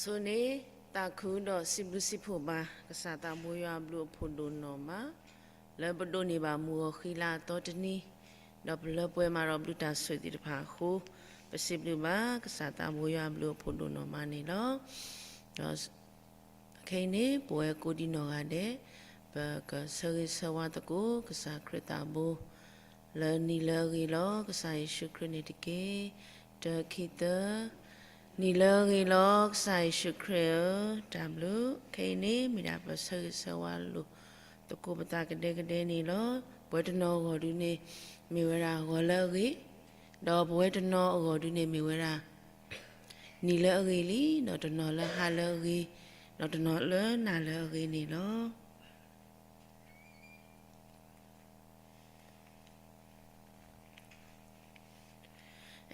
ဆိန့ၣ် သးခုဒီးစံးဘျုးစံးဖှိၣ်ဘၣ် ကစၢ်သးဘိယွၤအဘျုးအဖှိၣ်ဒိၣ်နီၢ်မး လၢပဒိးန့ၢ်ဘၣ်မုၢ်ဂီၤဃံလၤအသီတနံၤ, ဒီးပလၢပှဲၤမးဒီးဘျုးတၢ်ဆိၣ်ဂ့ၤသ့ၣ်တဖၣ်အဃိ, ပစံးဘျုးဘၣ် ကစၢ်သးဘိယွၤအဘျုးအဖှိၣ်ဒိၣ်နီၢ်မးန့ၣ်လီၤ. ဒီးခဲအံၤန့ၣ် ပဝဲကိးဒံနီၢ်ဂၤဒဲး ပကဆၢဂ့ၤဆၢဝါသကိး ကစၢ်ခရံာ်သးဘိ လၢနံၤလၢအဂ့ၤလီၤ ကစၢ်ယ့ၣ်ၡူးခရံာ်န့ၣ်တက့ၢ်. တၢ ခံ သၢ, နံၤလၢအဂ့ၤလီၤ ကစၢ်ယ့ၣ်ၡူးခရံာ်ဧၢ, တၢ်ဘျုး. ခဲအံၤန့ၣ် မ့ၢ်ဒၣ်ပဆၢဂ့ၤဆၢဝါလိာ်သကိးပသးကဒဲကဒဲန့ၣ်လီၤ. ပဝဲတနီၤအဂီၢ်ဒုန့ၣ် မ့ၢ်ဝဲဒၣ်ဂီၤလၢအဂ့ၤ, ဒီးပဝဲတနီၤအဂီၢ်ဒုန့ၣ် မ့ၢ်ဝဲဒၣ် နံၤလၢအဂ့ၤလံ, ဒီးတနီၤလၢဟါလၢအဂ့ၤ, ဒီးတနီၤလၢနၤလၢအဂ့ၤန့ၣ်လီၤ.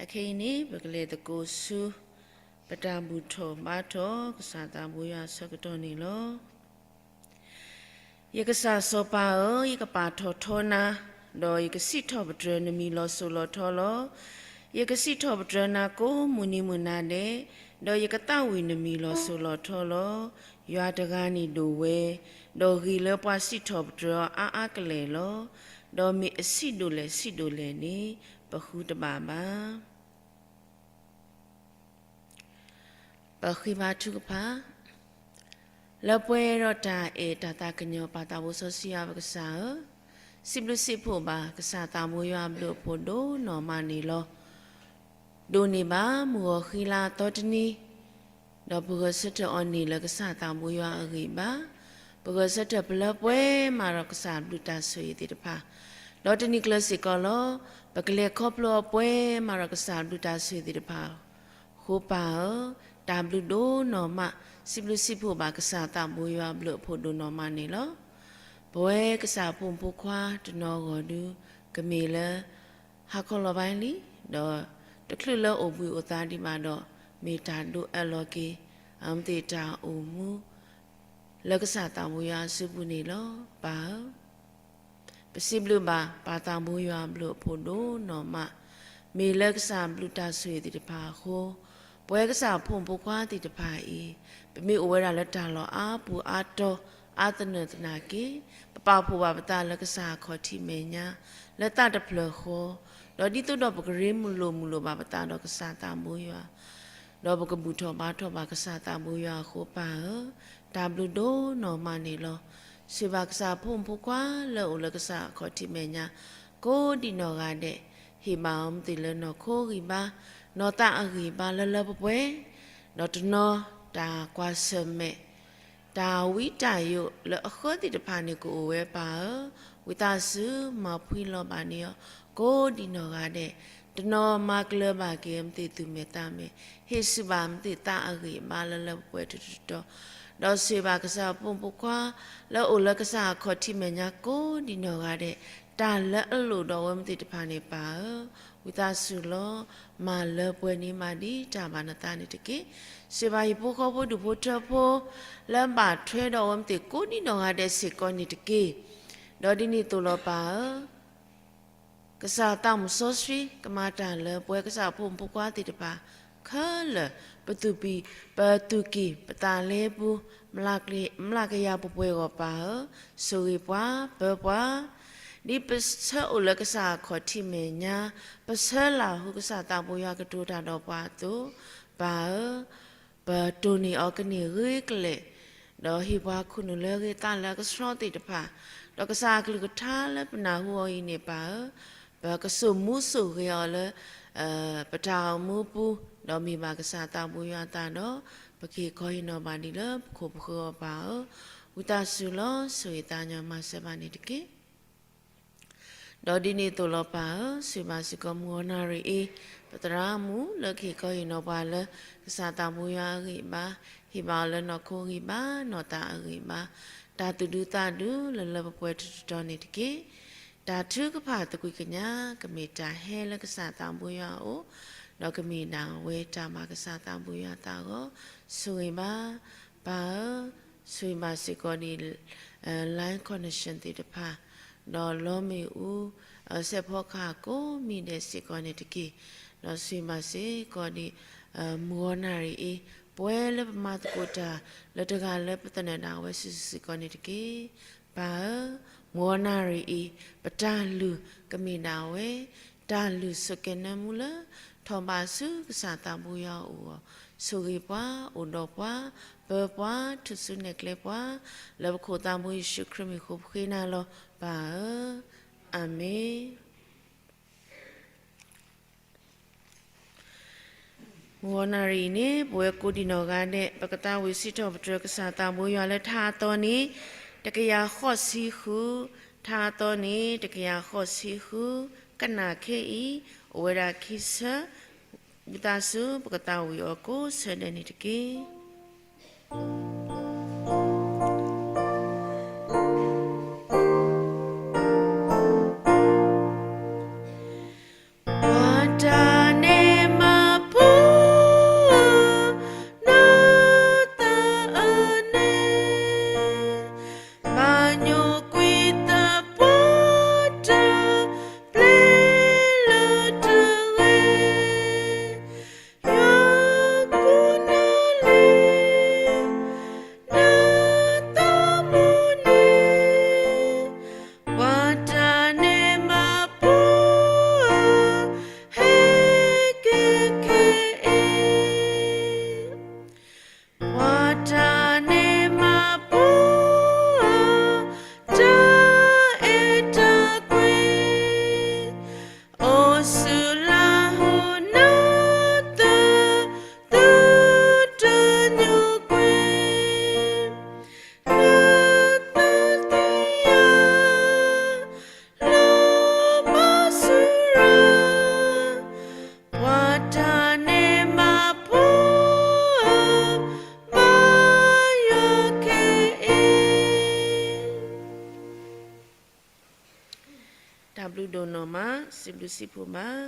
အခဲအံၤန့ၣ် ပကလဲၤသကိးဆူ ပတၢ်ဘူၣ်ထီၣ်ဘါထီၣ် ကစၢ်သးဘိယွၤအဆၢကတီၢ်န့ၣ်လီၤ. ယကစၢ်စီၤပၤဧၢ, ယကပာ်ထီၣ်ထီနၤ, ဒီးယကစံးထီၣ်ပတြၢၤနမံၤလီၤစိၤလီၤထီလီၤ. ယကစံးထီၣ်ပတြၢၤနၤကိးမုၢ်နံၤမုၢ်နၤဒဲး, ဒီးယကသးဝံၣ်နမံၤလီၤစိၤလီၤထီလီၤ. ယွၤတဂၤန့ၣ်ဒိၣ်ဝဲ, ဒီးဂ့ၤလၢပှၤစံးထီၣ်ပတြၢၤအီၤအါအါကလဲာ်လီၤ. ဒီးမ့ၢ်အဆံးဒိၣ်လဲၣ်ဆံးဒိၣ်လဲၣ်န့ၣ် ပဃုတဘၣ်ဘၣ်. ပဃ့ဘါထုကဖၣ်. လၢပှဲၤဒီးတၢ်အဲၣ်တၢ်သးကညီၤ ပၢ်သးဘိစီဆှံယွၤပကစၢ်ဧၢ, စံးဘျုးစံးဖှိၣ်ဘၣ်ကစၢ်သးဘိယွၤအဘျုးအဖှိၣ်ဒိၣ်နီၢ်မးန့ၣ်လီၤ. ဒိးန့ၢ်ဘၣ်မုၢ်ဂီၤဃံလၤအသီတနံၤ, ဒီးပဂဲၤဆၢထၢၣ်အီၤန့ၢ်လၢကစၢ်သးဘိယွၤအဂံၢ်ဘါ, ပဂဲၤဆၢထၢၣ်ပလၢပှဲၤမးဒီးကစၢ်ဘျုးတၢ်ဆိၣ်ဂ့ၤသ့ၣ်တဖၣ်, ဒီးတနံၤကျၢၤစ့ၢ်ကီးလီၤ. ပကလဲၤခီဖျိအီၤပှဲၤမးဒီးကစၢ်ဘျုးတၢ်ဆိၣ်ဂ့ၤသ့ၣ်တဖၣ် အဃိပၢ်ဧၢ, တၢ်ဘျုးဒိၣ်နီၢ်မး, စံးဘျုးစံးဖှိၣ်ဘၣ်ကစၢ်သးဘိယွၤအဘျုးအဖှိၣ်ဒိၣ်နီၢ်မးန့ၣ်လီၤ. ပဝဲကစၢ်အဖိမုၣ်ဖိခွါတနီၤအဂီၢ်ဒု ကမ့ၢ်လၢ ဟါခီလီၤဘၣ်လံ, ဒီးတချုးလၢအိၣ်ဘှံးအိၣ်သါဒံးဘၣ်ဒီး မ့ၢ်တၢ်ဒိးအၢၣ်လီၤက့ၤ အဝဲသ့ၣ်တၢ်အိၣ်မူ လၢကစၢ်သးဘိယွၤအစုပူၤန့ၣ်လီၤ. ပၢ်ဧၢ, ပစံးဘျုးဘၣ် ပၢ်သးဘိယွၤအဘျုးအဖှိၣ်ဒိၣ်နီၢ်မး, မ့ၢ်လၢကစၢ်ဘျုးတၢ်ဆိၣ်ဂ့ၤသ့ၣ်တဖၣ်အဃိ, ပဝဲကစၢ်အဖိမုၣ်ဖိခွါသ့ၣ်တဖၣ်အံၤ, ပမ့ၢ်အိၣ်ဝဲဒၣ်လၢတၢ်လီၢ်အါပူၤအါတီၤ အါသနၢၣ်သနာ်က့, ပပာ်ဖှိၣ်ဘၣ်ပသးလၢကစၢ်အခီၣ်ထံးမဲာ်ညါ လၢသးတဖျၢၣ်ဃီ, ဒီးဒ်သိးဒီးပကရ့မုာ်လိာ်မုာ်လိာ်ဘၣ်ပသးဒီးကစၢ်သးဘိယွၤ ဒီးပကဘူၣ်ထီၣ်ဘါထီၣ်ဘၣ်ကစၢ်သးဘိယွၤအဃိပၢ်ဧၢ, တၢ်ဘျုးဒိၣ်နီၢ်မးန့ၣ်လီၤ. ဆိၣ်ဂ့ၤဘၣ်ကစၢ်အဖိမုၣ်ဖိခွါလၢအအိၣ်လၢကစၢ်အခီၣ်ထံးမဲာ်ညါ ကိးဒံးနီၢ်ဂၤဒဲး, ဟ့ၣ်ဘၣ်အီၤမ့ၢ်သ့ၣ်လၢနီၢ်ခိဂံၢ်ဘါ, နီၢ်သးအဂံၢ်ဘါလၢလၢပှဲၤပှဲၤ, ဒီးတနီၤတၢ်ကွၢ်ဆၢၣ်မဲာ် တၢ်ဝံတၢ်ယိးလၢအဃၢသ့ၣ်တဖၣ်န့ၣ်ကအိၣ်ဝဲပၢ်ဧၢ, ဝံသးစူၤမၤဖှံလီၤဘၣ်န့ၢ်အီၤ ကိးဒံးနီၢ်ဂၤဒဲး, တနီၤမၤကျၢၤဘၣ်က့ၤမ့ၢ်သ့ၣ်သူၣ်မဲာ်သးမဲာ်, ဟ့ၣ်ဆူၣ်ဘၣ်မ့ၢ်သ့ၣ်သးအဂံၢ်အဘါလၢလၢပှဲၤပှဲၤတတီၤတီၤ, ဒီးဆိၣ်ဂ့ၤဘၣ်ကစၢ်အဖိမုၣ်ဖိခွါ လၢအအိၣ်လၢကစၢ်အခီၣ်ထံးမဲာ်ညါကိးဒံးနီၢ်ဂၤဒဲး, တၢ်လၢအလိၣ်ဒီးအဝဲမ့ၢ်သ့ၣ်တဖၣ်န့ၣ်ပၢ်ဧၢ, ဝံသးစူၤလီၤ, မၤလၢပှဲၤန့ၢ်မးဒ်တၢ်ဘၣ်နသးန့ၣ်တက့ၢ်. ဆိၣ်ဂ့ၤဘၣ်ဟံၣ်ဖိဃီဖိဒူၣ်ဖိထၢဖိ လၢဘၣ်ထွဲဒီးအဝဲမ့ၢ်သ့ၣ်ကိးဒံးနီၢ်ဂၤဒဲးစ့ၢ်ကီးန့ၣ်တက့ၢ်. ဒီးဒ်န့ၣ်အသိးလီၤပၢ်ဧၢ, ကစၢ်သးမုၣ်စီဆှံ ကမၤတၢ်လၢပဝဲကစၢ်အဖိမုၣ်ဖိခွါသ့ၣ်တဖၣ်ခဲလၢာ်, ပသူၣ်ပံၤ ပသူၣ်ကံၢ် ပသးလဲပူၤ မျးကယၤပှဲၤပှဲၤဂီၢ်ပၢ်ဧၢ, ဆိၣ်ဂ့ၤပှၤ ပၢၤပှၤ ဒ်ပဆၢအိၣ်လၢကစၢ်အခီၣ်ထံးမဲာ်ညါ, ပဆၢလၢ်ဟူကစၢ်သးဘိယွၤကတိၤတၢ်ဒီးပှၤအသိး, ပၢ်ဧၢ, ပတိၢ်န့ၢ်အီၤကန့ၢ်ဂ့ၤကလဲာ်, ဒီးဟ့ၣ်ပှၤခိၣ်နူာ်လၢအဂ့ၤသးလၢအကဆှီသ့ၣ်တဖၣ်, ဒီးကစၢ်အကလုၢ်ကထါလၢပနၢ်ဟူအီၤအံၤန့ၣ်ပၢ်ဧၢ, ပကစိာ်မူစိာ်ဂ့ၤအီၤလၢ ပတၢ်အိၣ်မူပူၤ, ဒီးမ့ၢ်ဘၣ်ကစၢ်သးဘိယွၤအသးဒီး, ပကဟ့ၣ်ခီဟ့ၣ်နီၤဘၣ်ဒံးလၢပခိၣ်ပဃၢၤအီၤပၢ်ဧၢ, ဝံသးစူၤလီၤ ဆိၣ်ဂ့ၤသးညီမၤစၢၤဘၣ်န့ၣ်တက့ၢ်. ဒီးဒ်န့ၣ်အသိးလီၤပၢ်ဧၢ, ဆိၣ်ဂ့ၤဘၣ်စ့ၢ်ကီးမုၢ်ဂီၤနၣ်ရံၣ်အံၤ, ပသရၣ်မုၣ်လၢကဟ့ၣ်ခီဟ့ၣ်နီၤပှၤလၢ ကစၢ်သးဘိယွၤအဂံၢ်ဘါ, ဟ့ၣ်ဘၣ်အီၤလၢနီၢ်ခိဂံၢ်ဘါ, နီၢ်သးအဂံၢ်ဘါ, တၢ်သူၣ်ဒူသးဒူလၢလၢပှဲၤပှဲၤတတီၤတီၤန့ၣ်တက့ၢ်. တၢ်ထုကဖၣ်သကွံာ်ကညး ကမ့ၢ်တၢ်ဟဲလၢကစၢ်သးဘိယွၤအအိၣ်, ဒီးကမ့ၢ်ဒၣ်ဝဲတၢ်ဘၣ်ကစၢ်သးဘိယွၤအသးအဂီၢ်, ဆိၣ်ဂ့ၤဘၣ် ပၢ်ဧၢ, ဆိၣ်ဂ့ၤဘၣ်စ့ၢ်ကီးဒ် line connection သ့ၣ်တဖၣ်, ဒီးလီမ့ၣ်အူ, စဲးဖီကဟၣ်ကိးမံၤဒဲးစ့ၢ်ကီးန့ၣ်တက့ၢ်. ဒီးဆိၣ်ဂ့ၤဘၣ်စ့ၢ်ကီးဒ် မုၢ်ဂီၤနၣ်ရံၣ်အံၤ ပဝဲလၢပမၤသကိးတၢ်လၢတဂၤလၢပသနၢၣ်ဒၣ်ဝဲစုာ်စုာ်စ့ၢ်ကီးန့ၣ်တက့ၢ်. ပၢ်ဧၢ, မုၢ်ဂီၤနၣ်ရံၣ်အံၤ ပတၢ်လုၢ်ကမ့ၢ်ဒၣ်ဝဲ တၢ်လုၢ်ဆိၣ်ကဲၤနၢမူလၢ ထီၣ်ဘၣ်ဆူကစၢ်သးဘိယွၤအအိၣ်အီၤ, ဆိၣ်ဂ့ၤပှၤ, အိၣ်ဒီးပှၤ, ပၢပှၤ, ထူၣ်စုနဲၣ်ကျဲပှၤ, လၢပခိၣ်သးဘိယ့ၣ်ၡူးခရံာ်မံၤအဃိပဃ့နၤလီၤ ပၢ်ဧၢ, အၤမ့ၣ်. မုၢ်ဂီၤနၣ်ရံၣ်အံၤန့ၣ် ပဝဲကိးဒံနီၢ်ဂၤဒဲး ပကသးဝံၣ်စံးထီၣ်ပတြၢၤကစၢ်သးဘိယွၤလၢထါအသီန့ၣ် တကယၤဃိးဆံဃု, ထါအသီန့ၣ် တကယၤဃိးဆံဃု, ကနၣ်ခဲအံၤ အိၣ်ဝဲဒၣ်ခံဆၢ, ဝံသးစူၤ ပကသးဝံၣ်အီၤကိးဆၢဒဲးန့ၣ်တက့ၢ်. ပှၤတၢ်န့ၣ်မၤပူၤ နသးအန့ၣ် ဘၣ်ညိကွံာ်သပှၢ်တၢ် ပျဲလၢတဂ့ၤ, ယွၤကိးနၤလံ နသးမူန့ၣ် ပှၤတၢ်န့ၣ်မၤပူၤ ဟဲက့ၤခဲအံၤ, ပှၤတၢ်န့ၣ်မၤပူၤ တၢ်အဲၣ်တၢ်ကွံ အိၣ်ဆူၣ်လၢဟူနသး သုတညိကွံာ် နသးသယၢ် လၢဘီဆူရၤ ပှၤတၢ်န့ၣ်မၤပူၤ ဘၣ်ယွၤခဲအံၤ. တၢ်ဘျုးဒိၣ်နီၢ်မး, စံးဘျုးစံးဖှိၣ်ဘၣ်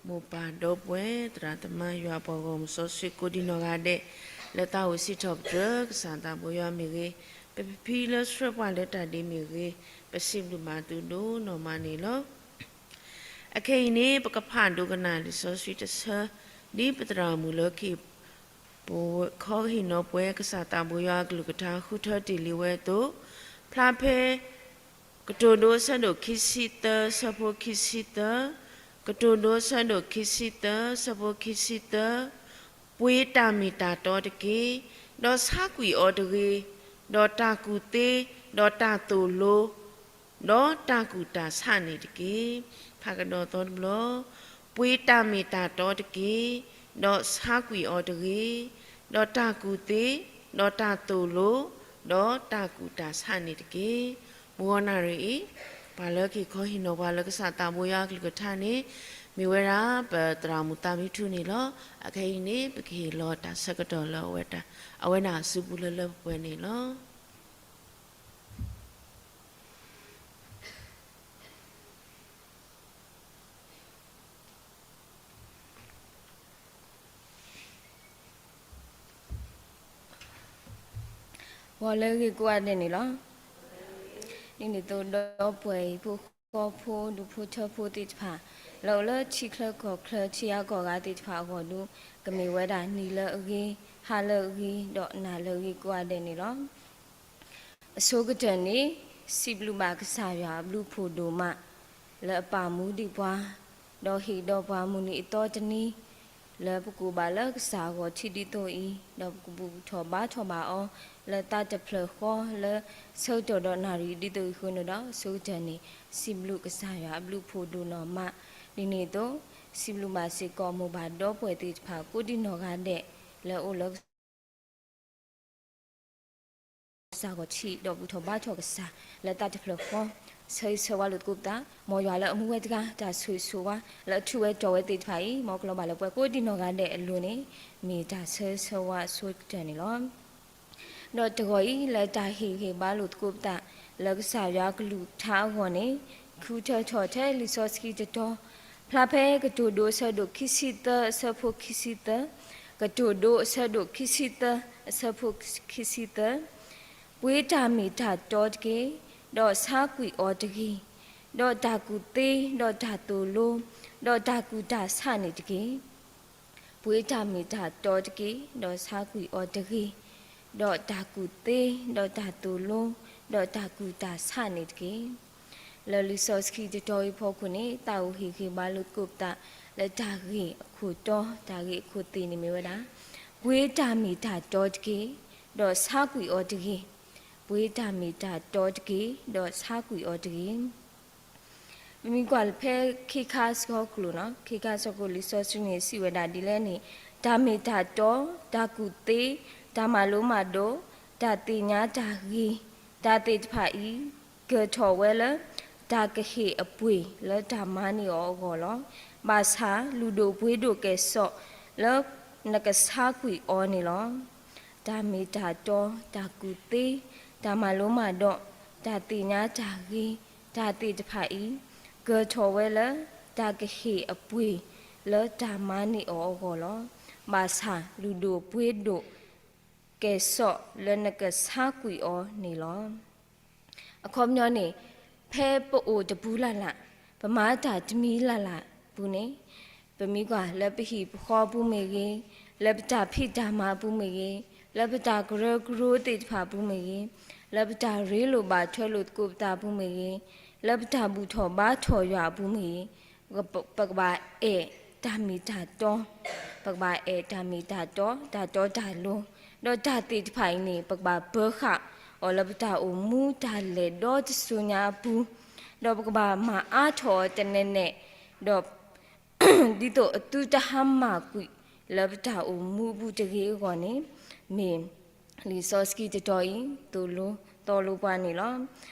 မိၢ်ပၢ်ဒီပုၢ်ဝဲၢ် သရၣ်သမါ ယွၤပှၤဂီၢ်မုၢ်စီဆှံကိးဒံနီၢ်ဂၤဒဲး လၢသးဝံၣ်စံးထီၣ်ပတြၢၤကစၢ်သးဘိယွၤမ့ၢ်ဂ့ၤ, ပဖံလၢဆှၢပှၤလၢတၢ်ဒ့မ့ၢ်ဂ့ၤ, ပစံးဘျုးဘၣ်သုဒိၣ်နီၢ်မးန့ၣ်လီၤ. အခဲအံၤန့ၣ် ပကဖးဒိကနၣ်လံာ်စီဆှံတဆၢ, ဒ်ပသရၣ်မုၣ်လၢခံ ပခီဟ့ၣ်နီၤပှၤကစၢ်သးဘိယွၤအကလုၢ်ကထါ ဃုထၢတ့ၢ်လံဝဲအသိး, ဖျါဖဲ ကတိၤဒိအဆၢဒိၣ်ခံဆံသၢ ဆၢဖိခံဆံသၢ, ကတိၤဒိအဆၢဒိၣ်ခံဆံသၢ ဆၢဖိခံဆံသၢ, ပှ့ၤတၢ်မ့ၢ်တၢ်တီတက့ၢ်, ဒီးဆါကွံာ်အီၤတဂ့ၤ, ဒီးတၢ်ကူၣ်သ့, ဒီးတၢ်သိၣ်လိ ဒီးတၢ်ကူၣ်တၢ်ဆးန့ၣ်တက့ၢ်. ဖးကဒီးသီတဘျီ, ပှ့ၤတၢ်မ့ၢ်တၢ်တီတက့ၢ်, ဒီးဆါကွံာ်အီၤတဂ့ၤ, ဒီးတၢ်ကူၣ်သ့, ဒီးတၢ်သိၣ်လိ, ဒီးတၢ်ကူၣ်တၢ်ဆးန့ၣ်တက့ၢ်. မုၢ်ဂီၤနၣ်ရံၣ်အံၤ, ပှၤလၢက့ၤခီဟ့ၣ်နီၤပှၤလၢကစၢ်သးဘိယွၤအကလုၢ်ကထါန့ၣ်, မ့ၢ်ဝဲဒၣ်ပသရၣ်မုၣ်သးမံထူန့ၣ်လီၤ. အခဲအံၤန့ၣ် ပကဟ့ၣ်လီၤတၢ်ဆၢကတီၢ်လၢအဝဲဒၣ်အစုပူၤလၢလၢပှဲၤပှဲၤန့ၣ်လီၤ. ဂီၤလၢအဂ့ၤကိးဂၤဒဲးန့ၣ်လီၤ. ဒ်န့ၣ်အသိး ဒီပုၢ်ဝဲၢ် ဟံၣ်ဖိဃီဖိဒူၣ်ဖိထၢဖိသ့ၣ်တဖၣ် လၢအိၣ်လၢထံချၢကီၢ်ချၢ ထံဂၤကီၢ်ဂၤသ့ၣ်တဖၣ်အဂီၢ်ဒုး ကမ့ၢ်ဝဲဒၣ်နံၤလၢအဂ့ၤ, ဟါလၢအဂ့ၤ, ဒီးနၤလၢအဂ့ၤကိးဂၤဒဲးန့ၣ်လီၤ. အဆိကတၢၢ်န့ၣ် စံးဘျုးဘၣ်ကစၢ်ယွၤအဘျုးဖှိၣ်ဒိၣ်မး လၢအပာ်မူဒံးပှၤ, ဒီးဟ့ၣ်ဒီးပှၤမုၢ်နံၤအသီတနံၤ လၢပကအိၣ်ဘၣ်လၢကစၢ်အဂီၢ်ထံးဒ်သိးအံၤ, ဒီးပကဘူၣ်ထီၣ်ဘါထီၣ်ဘၣ်အီၤ လၢသးတဖျၢၣ်ဃီလၢဆၢကတီၢ်ဒီးနၣ်ရံၣ်ဒ်သိးအံၤအဃိန့ၣ်ဒီး အဆိကတၢၢ်န့ၣ် စံးဘျုးကစၢ်ယွၤအဘျုးဖှိၣ်ဒိၣ်နီၢ်မး. ဒ်န့ၣ်အသိး စံးဘျုးဘၣ်စ့ၢ်ကီးမိၢ်ပၢ်ဒီပုၢ်ဝဲၢ်သ့ၣ်တဖၣ်ကိးဒံနီၢ်ဂၤဒဲး လၢအိၣ်လၢ ကစၢ်ဂီၢ်ထံး ဒီးဘူၣ်ထီၣ်ဘါထီၣ်ကစၢ် လၢသးတဖျၢၣ်ဃီ ဆၢဂ့ၤဆၢဝါလိာ်သကိးပသး, မ်ယွၤလၢအမူဝဲတဂၤ တၢ်ဆိၣ်ဂ့ၤဆိၣ်ဝါ လၢအထူးဝဲတီၢ်ဝဲသ့ၣ်တဖၣ်အံၤ မ်ကလီၤဘၣ်လၢပှဲၤကိးဒံနီၢ်ဂၤဒဲးအလိၤန့ၣ် မ့ၢ်တၢ်ဆၢဂ့ၤဆၢဝါအဆိကတၢၢ်န့ၣ်လီၤ. ဒီးတဂီၤအံၤ လၢတၢ်ဟ့ၣ်ဂံၢ်ဟ့ၣ်ဘါလိာ်သကိးပသး လၢကစၢ်ယွၤကလုၢ်ကထါအဂီၢ်န့ၣ် ဃုထၢထီၣ်ထဲလံာ်စီဆှံတတီၤ, ဖျါဖဲကတိၤဒိအဆၢဒိၣ်ခံဆံသၢ အဆၢဖိခံဆံသၢ, ကတိၤဒိအဆၢဒိၣ်ခံဆံသၢ အဆၢဖိခံဆံသၢ, ပှ့ၤတၢ်မ့ၢ်တၢ်တီတက့ၢ်, ဒီးဆါကွံာ်အီၤတဂ့ၤ, ဒီးတၢ်ကူၣ်သ့, ဒီးတၢ်သိၣ်လိ, ဒီးတၢ်ကူၣ်တၢ်ဆးန့ၣ်တက့ၢ်. ပှ့ၤတၢ်မ့ၢ်တၢ်တီတက့ၢ်, ဒီးဆါကွံာ်အီၤတဂ့ၤ, ဒီးတၢ်ကူၣ်သ့, ဒီးတၢ်သိၣ်လိ, ဒီးတၢ်ကူၣ်တၢ်ဆးန့ၣ်တက့ၢ်. လၢလံာ်စီဆှံတတီၤအံၤအဖီခိၣ်န့ၣ် သးအိၣ်ဟ့ၣ်ဂံၢ်ဘါလိာ်သကိးပသး လၢတၢ်ဂ့ၢ်အခိၣ်တီ, တၢ်ဂ့ၢ်အခိၣ်သ့ၣ်န့ၣ်မ့ၢ်ဝဲဒၣ်, ပှ့ၤတၢ်မ့ၢ်တၢ်တီတက့ၢ်, ဒီးဆါကွံာ်အီၤတဂ့ၤ. ပှ့ၤတၢ်မ့ၢ်တၢ်တီတက့ၢ်, ဒီးဆါကွံာ်အီၤတဂ့ၤ. ပမ့ၢ်ကွၢ်ဖဲခ့ခါဆှီကျိာ်န့ၣ်, ခ့ခါဆှီကျိာ်လံာ်စီဆှံန့ၣ်စံးဝဲဒၣ်ဒ်လဲၣ်န့ၣ်, တၢ်မ့ၢ်တၢ်တီ, တၢ်ကူၣ်သ့, တၢ်မၤလိမၤဒိး, တၢ်သ့ၣ်ညါတၢ်ဂ့ၤ, တၢ်သ့ၣ်တဖၣ်အံၤ ကၢၤထီၣ်ဝဲလၢ တၢ်ကဟ့ၣ်အပှ့ၤလၢတၢ်မၤန့ၢ်အီၤအဂီၢ်လီၤ. ဘၣ်ဆၣ်လုၢ်ဒိၣ်ပှ့ၤဒိၣ်ကဲၣ်ဆိးလၢနကဆါကွံာ်အီၤန့ၣ်လီၤ. တၢ်မ့ၢ်တၢ်တီ, တၢ်ကူၣ်သ့, တၢ်မၤလိမၤဒိး, တၢ်သ့ၣ်ညါတၢ်ဂ့ၤ, တၢ်သ့ၣ်တဖၣ်အံၤ ကၢၤထီၣ်ဝဲလၢ တၢ်ကဟ့ၣ်အပှ့ၤလၢတၢ်မၤန့ၢ်အီၤအဂီၢ်လီၤ. ဘၣ်ဆၣ်လုၢ်ဒိၣ်ပှ့ၤဒိၣ်ကဲၣ်ဆိးလၢနကဆါကွံာ်အီၤန့ၣ်လီၤ. အခီပညီန့ၣ်, ဖဲပအိၣ်တပူၤလၢ်လၢ်, ပမၤတၢ်တမံၤလၢ်လၢ်အပူၤန့ၣ်, ပမ့ၢ်ကွၢ်လၢပဟံၣ်ပဃီအပူၤမ့ၢ်ဂ့ၤ, လၢပတၢ်ဖံးတၢ်မၤအပူၤမ့ၢ်ဂ့ၤ, လၢပတၢ်ကရၢကရိသ့ၣ်တဖၣ်အပူၤမ့ၢ်ဂ့ၤ, လၢပတၢ်ရ့လိာ်ဘၣ်ထွဲလိာ်သကိးပသးအပူၤမ့ၢ်ဂ့ၤ, လၢပတၢ်ဘူၣ်ထီၣ်ဘါထီၣ်ယွၤအပူၤမ့ၢ်ဂ့ၤ, ပကဘၣ်အဲၣ်တၢ်မ့ၢ်တၢ်တီ, ပကဘၣ်အဲၣ်တၢ်မ့ၢ်တၢ်တီ, တၢ်တီတၢ်လိၤ, ဒီးတၢ်သ့ၣ်တဖၣ်အံၤန့ၣ် ပကဘၣ်ပၢဃာ်အီၤလၢပတၢ်အိၣ်မူတၢ်လဲၤဒီတစိၤညါအပူၤ, ဒီးပကဘၣ်မၤအါထီၣ်အီၤတနဲၣ်နဲၣ်, ဒီး ဒ်သိးအသုတဟါမၢ်ကွံာ်လၢပတၢ်အိၣ်မူအပူၤတဂ့ၤအဂီၢ်န့ၣ်, မ့ၢ်လံာ်စီဆှံတတီၤအံၤသိၣ်လိသီလိပှၤန့ၣ်လီၤ.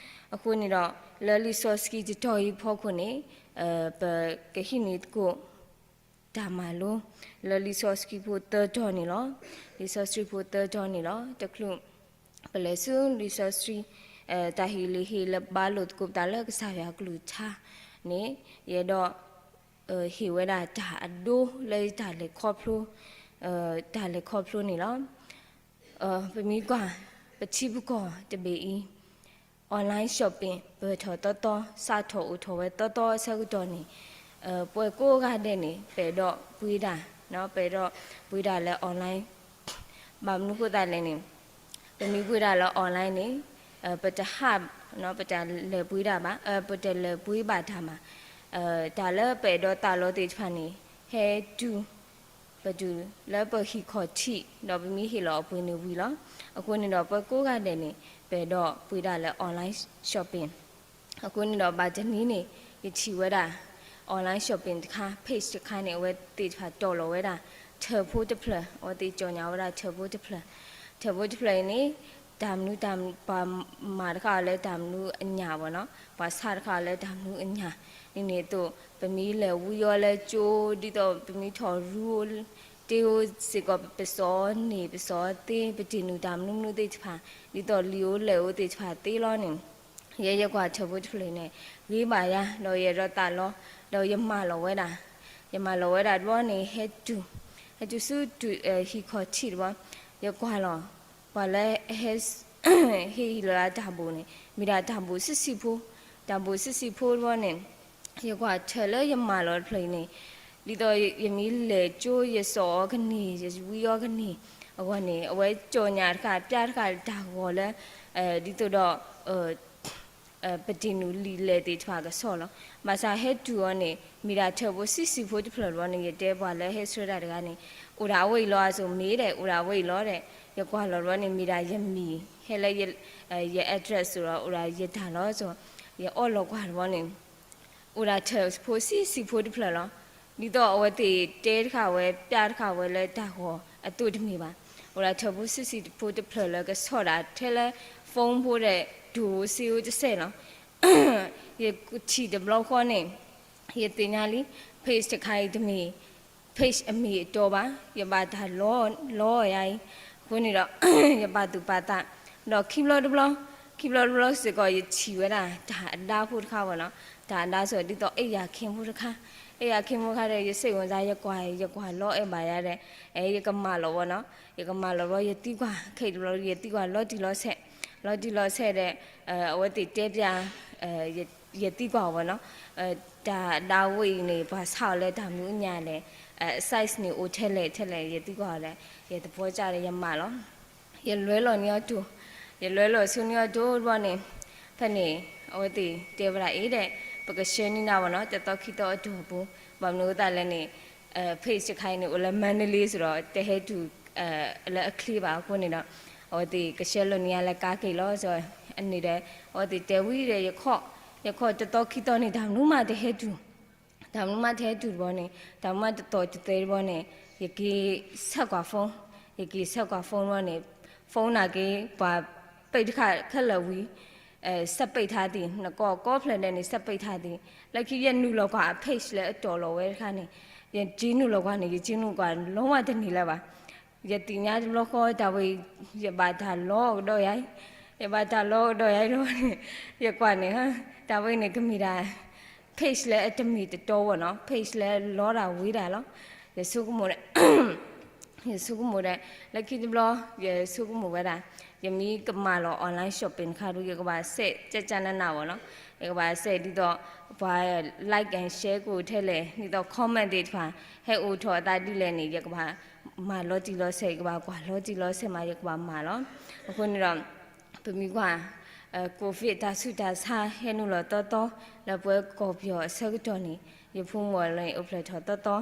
အဃိန့ၣ်ဒီး လၢလံာ်စီဆှံတတီၤအံၤအဖီခိၣ်န့ၣ်, ပကဟံးန့ၢ်သကိး တၢ်မၤလိ, လၢလံာ်စီဆှံဖိသၢတီၤန့ၣ်လီၤ. လံာ်စီဆှံဖိသၢတီၤန့ၣ်လီၤ. တချုးပလဲၤဆူလံာ်စီဆှံ တၢ်ဟ့ၣ်လီၤဟ့ၣ်လၢဘါလိာ်သကိးပသးလၢကစၢ်ယွၤအကလုၢ်ကထါန့ၣ်, ယအဲၣ်ဒိးဟ့ၣ်ဝဲဒၣ်တၢ်အဒိလၢယတၢ်လဲၤခီဖျိ, တၢ်လဲၤခီဖျိန့ၣ်လီၤ. ပမ့ၢ်ကွၢ် ပထံပကီၢ်တဘ့ၣ်အံၤ online shopping ပၢၢ်ထီၣ်သီသီ, စးထီၣ်အိၣ်ထီၣ်ဝဲသီသီအဆၢကတီၢ်န့ၣ်, ပှၤကိးဂၤဒဲးန့ၣ် ပအဲၣ်ဒိးပှ့ၤဒၣ်, ပအဲၣ်ဒိးပှ့ၤဒၣ်လၢ online, ဘၣ်မနုၤဃိသတးလဲၣ်န့ၣ်, ပမ့ၢ်ပှ့ၤဒၣ်လၢ online န့ၣ်, ပတဟး, ပတလဲၤပှ့ၤဒၣ်ဘၣ်, ပတလဲၤပှ့ၤဘၣ်တၢ်ဘၣ်. တၢ်လၢပအဲၣ်ဒိးသးလီသ့ၣ်တဖၣ်န့ၣ် ဟဲတုၤ ပတုၤလၢပဟံၣ်ခီၣ်ထံး ဒီးပမ့ၢ်ဟ့ၣ်လီၤအပှ့ၤန့ၣ်ဝံၤလီၤ. အဃိန့ၣ်ဒီး ပှၤကိးဂၤဒဲးန့ၣ် ပအဲၣ်ဒိးပှ့ၤဒၣ်လၢ online shopping. အဃိန့ၣ်ဒီး ဘၣ်တနံၤန့ၣ် ယထံၣ်ဝဲဒၣ် online shopping တခါ page တခါန့ၣ် အဝဲသ့ၣ်တဖၣ်တီၢ်လီၤဝဲဒၣ် ထၢၣ်ဖိတဖျၢၣ်, အဝဲသ့ၣ်ကၠီၣ်ညါဝဲဒၣ်ထၢၣ်ဖိတဖျၢၣ်, ထၢၣ်ဖိတဖျၢၣ်အံၤန့ၣ် တၢ်မနုၤတၢ်မနုၤ ပှၤမၤတခါအီၤလၢတၢ်မနုၤအညၣ်ဘၣ်နီၤ, ပှၤဆါတခါအီၤလၢတၢ်မနုၤအညၣ်, ဒ်န့ၣ်အသိး ပမ့ၢ်လဲၤဝံအီၤလၢကၠိ ဒ်သိးပမ့ၢ်ထီၣ်ရူ တ့အိၣ်စ့ၢ်ကီး ပစီအီၤန့ၣ် ပစီအီၤသ့ ပတ့ၢ်နုာ်တၢ်မနုၤမနုၤသ့ၣ်တဖၣ် ဒ်သိးလံာ်အိၣ်လဲၢ်အိၣ်သ့ၣ်တဖၣ်သ့လီၤန့ၣ်, ယဲယကွၢ်ထၢၣ်ဖိတဖျၢၣ်န့ၣ် ဂ့ၤဘၣ်ယၤ ဒီးယအဲၣ်ဒိးသးလီ ဒီးယမၤလီၤဝဲဒၣ်, ယမၤလီၤဝဲဒၣ်တဘျီန့ၣ် ဟဲတုၤ, ဟဲတုၤဆူ ဟံၣ်ခီၣ်ထံးတဘျီ, ယကွၢ်လီၤ ပှၤလၢ ဟဲဟ့ၣ်လီၤတၢ်ဘိၣ်န့ၣ် မ့ၢ်ဒၣ်တၢ်ဘိၣ်ဆံးဆံးဖိ, တၢ်ဘိၣ်ဆံးဆံးဖိတဘျီန့ၣ်, ယကွၢ်ထၢၣ်လၢယမၤလီၤတဖျၢၣ်အံၤန့ၣ်, ဒ်သိးယမ့ၢ်လဲၤကၠိ ယစီအီၤကန့ၢ် ယဝံအီၤကန့ၢ်, အဂီၢ်န့ၣ် အဝဲကၠီၣ်ညါတခါ ပျၢ်တခါတၢ်ဂီၤလၢ ဒ်သိးဒီး ပတ့ၢ်နုာ်လံာ်လဲၢ်သ့ၣ်တဖၣ်ကစီၣ်လီၤ. ဘၣ်ဆၣ်ဟဲတုၤအီၤန့ၣ် မ့ၢ်ဒၣ်ထၢၣ်ဖိဆံးဆံးဖိတဖျၢၣ်တဘျီန့ၣ် ယတဲပှၤလၢဟဲဆှၢတၢ်တဂၤန့ၣ် အိၣ်ဒၣ်အဝဲအံၤလီၤအစိၤ မ့ၢ်ဒဲး အိၣ်ဒၣ်အဝဲအံၤလီၤဒဲး, ယကွၢ်လီၤတဘျီန့ၣ် မ့ၢ်ဒၣ်ယမံၤ ဟဲလၢယ address အသိးဒီး အိၣ်ဒၣ်ယတၢ်လီၤအစိၤ, ယအီၣ်လီၤကွၢ်တဘျီန့ၣ် အိၣ်ဒၣ်ထၢၣ်ဖိဆံးဆံးဖိတဖျၢၣ်လီၤ. ဒ်သိးအဝဲသ့ၣ်တဲတခါဝဲ ပျၢ်တခါဝဲလၢတၢ်ဂီၤအသိးတမ့ၢ်ဘၣ်. အိၣ်ဒၣ်ထၢၣ်ဖိဆံးဆံးဖိတဖျၢၣ်လၢကဆီၣ်ဒၣ်ထဲလၢ phone ဖိဒီး ဒိၣ်စ့အိၣ်တစဲးလီၤ. ယထံၣ်တဘျီဃီန့ၣ် ယသ့ၣ်ညါလံ page တခါအံၤတမ့ၢ် page အမ့ၢ်အတီဘၣ်, ယဘၣ်တၢ်လီလီယၤအံၤ, အဃိန့ၣ်ဒီး ယပာ်သူၣ်ပာ်သး, ဒီးခံဘျီတဘျီ, ခံဘျီတဘျီစ့ၢ်ကီး ယထံၣ်ဝဲဒၣ် တၢ်အဒါဖိတခါဘၣ်နီၤ, တၢ်အဒါစ့ၢ်ကီး ဒ်သိးအိပ်ယာခင်းဖိတခါ, အိပ်ယာခင်းဖိတခါဒီး ယစိတ်ဝင်စား ယကွၢ် ယကွၢ်လီအဲၣ်ဘၣ်ယၤဒီး ယကမၤလီၤဘၣ်နီၤ, ယကမၤလီၤဘျီ ယသံကွၢ် ခဲအံၤတဘျီ ယသံကွၢ်လီၤတံၢ်လီၤဆဲး, လီၤတံၢ်လီၤဆဲးဒီး အဝဲသ့ၣ်တဲပျၢ် ယသံကွၢ်အီၤဘၣ်နီၤ, တၢ်အဒါဝဲအံၤန့ၣ် ပှၤဆါအီၤလၢတၢ်မနုၤအညါလဲၣ်, size န့ၣ်အိၣ်ထဲလဲၣ်ထဲလဲၣ် ယသံကွၢ်အီၤဒီး ယသပှၢ်ကၢ်ဒီးယမၤလီၤ. ယလွဲလီၤန့ၢ်အီၤတိၢ်, ယလွဲလီၤဆူန့ၢ်အီၤတိၢ်တဘျီန့ၣ်, ဖဲန့ၣ် အဝဲသ့ၣ်တဲဝဲဒၣ်အံၤဒီး ပကဆှၢန့ၢ်နၤဘၣ်နီၤ တသီခံသီအတီၢ်အပူၤ, ဘၣ်မနုၤအဃိသတးလဲၣ်န့ၣ် page တခါအံၤန့ၣ် အိၣ်လၢ Mandalay စ့ၢ်ဒီး တဟဲတုၤ လၢအချ့ဘၣ်အဃိန့ၣ်ဒီး အဝဲသ့ၣ်ကဆှၢလီၤန့ၢ်ယၤလၢကါက့ၤလီၤ. အန့ၣ်ဒီး အဝဲသ့ၣ်တဲဝံၤဒီး ယခီၣ် ယခီၣ်တသီခံသီန့ၣ် တၢ်မနုၤမးတဟဲတုၤ တၢ်မနုၤမးတဟဲတုၤတဘျီန့ၣ် တၢ်မနုၤမးတသီၣ်တသဲတဘျီန့ၣ် ယက့ၤဆဲးကွၢ် phone, ယက့ၤဆဲးကွၢ် phone တဘျီန့ၣ် phone နာ်က့ ပှၤပိတ်တခါခဲလၢာ်ဝံၤ ဆက်ပိတ်ထားသည် နကိးကိးဖျၢၣ်ဒဲးန့ၣ် ဆက်ပိတ်ထားသည် လၢခံယနုာ်လီၤကွၢ်အ page လၢအတီၢ်လီၤဝဲတခါန့ၣ် ယက့ၤနုာ်လီၤကွၢ်န့ၣ် ယက့ၤနုာ်ကွၢ်လီၤဝဲတန့ၢ်လၢၤဘၣ်. ယသ့ၣ်ညါတဘျီဃီတၢ်ဝဲ ယဘၣ်တၢ်လီၤကဒီးယၤ, ယဘၣ်တၢ်လီၤကဒီးယၤတဘျီန့ၣ် ယကွၢ်န့ၣ် တၢ်ဝဲန့ၣ်ကမ့ၢ်ဒၣ် page လၢအတမ့ၢ်တတီဝဲနီၤ page လၢလီတၢ်ဝံၤတၢ်လီၤ. ယဆိကမိၣ်ဒီး ယဆိကမိၣ်ဒီး လၢခံတဘျီ ယဆိကမိၣ်ဝဲဒၣ် ယမ့ၢ်ကမၤလီၤ online shopping တခါဒီး ယကဘၣ်စဲးကၠၢ်ကၠၢ်နးနးဝဲနီၤ, ယကဘၣ်စဲးဒ်သိး ပှၤ like and share ကအိၣ်ထဲလဲၣ် ဒ်သိး comment သ့ၣ်တဖၣ် ဟဲအိၣ်ထီၣ်အသးဒ်လဲၣ်န့ၣ် ယကဘၣ်မၤလီၤတံၢ်လီၤဆဲး ယကဘၣ်ကွၢ်လီၤတံၢ်လီၤဆဲးမး ယကဘၣ်မၤလီၤ. အဃိန့ၣ်ဒီး ပမ့ၢ်ကွၢ် COVID တၢ်ဆူးတၢ်ဆါဟဲနုာ်လီၤသီသီ လၢပဝဲကီၢ်ပယီၤအဆၢကတီၢ်န့ၣ် ယဖိမုၣ်အီၤလၢအိၣ်ဖျဲၣ်ထီၣ်သီသီ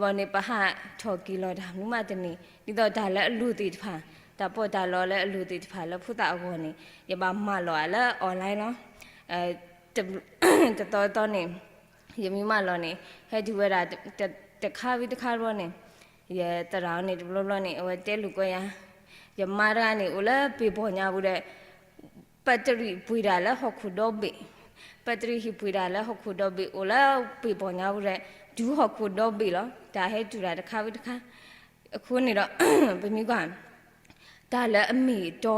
ဘၣ်န့ၣ် ပဟးထီၣ်က့ၤလီၤတၢ်မနုၤမးတန့ၢ် ဒ်သိးတၢ်လၢအလိၣ်သ့ၣ်တဖၣ် တၢ်ပီးတၢ်လီလၢအလိၣ်သ့ၣ်တဖၣ်လၢဖိသၣ်အဂီၢ်န့ၣ် ယဘၣ်မၤလီၤလၢ online လီၤ. တသီသီန့ၣ် ယမ့ၢ်မၤလီၤန့ၣ် ဟဲတုၤဝဲဒၣ် တခါဝံၤတခါတဘျီန့ၣ် ယသရၣ်အီၤန့ၣ် တဘျီဘျီန့ၣ် အဝဲတဲလိာ်ကွဲယၤ ယမါတဂၤန့ၣ် အိၣ်လၢပ့ၤပီၢ်ညါပူၤဒီး ပဲတရံးပှ့ၤတၢ်လၢဟီၣ်ခိၣ်ဒီဘ့ၣ်, ပဲတရံးဟံၣ်ပှ့ၤတၢ်လၢဟီၣ်ခိၣ်ဒီဘ့ၣ် အိၣ်လၢပ့ၤပီၢ်ညါပူၤဒီး တုၤဟီၣ်ခိၣ်ဒီဘ့ၣ်လီၤ. တၢ်ဟဲတုၤတၢ်တခါဝံၤတခါ အဃိန့ၣ်ဒီး ပမ့ၢ်ကွၢ် တၢ်လၢအမ့ၢ်အတီ,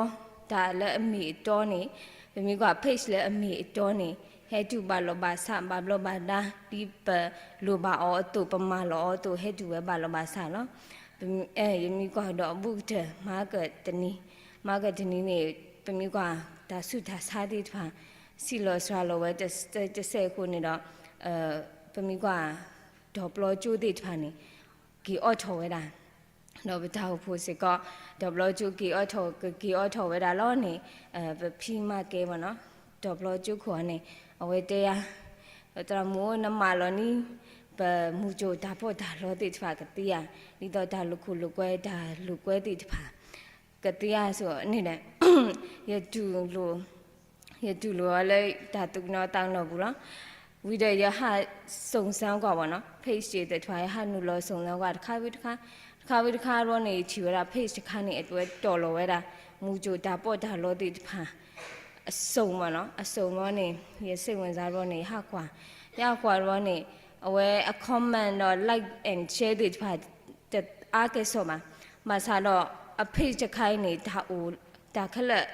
တၢ်လၢအမ့ၢ်အတီန့ၣ် ပမ့ၢ်ကွၢ် page လၢအမ့ၢ်အတီန့ၣ် ဟဲတုၤဘၣ်လီၤဘၣ်စး ဘၣ်ဘျီဘၣ်ဒါ ဒ်ပလိၣ်ဘၣ်အီၤအသိး ပမၤလီၤအီၤအသိး ဟဲတုၤဝဲဘၣ်လီၤဘၣ်စးလီၤ. ယမ့ၢ်ကွၢ်ဒီးအဘူးကတၢၢ် မၤကတနံၤ မၤကတနံၤန့ၣ် ပမ့ၢ်ကွၢ် တၢ်ဆူးတၢ်ဆါသ့ၣ်တဖၣ် ဆံးလီၤစှၤလီၤဝဲတစဲးအဃိန့ၣ်ဒီး ပမ့ၢ်ကွၢ် ဒီးပျီကၠိသ့ၣ်တဖၣ်န့ၣ် က့ၤအီၣ်ထီၣ်ဝဲဒၣ် ဒီးပတၢ်အိၣ်ဖှိၣ်စ့ၢ်ကီး ဒီးပျီကၠိက့ၤအီၣ်ထီၣ် ကက့ၤအီၣ်ထီၣ်ဝဲဒၣ်လီၤန့ၣ် ပဖံမၤကဲမ့ၢ်နီၤ ဒီးပျီကၠိခိၣ်အီၤန့ၣ် အဝဲတဲယၤ သရၣ်မုၣ် နမၤလီၤန့ၣ် ပမူကၠိတၢ်ပီးတၢ်လီသ့ၣ်တဖၣ်ကသ့ဧါ, ဒ်သိးတၢ်လိာ်ခိၣ်လိာ်ကွဲ တၢ်လိာ်ကွဲသ့ၣ်တဖၣ် ကသ့ဧါဆိန့ၣ်ဒီး ယတူၢ်လိာ် ယတူၢ်လိာ်အီၤလၢတၢ်သူၣ်ကနီၤသးကနီၤပူၤလီၤ. ဝံၤဒီးယဟးစုံစမ်းကွၢ်ဘၣ်နီၤ page သ့ၣ်တဖၣ် ယဟးနုာ်လီၤစုံစမ်းကွၢ်တခါဝံၤတခါ တခါဝံၤတခါတဘျီန့ၣ် ယထံၣ်ဝဲဒၣ် page တခါန့ၣ် အဝဲတီၢ်လီၤဝဲဒၣ် မူကၠိတၢ်ပီးတၢ်လီသ့ၣ်တဖၣ် အစုံမ့ၢ်နီၤ အစုံမ့ၢ်န့ၣ် ယစိတ်ဝင်စားတဘျီန့ၣ် ယဟးကွၢ် ယဟးကွၢ်တဘျီန့ၣ် အဝဲအ comment ဒီး like and share သ့ၣ်တဖၣ် တအါကဲၣ်ဆိးဘၣ်. ဘၣ်ဆၣ်ဒီး အ page တခါအံၤန့ၣ် တၢ်အိၣ် တၢ်ခဲလၢာ်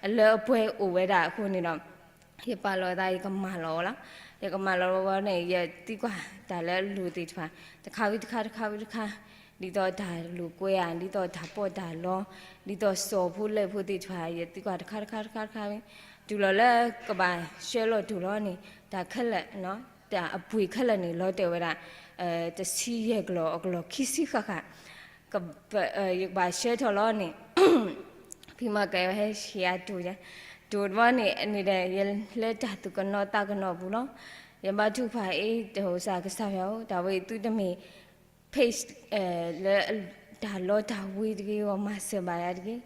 အလၢအပှဲၤအိၣ်ဝဲဒၣ်အဃိန့ၣ်ဒီး ယပာ်လီၤသး ယကမၤလီၤအီၤလီၤ. ယကမၤလီၤဝဲန့ၣ် ယသံကွၢ်တၢ်လၢအလိၤသ့ၣ်တဖၣ် တခါဝံၤတခါ တခါဝံၤတခါ ဒ်သိးတၢ်လိာ်ကွဲဧါ ဒ်သိးတၢ်ပီးတၢ်လီ ဒ်သိးစီၤဖိလဲၣ်ဖိသ့ၣ်တဖၣ် ယသံကွၢ်တခါတခါတခါတခါဝံၤ တုၤလီၤလၢကဘၣ်ဆှၢလီၤတုၤလီၤန့ၣ် တၢ်ခဲလၢာ် တၢ်အပှ့ၤခဲလၢာ်န့ၣ် လီၤတဲာ်ဝဲဒၣ် တဆံယဲၢ်ကလီၤ အကလီၤခံဆံဃၣ်ဃၣ် ယကဘၣ်ဆှၢထီၣ်လီၤန့ၣ် ဖံမၤကဲဝဲဟဲဆှၢအတိၢ် တိၢ်တဘျီန့ၣ် န့ၣ်ဒီး ယလၢတၢ်သူၣ်ကနီၤသးကနီၤပူၤလီၤ. ယဘါထုကဖၣ်အံၤ တၢ်အိၣ်စၢ်ကစၢ်ယွၤဧၢ တၢ်ဝဲအံၤသုတမ့ၢ် page လၢ တၢ်လီတၢ်ဝ့ၤတဂ့ၤ ဂီၤမၤစၢၤဘၣ်ယၤတဂ့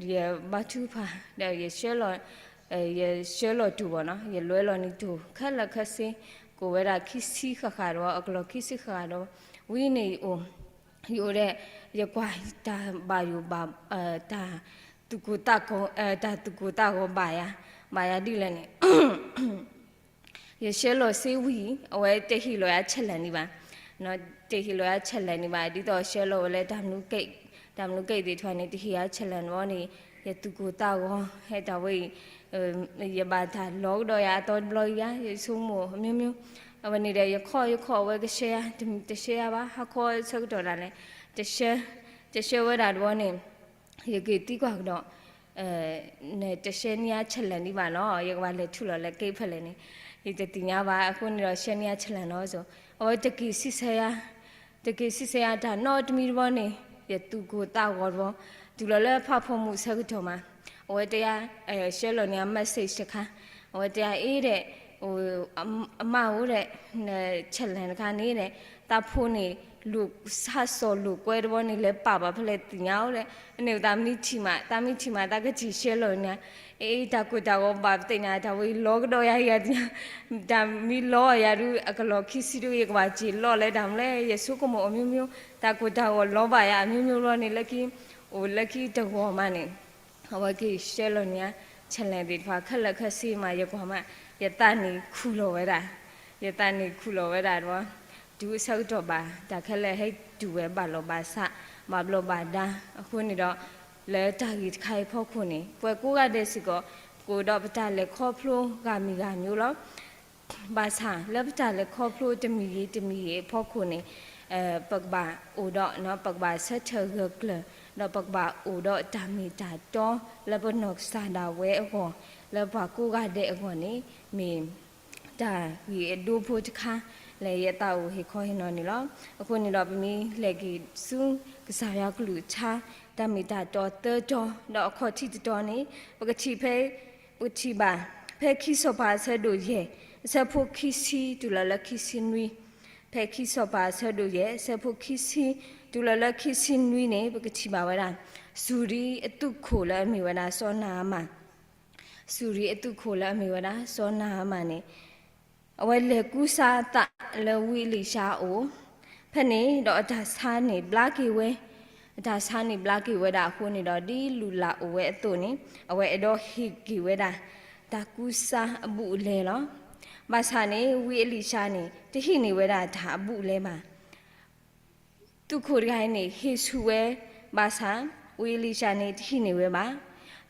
ၤ. ယဘါထုကဖၣ် ဒီးယဆှၢလီၤ ယဆှၢလီၤတိၢ်ဘၣ်နီၤ ယလွဲလီၤန့ၢ်တိၢ်ခဲလၢာ်ခဲဆ့ ကအိၣ်ဝဲဒၣ်ခံဆံဃၣ်ဃၣ်ဒီး အကလီၤခံဆံဃၣ်ဃၣ်ဒီး ဝံၤန့ၣ်ယအိၣ် ယအိၣ်ဒီး ယကွၢ်တၢ်ဘၣ်ယိၣ်ဘၣ် တၢ် သူၣ်ကိၢ်သးဂီၤ တၢ်သူၣ်ကိၢ်သးဂီၤဘၣ်ယၤ ဘၣ်ယၤဒ်လဲၣ်န့ၣ် ယဆှၢလီၤစ့ဝံၤ အဝဲတဟ့ၣ်လီၤယၤ challenge ဒံးဘၣ်, တဟ့ၣ်လီၤယၤ challenge ဒံးဘၣ် ဒ်သိးဆှၢလီၤဝဲလၢ တၢ်မနုၤကဲ တၢ်မနုၤကဲသ့ၣ်တဖၣ်န့ၣ် တဟ့ၣ်ယၤ challenge ဝဲန့ၣ် ယသူၣ်ကိၢ်သးဂီၤ ဟဲတၢ်ဝဲအံၤ ယဘၣ်တၢ်လီၤကဒီးယၤအသီတဘျီအံၤဧါ ယဆိကမိၣ်အမျိုးမျိုး, အဝဲန့ၣ်ဒီး ယခီၣ်ယခီၣ်အဝဲကဆှၢယၤ တဆှၢယၤဘၣ် ဟါခီဆၢကတီၢ်ဒၣ်လဲာ် တဆှၢ တဆှၢဝဲဒၣ်တဘျီန့ၣ် ယက့ၤသံကွၢ်ကဒီး နတဆှၢန့ၢ်ယၤ challenge ဒံးဘၣ်နီၤ ယကဘၣ်လဲၤထူလီၤလၢက့ဖဲလဲၣ်န့ၣ် ယတသ့ၣ်ညါဘၣ် အဃိန့ၣ်ဒီး ဆှၢန့ၢ်ယၤ challenge နီၤ အဝဲတက့ၤစံးဆၢယၤ တက့ၤစံးဆၢယၤတၢ်နီတမံၤတဘျီန့ၣ်, ယသူၣ်ကိၢ်သးဂီၤတဘျီ, တုၤလီၤလၢဖးဖီမုၢ်ဆၢကတီၢ်မး, အဝဲတဲယၤ, ဆှၢလီၤန့ၢ်ယၤ message တခါ, အဝဲတဲယၤအ့ဒီး, အမါဧိၤဒီး, န challenge တခါန့ၣ်ဒီး, သးဖိန့ၣ်, လူၤဆါစီၤလူၤကွဲတဘျီန့ၣ် လဲၤပာ်ဘၣ်ဖဲလဲၣ်သ့ၣ်ညါဧိၤဒီး, အန့ၣ်သးမံထံၣ်မး, သးမံထံၣ်မး သးကစံးဆှၢလီၤန့ၢ်ယၤ, အ့ တၢ်ကိၢ်တၢ်ဂီၤဘၣ်ပသ့ၣ်ညါ တၢ်ဝဲလီၤကဒီးယၤယၤသ့ၣ်ညါ, တၢ်မံလီၤယၤဒုး အကလီၢ်ခံဆံဒုး ယကဘၣ်စ့ၢ်လီၤလၢတၢ်မနုၤလဲၣ် ယဆိကမိၣ်အမျိုးမျိုး, တၢ်ကိၢ်တၢ်ဂီၤလီၤဘၣ်ယၤအမျိုးမျိုးလီၤန့ၣ် လၢခံ, အိၣ်လၢခံတဂီၤမးန့ၣ်, အဝဲက့ၤဆှၢလီၤန့ၢ်ယၤ challenge သ့ၣ်တဖၣ် ခဲလၢာ်ခဲဆ့မး ယကွၢ်မး, ယသးန့ၣ်ခူၣ်လီၤဝဲဒၣ်, ယသးန့ၣ်ခူၣ်လီၤဝဲဒၣ်ဒီး, တုၤအဆၢကတီၢ်ဘၣ် တၢ်ခဲလၢာ်ဟဲတုၤဝဲဘၣ်လီၢ်ဘၣ်စး, ဘၣ်ဘျီးဘၣ်ဒါ, အဃိန့ၣ်ဒီး, လၢတၢ်ဂ့ၢ်တခါအံၤအဖီခိၣ်န့ၣ် ပှၤကိးဂၤဒဲးစ့ၢ်ကီး, ပကအိၣ်ဒီးပတၢ်လဲၤခီဖျိဂၤမံၤဂၤမံၤလီၤ. ဘၣ်ဆၣ်လၢပတၢ်လဲၤခီဖျိတမံၤဂ့ၤတမံၤဂ့ၤအဖီခိၣ်န့ၣ်, ပကဘၣ်အိၣ်ဒီး, ပကဘၣ်ဆၢထၢၣ်ဂၢၢ်ကျၢၤ, ဒီးပကဘၣ်အိၣ်ဒီးတၢ်မ့ၢ်တၢ်တီလၢပနီၢ်ကစၢ်ဒၣ်ဝဲအဂီၢ်, လၢပှၤကိးဂၤဒဲးအဂီၢ်န့ၣ်, မ့ၢ်တၢ်ဂ့ၢ်အဒိဖိတခါ လၢယသးအိၣ်ဟ့ၣ်ခီဟ့ၣ်နီၤန့ၣ်လီၤ. အဃိန့ၣ်ဒီးပမ့ၢ်လဲၤက့ၤဆူကစၢ်ယွၤကလုၢ်ကထါ, တၢ်မ့ၢ်တၢ်တီသၢတီ, ဒီးအခီၣ်ထံးတတီန့ၣ်, ပကထံၣ်ဖဲ, ပကထံၣ်ဘၣ်, ဖဲခံစီၤပၤအဆၢဒိၣ်ယဲၢ်, အဆၢဖိခံဆံတုၤလီၤလၢခံဆံနွံ, ဖဲခံစီၤပၤအဆၢဒိၣ်ယဲၢ် အဆၢဖိခံဆံတုၤလီၤလၢခံဆံနွံန့ၣ် ပကထံၣ်ဘၣ်ဝဲဒၣ်, စူၤရံအသုးခိၣ်လၢအမ့ၢ်ဝဲဒၣ်စီၤနၤအမၣ် စူၤရံအသုးခိၣ်လၢအမ့ၢ်ဝဲဒၣ် စီၤနၤအမၣ်န့ၣ်, အဝဲလဲၤကူစါအသးလၢဝံအ့လံၡါအအိၣ်, ဖဲန့ၣ်ဒီးအတၢ်ဆါန့ၣ်ဘျါက့ၤဝဲ, အတၢ်ဆါန့ၣ်ဘျါက့ၤဝဲဒၣ်အဃိန့ၣ်ဒီး ဒ်လုၢ်လၢ်အိၣ်ဝဲအသိးန့ၣ်, အဝဲအဲၣ်ဒိးဟ့ၣ်က့ၤဝဲဒၣ်, တၢ်ကူစါအဘူးအလဲလီၤ. ဘၣ်ဆၣ်န့ၣ် ဝံအ့လံၡါန့ၣ် တဟ့ၣ်န့ၢ်ဝဲဒၣ်တၢ်အဘူးအလဲဘၣ်. သုးခိၣ်တဂၤအံၤန့ၣ် ဟ့ၣ်ဆူၣ်ဝဲ, ဘၣ်ဆၣ်, ဝံအ့လံၡါန့ၣ် တဟ့ၣ်န့ၢ်ဝဲဘၣ်.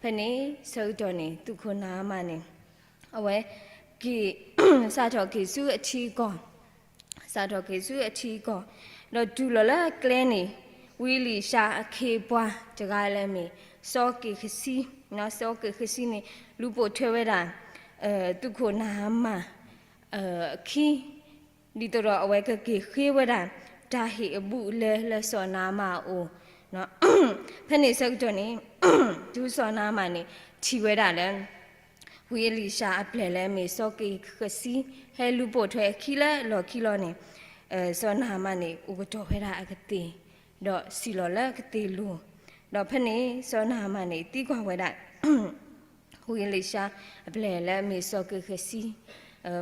ဖဲန့ၣ်ဆၢကတီၢ်န့ၣ် သုးခိၣ်နၤအမၣ်န့ၣ်, အဝဲ, က့ၤ, စးထီၣ်က့ၤဆူအထံအကီၢ်, စးထီၣ်က့ၤဆူအထံအကီၢ်, ဒီးတုၤလီၤလၢအကျဲန့ၣ်, ဝံအ့လံၡါအခ့အပှၤတဂၤလၢအမ့ၢ်, စီၤက့ၤဃစံ, စီၤက့ၤဃစံန့ၣ် လူၤပိာ်ထွဲဝဲဒၣ်, သုးခိၣ်နၤအမၣ်, အခံ ဒ်သိးဒီးအဝဲကက့ၤဃ့ဝဲဒၣ်, တၢ်ဟ့ၣ်အဘူးအလဲလၢစီၤနၤအမၣ်အအိၣ်, ဖဲန့ၣ်ဆၢကတီၢ်န့ၣ်, တုၤစီၤနၤအမၣ်န့ၣ် ထံၣ်ဝဲဒၣ်လၢ, ဝံအ့လံၡါအပျဲၢ်လၢအမ့ၢ်စီၤက့ၤဃစံ, ဟဲလူၤပိာ်ထွဲအခံလၢအလီၢ်ခံလီၤန့ၣ်, စီၤနၤအမၣ်န့ၣ် အိၣ်ကတီၤဝဲဒၣ်အကသ့ၣ်, ဒီးစံၣ်လီၤလၢအကသ့ၣ်လိၤ, ဒီးဖဲန့ၣ်စီၤနၤအမၣ်န့ၣ် သံကွၢ်ဝဲဒၣ် ဝံအ့လံၡါအပျဲၢ်လၢအမ့ၢ်စီၤက့ၤဃစံ,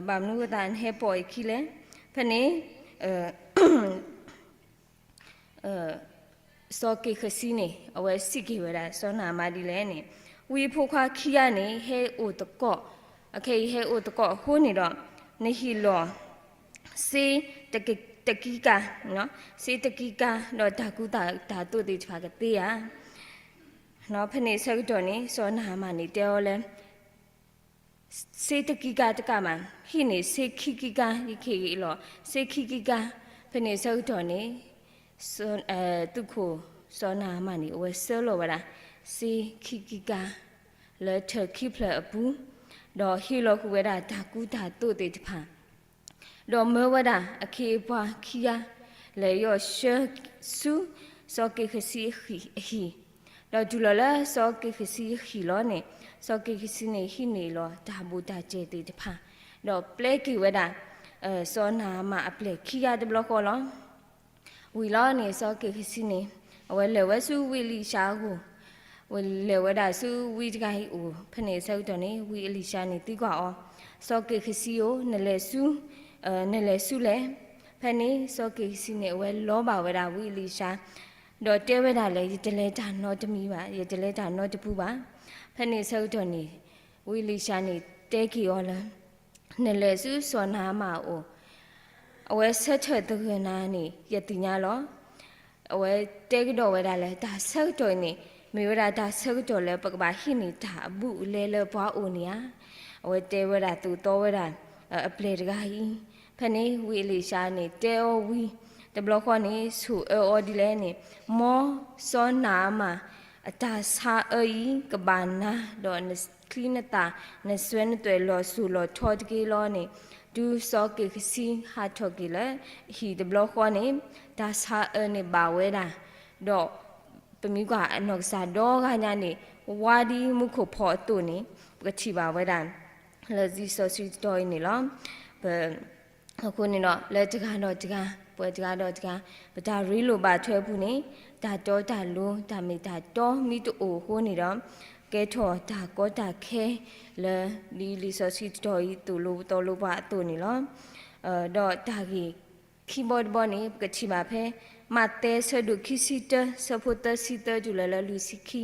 ဘၣ်မနုၤအဃိသတးနဟဲပိာ်အခံလဲၣ်. ဖဲန့ၣ်, စီၤက့ၤဃစံန့ၣ် အဝဲစံးက့ၤဝဲဒၣ်စီၤနၤအမၣ်ဒ်လဲၣ်န့ၣ်, ဝံအဖိခွါခံဂၤန့ၣ် ဟဲအိၣ်သကိး, အခဲအံၤဟဲအိၣ်သကိးအဃိန့ၣ်ဒီး, နဟ့ၣ်လီၤ, စ့, တကံကါ, စ့တကံကါ ဒီးတၢ်ကူတၢ်သိးသ့ၣ်တဖၣ်ကသ့ဧါ. ဖဲန့ၣ်ဆၢကတီၢ်န့ၣ် စီၤနၤအမၣ်န့ၣ် တဲအီၤလၢ စ့တကံကါတကးမး, ဟံးန့ၢ်စ့ခံကံကါ ယကဟ့ၣ်လီၤ, စ့ခံကံကါ, ဖဲန့ၣ်ဆၢကတီၢ်န့ၣ်, သုးခိၣ်စီၤနၤအမၣ်န့ၣ် အဝဲဆှၢလီၤဝဲဒၣ်, စ့ခံကံကါ, လၢထၢၣ်ခံဖျၢၣ်အပူၤ, ဒီးဟ့ၣ်လီၤကွံာ်ဝဲဒၣ်တၢ်ကူတၢ်သိးသ့ၣ်တဖၣ် ဒီးမၢဝဲဒၣ်အခ့အပှၤခံဂၤ, လဲၤယီၤဆှၢဆူစီၤက့ၤဃစံအဟံၣ်, ဒီးတုၤလီၤလၢစီၤက့ၤဃစံအဟံၣ်လီၤန့ၣ်, စီၤက့ၤဃစံန့ၣ်ဟံးန့ၢ်လီၤတၢ်ဘူးတၢ်စဲၤသ့ၣ်တဖၣ်, ဒီးပျဲက့ၤဝဲဒၣ်, စီၤနၤအမၣ်အပျဲၢ်ခံဂၤတဘျီဃီလီၤ. ဝံၤလီၤန့ၣ် စီၤက့ၤဃစံန့ၣ်, အဝဲလဲၤဝဲဆူဝံအ့လံၡါအဂီၢ်, ဝဲလဲၤဝဲဒၣ်ဆူဝံတဂၤအံၤအအိၣ်, ဖဲန့ၣ်ဆၢကတီၢ်န့ၣ် ဝံအ့လံၡါန့ၣ်သံကွၢ်အီၤ, စီၤက့ၤဃစံဧၢ, နလဲၤဆူ, နလဲၤဆူလဲၣ်. ဖဲန့ၣ်စီၤက့ၤဃစံန့ၣ် အဝဲလီၤဘၣ်ဝဲဒၣ်ဝံအ့လံၡါ, ဒီးတဲဝဲဒၣ်လၢ ယတလဲၤတၢ်နီတမံၤဘၣ်, ယတလဲၤတၢ်နီတပူၤဘၣ်. ဖဲန့ၣ်ဆၢကတီၢ်န့ၣ်, ဝံအ့လံၡါန့ၣ်တဲက့ၤအီၤလၢ နလဲၤဆူစီၤနၤအမၣ်အအိၣ်, အဝဲဆၢထၢၣ်သဂၢၢ်နၤန့ၣ် ယသ့ၣ်ညါလီၤ. အဝဲတဲကဒီးဝဲဒၣ်လၢ တၢ်ဆၢကတီၢ်အံၤန့ၣ် မ့ၢ်ဝဲဒၣ်တၢ်ဆၢကတီၢ်လၢပကဘၣ်ဟံးန့ၢ်တၢ်အဘူးအလဲလၢပှၤအိၣ်န့ၣ်ဧါ. အဝဲတဲဝဲဒၣ်သိးသီဝဲဒၣ် အပျဲၢ်တဂၤအံၤ, ဖဲန့ၣ်ဝံအ့လံၡါန့ၣ် တဲအီၤဝံၤတဘျီဃီန့ၣ် ဆိၣ်အၢအီၤဒ်လဲၣ်န့ၣ်, မ်စီၤနၤအမၣ် အတၢ်ဆါအၢအံၤ ကဘၣ်နၤ, ဒီးန နချံနသၣ် နစွဲနသွဲၣ်လီၤစိၤလီၤထီတက့ၢ်လီၤန့ၣ်, တုၤစီၤက့ၤကစံဟးထီၣ်က့ၤလၢဟံၣ်တဘျီဃီန့ၣ်, တၢ်ဆါအၢန့ၣ်ဘၣ်ဝဲဒၣ်, ဒီးပမ့ၢ်ကွၢ်အနီၢ်ကစၢ်ဒီဂၤညါန့ၣ်, ဝါဒ်မူခိၣ်ဖီအသိးန့ၣ်, ပကထံၣ်ဘၣ်ဝဲဒၣ် လၢလံာ်စီဆှံတတီၤအံၤန့ၣ်လီၤ. ပ အဃိန့ၣ်ဒီး လၢတဂၤဒီးတဂၤ, ပဝဲတဂၤဒီးတဂၤ, ပတၢ်ရ့လိာ်ဘၣ်ထွဲအပူၤန့ၣ်, တၢ်တီတၢ်လိၤ တၢ်မ့ၢ်တၢ်တီမ့ၢ်တအိၣ်အဃိန့ၣ်ဒီး, ကဲထီၣ်တၢ်ကီတၢ်ခဲ လၢဒ်လံာ်စီဆှံတတီၤအံၤသိၣ်လိသီလိပှၤအသိးန့ၣ်လီၤ. ဒီးတၢ်ဂ့ၢ်ခံဘီတဘီန့ၣ် ပကထံၣ်ဘၣ်ဖဲ မးသဲအဆၢဒိၣ်ခံဆံတၢ အဆၢဖိသၢဆံသၢတုၤလၢလၢလွံၢ်ဆံခံ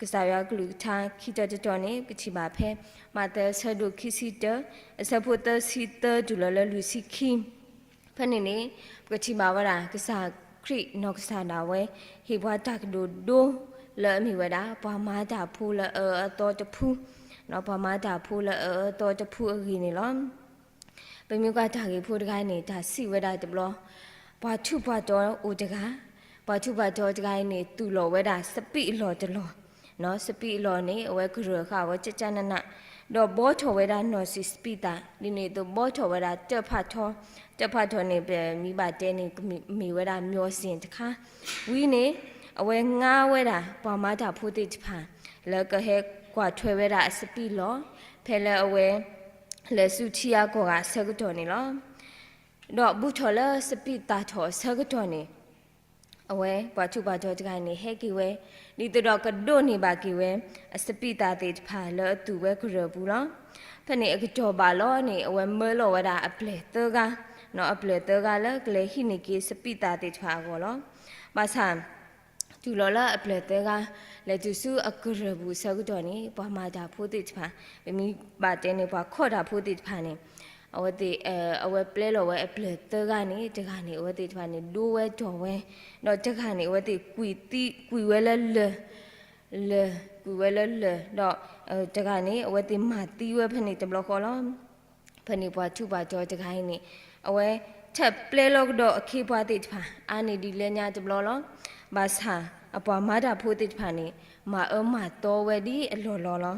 ကစၢ်ယွၤကလုၢ်ကထါခံတီၤတတီၤန့ၣ် ပထံၣ်ဘၣ်ဖဲ မးသဲအဆၢဒိၣ်ခံဆံတၢ အဆၢဖိသၢဆံသၢတုၤလၢလၢလွံၢ်ဆံခံ ဖဲန့ၣ်န့ၣ် ပကထံၣ်ဘၣ်ဝဲဒၣ် ကစၢ်ခရံာ်နီၢ်ကစၢ်ဒၣ်ဝဲ ဟ့ၣ်ပှၤတၢ်ကဒိၣ်ဒိ လၢအမ့ၢ်ဝဲဒၣ် ပှၤမၤတၢ်ဖိလၢအအၢအသီတဖု, ပှၤမၤတၢ်ဖိလၢအအၢအသီတဖုအဂ့ၢ်န့ၣ်လီၤ. ပမ့ၢ်ကွၢ်တၢ်ဂ့ၢ်ဖိတဂၤန့ၣ် တၢ်စံးဝဲဒၣ်တဘျီ, ပှၤထူးပှၤတီၤအိၣ်တဂၤ, ပှၤထူးပှၤတီၤတဂၤအံၤန့ၣ် သူၣ်လီၤဝဲဒၣ်စပံးအလီၢ်တလီၢ်, စပံးအလီၢ်န့ၣ် အဝဲကရၢၢ်ဃာ်ဝဲကၠၢကၠၢနးနး, ဒီးဘှီထီၣ်ဝဲဒၣ်နီၢ်ဆံးစပံးသၣ်, ဒ်န့ၣ်အသိးဘှီထီၣ်ဝဲဒၣ်တၢၣ်ဖးထီ, တၢၣ်ဖးထီန့ၣ် ပမ့ၢ်ဘၣ်တဲန့ၣ် ကမ့ၢ်ဝဲဒၣ်မျီစ့ၣ်တခါ, ဝံၤန့ၣ် အဝဲငါဝဲဒၣ် ပှၤမၤတၢ်ဖိသ့ၣ်တဖၣ် လၢကဟဲကွၢ်ထွဲဝဲဒၣ်အစပံးလီၢ်, ဖဲလၢအဝဲ လဲၤဆူထံအါကီၢ်ဂၤအဆၢကတီၢ်န့ၣ်လီၤ. ဒီးဘူးထီၣ်လၢစပံးသၣ်ထီၣ်အဆၢကတီၢ်န့ၣ်, အဝဲပှၤထူးပှၤတီၤတဂၤန့ၣ် ဟဲက့ၤဝဲ, ဒ်သိးဒီးကဒိးန့ၢ်ဘၣ်က့ၤဝဲ အစပံးသၣ်သ့ၣ်တဖၣ်လၢအသူၣ်ဝဲကရၢၢ်ပူၤလီၤ. ဖဲန့ၣ်အကတီၢ်ဘၣ်လီၤန့ၣ် အဝဲမၢလီၤဝဲဒၣ်အပျဲၢ်သၢဂၤ, အပျဲၢ်သၢဂၤလၢကလဲၤဟံးန့ၢ်က့ၤစပံးသၣ်သ့ၣ်တဖၣ်အဂီၢ်လီၤ. ဘၣ်ဆၣ် တုၤလီၤလၢအပျဲၢ်သၢဂၤ လဲၤတုၤဆူအကရၢၢ်ပူၤအဆၢကတီၢ်န့ၣ် ပှၤမၤတၢ်ဖိသ့ၣ်တဖၣ်, ပမ့ၢ်ဘၣ်တဲန့ၣ် ပှၤခီၣ်တၢ်ဖိသ့ၣ်တဖၣ်န့ၣ်, အဝဲသ့ၣ်, အဝဲပျဲလီၤဝဲအပျဲၢ်သၢဂၤန့ၣ် တဂၤန့ၣ် အဝဲသ့ၣ်တဖၣ်န့ၣ် ဒိဝဲတီၢ်ဝဲ, ဒီးတဂၤန့ၣ် အဝဲသ့ၣ်ကွံာ်သံ, ကွံာ်ဝဲလၢလၢၢ်, လၢၢ်, ကွံာ်ဝဲလၢလၢၢ်, ဒီးတဂၤန့ၣ် အဝဲသ့ၣ်မၤသံဝဲဖဲန့ၣ်တဘျီဃီလီၤ. ဖဲန့ၣ်ပှၤထူးပှၤတီၤတဂၤအံၤန့ၣ်, အဝဲထပ်ပျဲလီၤကဒီးအခ့အပှၤသ့ၣ်တဖၣ် အါန့ၢ်ဒ်လဲၣ်ညါတဘျီလီၤ. ဘၣ်ဆၣ် အပှၤမၤတၢ်ဖိသ့ၣ်တဖၣ်န့ၣ် မၤအၢမၤသီဝဲဒ်အလီၢ်လီၤလီၤ.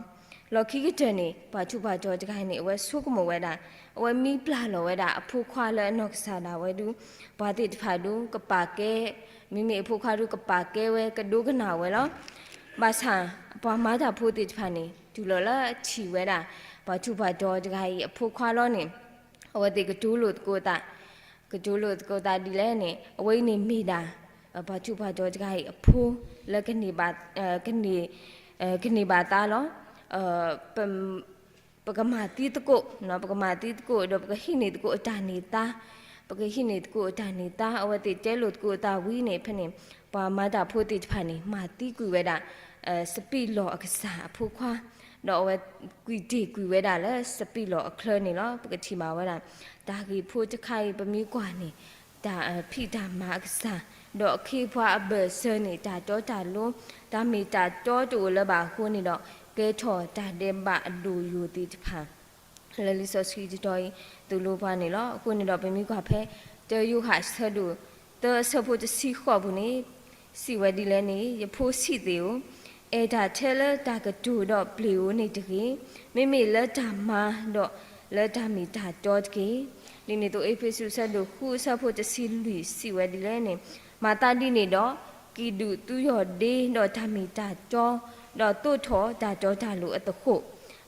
လီၢ်ခံကတၢၢ်န့ၣ် ပှၤထူးပှၤတီၤတဂၤအံၤန့ၣ် အဝဲဆိကမိၣ်ဝဲဒၣ်, အဝဲမံပျၢ်လီၤဝဲဒၣ်အဖိခွါလၢအနီၢ်ကစၢ်ဒၣ်ဝဲဒုး, ပှၤသ့ၣ်တဖၣ်ဒုးကပာ်ကဲ, မ့မ့ၢ်အဖိခွါဒုးကပာ်ကဲဝဲ ကဒိကနၣ်ဝဲလီၤ. ဘၣ်ဆၣ် ပှၤမၤတၢ်ဖိသ့ၣ်တဖၣ်န့ၣ် တုၤလီၤလၢအထံၣ်ဝဲဒၣ် ပှၤထူးပှၤတီၤတဂၤအံၤအဖိခွါလီၤန့ၣ်, အဝဲသ့ၣ်ကတိၤလိာ်သကိးသး, ကတိၤလိာ်သကိးသးဒ်လဲၣ်န့ၣ် အဝဲအံၤန့ၣ်မ့ၢ်ဒၣ် ပှၤထူးပှၤတီၤတဂၤအံၤအဖိလၢကန့ၢ်ဘၣ်, ကန့ၢ်, ကန့ၢ်ဘၣ်သါလီၤ. ပကမၤသံသကိး, ပကမၤသံသကိးဒီးပကဟံးန့ၢ်သကိးအတၢ်န့ၢ်သါ, ပကဟံးန့ၢ်သကိးအတၢ်န့ၢ်သါ အဝဲသ့ၣ်တဲလိာ်သကိးအသးဝံၤန့ၣ် ဖဲန့ၣ် ပှၤမၤတၢ်ဖိသ့ၣ်တဖၣ်န့ၣ် မၤသံကွံာ်ဝဲဒၣ် စပံးလီၢ်အကစၢ်အဖိခွါ, ဒီးအဝဲကွံာ်တ့ၢ်ကွံာ်ဝဲဒၣ်လၢစပံးလီၢ်အချၢန့ၣ်လီၤ. ပကထံၣ်ဘၣ်ဝဲဒၣ် တၢ်ဂ့ၢ်ဖိတခါအံၤ ပမ့ၢ်ကွၢ်န့ၣ် တၢ်ဖံးတၢ်မၤအကစၢ်, ဒီးအခ့အပှၤအဘၢၣ်စၢၤန့ၣ် တၢ်တီတၢ်လိၤ, တၢ်မ့ၢ်တၢ်တီတအိၣ်လၢၤဘၣ်အဃိန့ၣ်ဒီး ကဲထီၣ်တၢ်ဒဲးဘးအဒိၣ်ယိာ်သ့ၣ်တဖၣ် လၢလံာ်စီဆှံတတီၤအံၤ သိၣ်လိပှၤန့ၣ်လီၤ. အဃိန့ၣ်ဒီး ပမ့ၢ်ကွၢ်ဖဲ တၢယိၤဟၣ်အဆၢဒိၣ်သၢ အဆၢဖိတဆံဃိးပူၤန့ၣ် စံးဝဲဒ်လဲၣ်န့ၣ်, ယဖိဆံးသ့ၣ်ဧၢ, အဲၣ်တၢ်ထဲလၢတၢ်ကတိၤဒီးပျ့ၤဧိၤန့ၣ်တဂ့ၤ, မ့မ့ၢ်လၢတၢ်မၤဒီးလၢတၢ်မ့ၢ်တၢ်တီတက့ၢ်. ဒ်န့ၣ်အသိး အ့းဖ့းစူးအဆၢဒိၣ်ဃု အဆၢဖိတဆံလွံၢ် စံးဝဲဒ်လဲၣ်န့ၣ်, မၤသးဒ်န့ၣ်ဒီး ကံၣ်ဒုၣ်သုယီၢ်ဒ့ဒီးတၢ်မ့ၢ်တၢ်တီ, ဒီးသိးထီၣ်တၢ်တီတၢ်လိၤအသဃိး.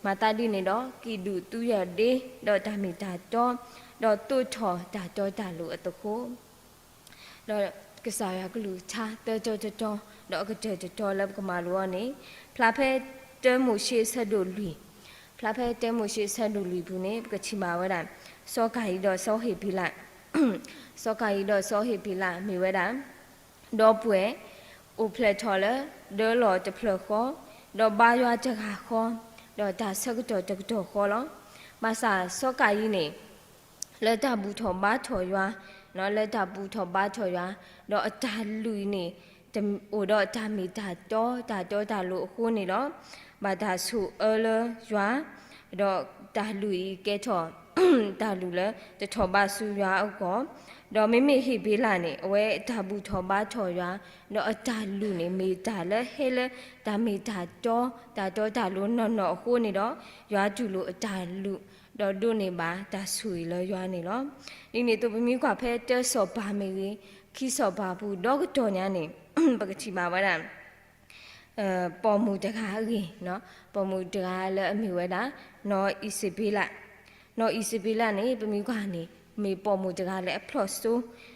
မၤသးဒ်န့ၣ်ဒီး ကံၣ်ဒုၣ်သုယီၢ်ဒ့ဒီးတၢ်မ့ၢ်တၢ်တီ, ဒီးသိးထီၣ်တၢ်တီတၢ်လိၤအသဃိး. ဒီးကစၢ်ယွၤကလုၢ်ကထါ တၢတၢတတီၤ ဒီးအကတၢၢ်တတီၤလၢပကမၤလိအီၤန့ၣ်, ဖျါဖဲတၢမိၤၡ့အဆၢဒိၣ်လွံၢ်, ဖျါဖဲတၢမိၤၡ့အဆၢဒိၣ်လွံၢ်ပူၤန့ၣ် ပကထံၣ်ဘၣ်ဝဲဒၣ် စီၤကၤယံၤဒီးစီၤဟ့းဘ့းလး, စီၤကၤယံၤဒီးစီၤဟ့းဘ့းလးမ့ၢ်ဝဲဒၣ် ဒီပုၢ်ဝဲၢ် အိၣ်ဖျဲၣ်ထီၣ်လၢဒၢလီၢ်တဖျၢၣ်ဃီ, ဒီးဘါယွၤတဂၤဃီ, ဒီးတၢ်ဆၢကတီၢ်တကတီၢ်ဃီလီၤ. ဘၣ်ဆၣ်စီၤကၤယံၤန့ၣ် လၢတၢ်ဘူၣ်ထီၣ်ဘါထီၣ်ယွၤ, လၢတၢ်ဘူၣ်ထီၣ်ဘါထီၣ်ယွၤ, ဒီးအတၢ်လုၢ်အံၤန့ၣ် အိၣ်ဒီးတၢ်မ့ၢ်တၢ်တီ တၢ်တီတၢ်လိၤအဃိန့ၣ်လီၤ. ဘၣ်တၢ်ဆိၣ်အၢလၢယွၤ, ဒီးတၢ်လုၢ်အံၤကဲထီၣ် တၢ်လုၢ်လၢတထီၣ်ဘးဆူယွၤအဂီၢ်, ဒီးမ့မ့ၢ်ဟ့းဘ့လၣ်န့ၣ် အဝဲအတၢ်ဘူၣ်ထီၣ်ဘါထီၣ်ယွၤ, ဒီးအတၢ်လုၢ်န့ၣ် မ့ၢ်တၢ်လၢဟဲလၢတၢ်မ့ၢ်တၢ်တီ, တၢ်တီတၢ်လိၤနီၢ်နီၢ်အဃိန့ၣ်ဒီး ယွၤတူၢ်လိာ်အတၢ်လုၢ်, ဒီးဒိးန့ၢ်ဘၣ်တၢ်ဆိၣ်ဂ့ၤလၢယွၤန့ၣ်လီၤ. ဒ်န့ၣ်အသိးပမ့ၢ်ကွၢ်ဖဲတၢစီၤပၤမ့ၢ်ဂ့ၤ, ခံစီၤပၤပူၤဒီကတီၢ်ညါန့ၣ် ပကထံၣ်ဘၣ်ဝဲဒၣ် ပိာ်မုၣ်တဂၤအဂ့ၢ်, ပိာ်မုၣ်တဂၤလၢအမ့ၢ်ဝဲဒၣ် နီၢ်အံးစဘ့လး, နီၢ်အံးစဘ့လးန့ၣ် ပမ့ၢ်ကွၢ်န့ၣ် မ့ၢ်ပိာ်မုၣ်တဂၤလၢအဖျီၣ်စိ,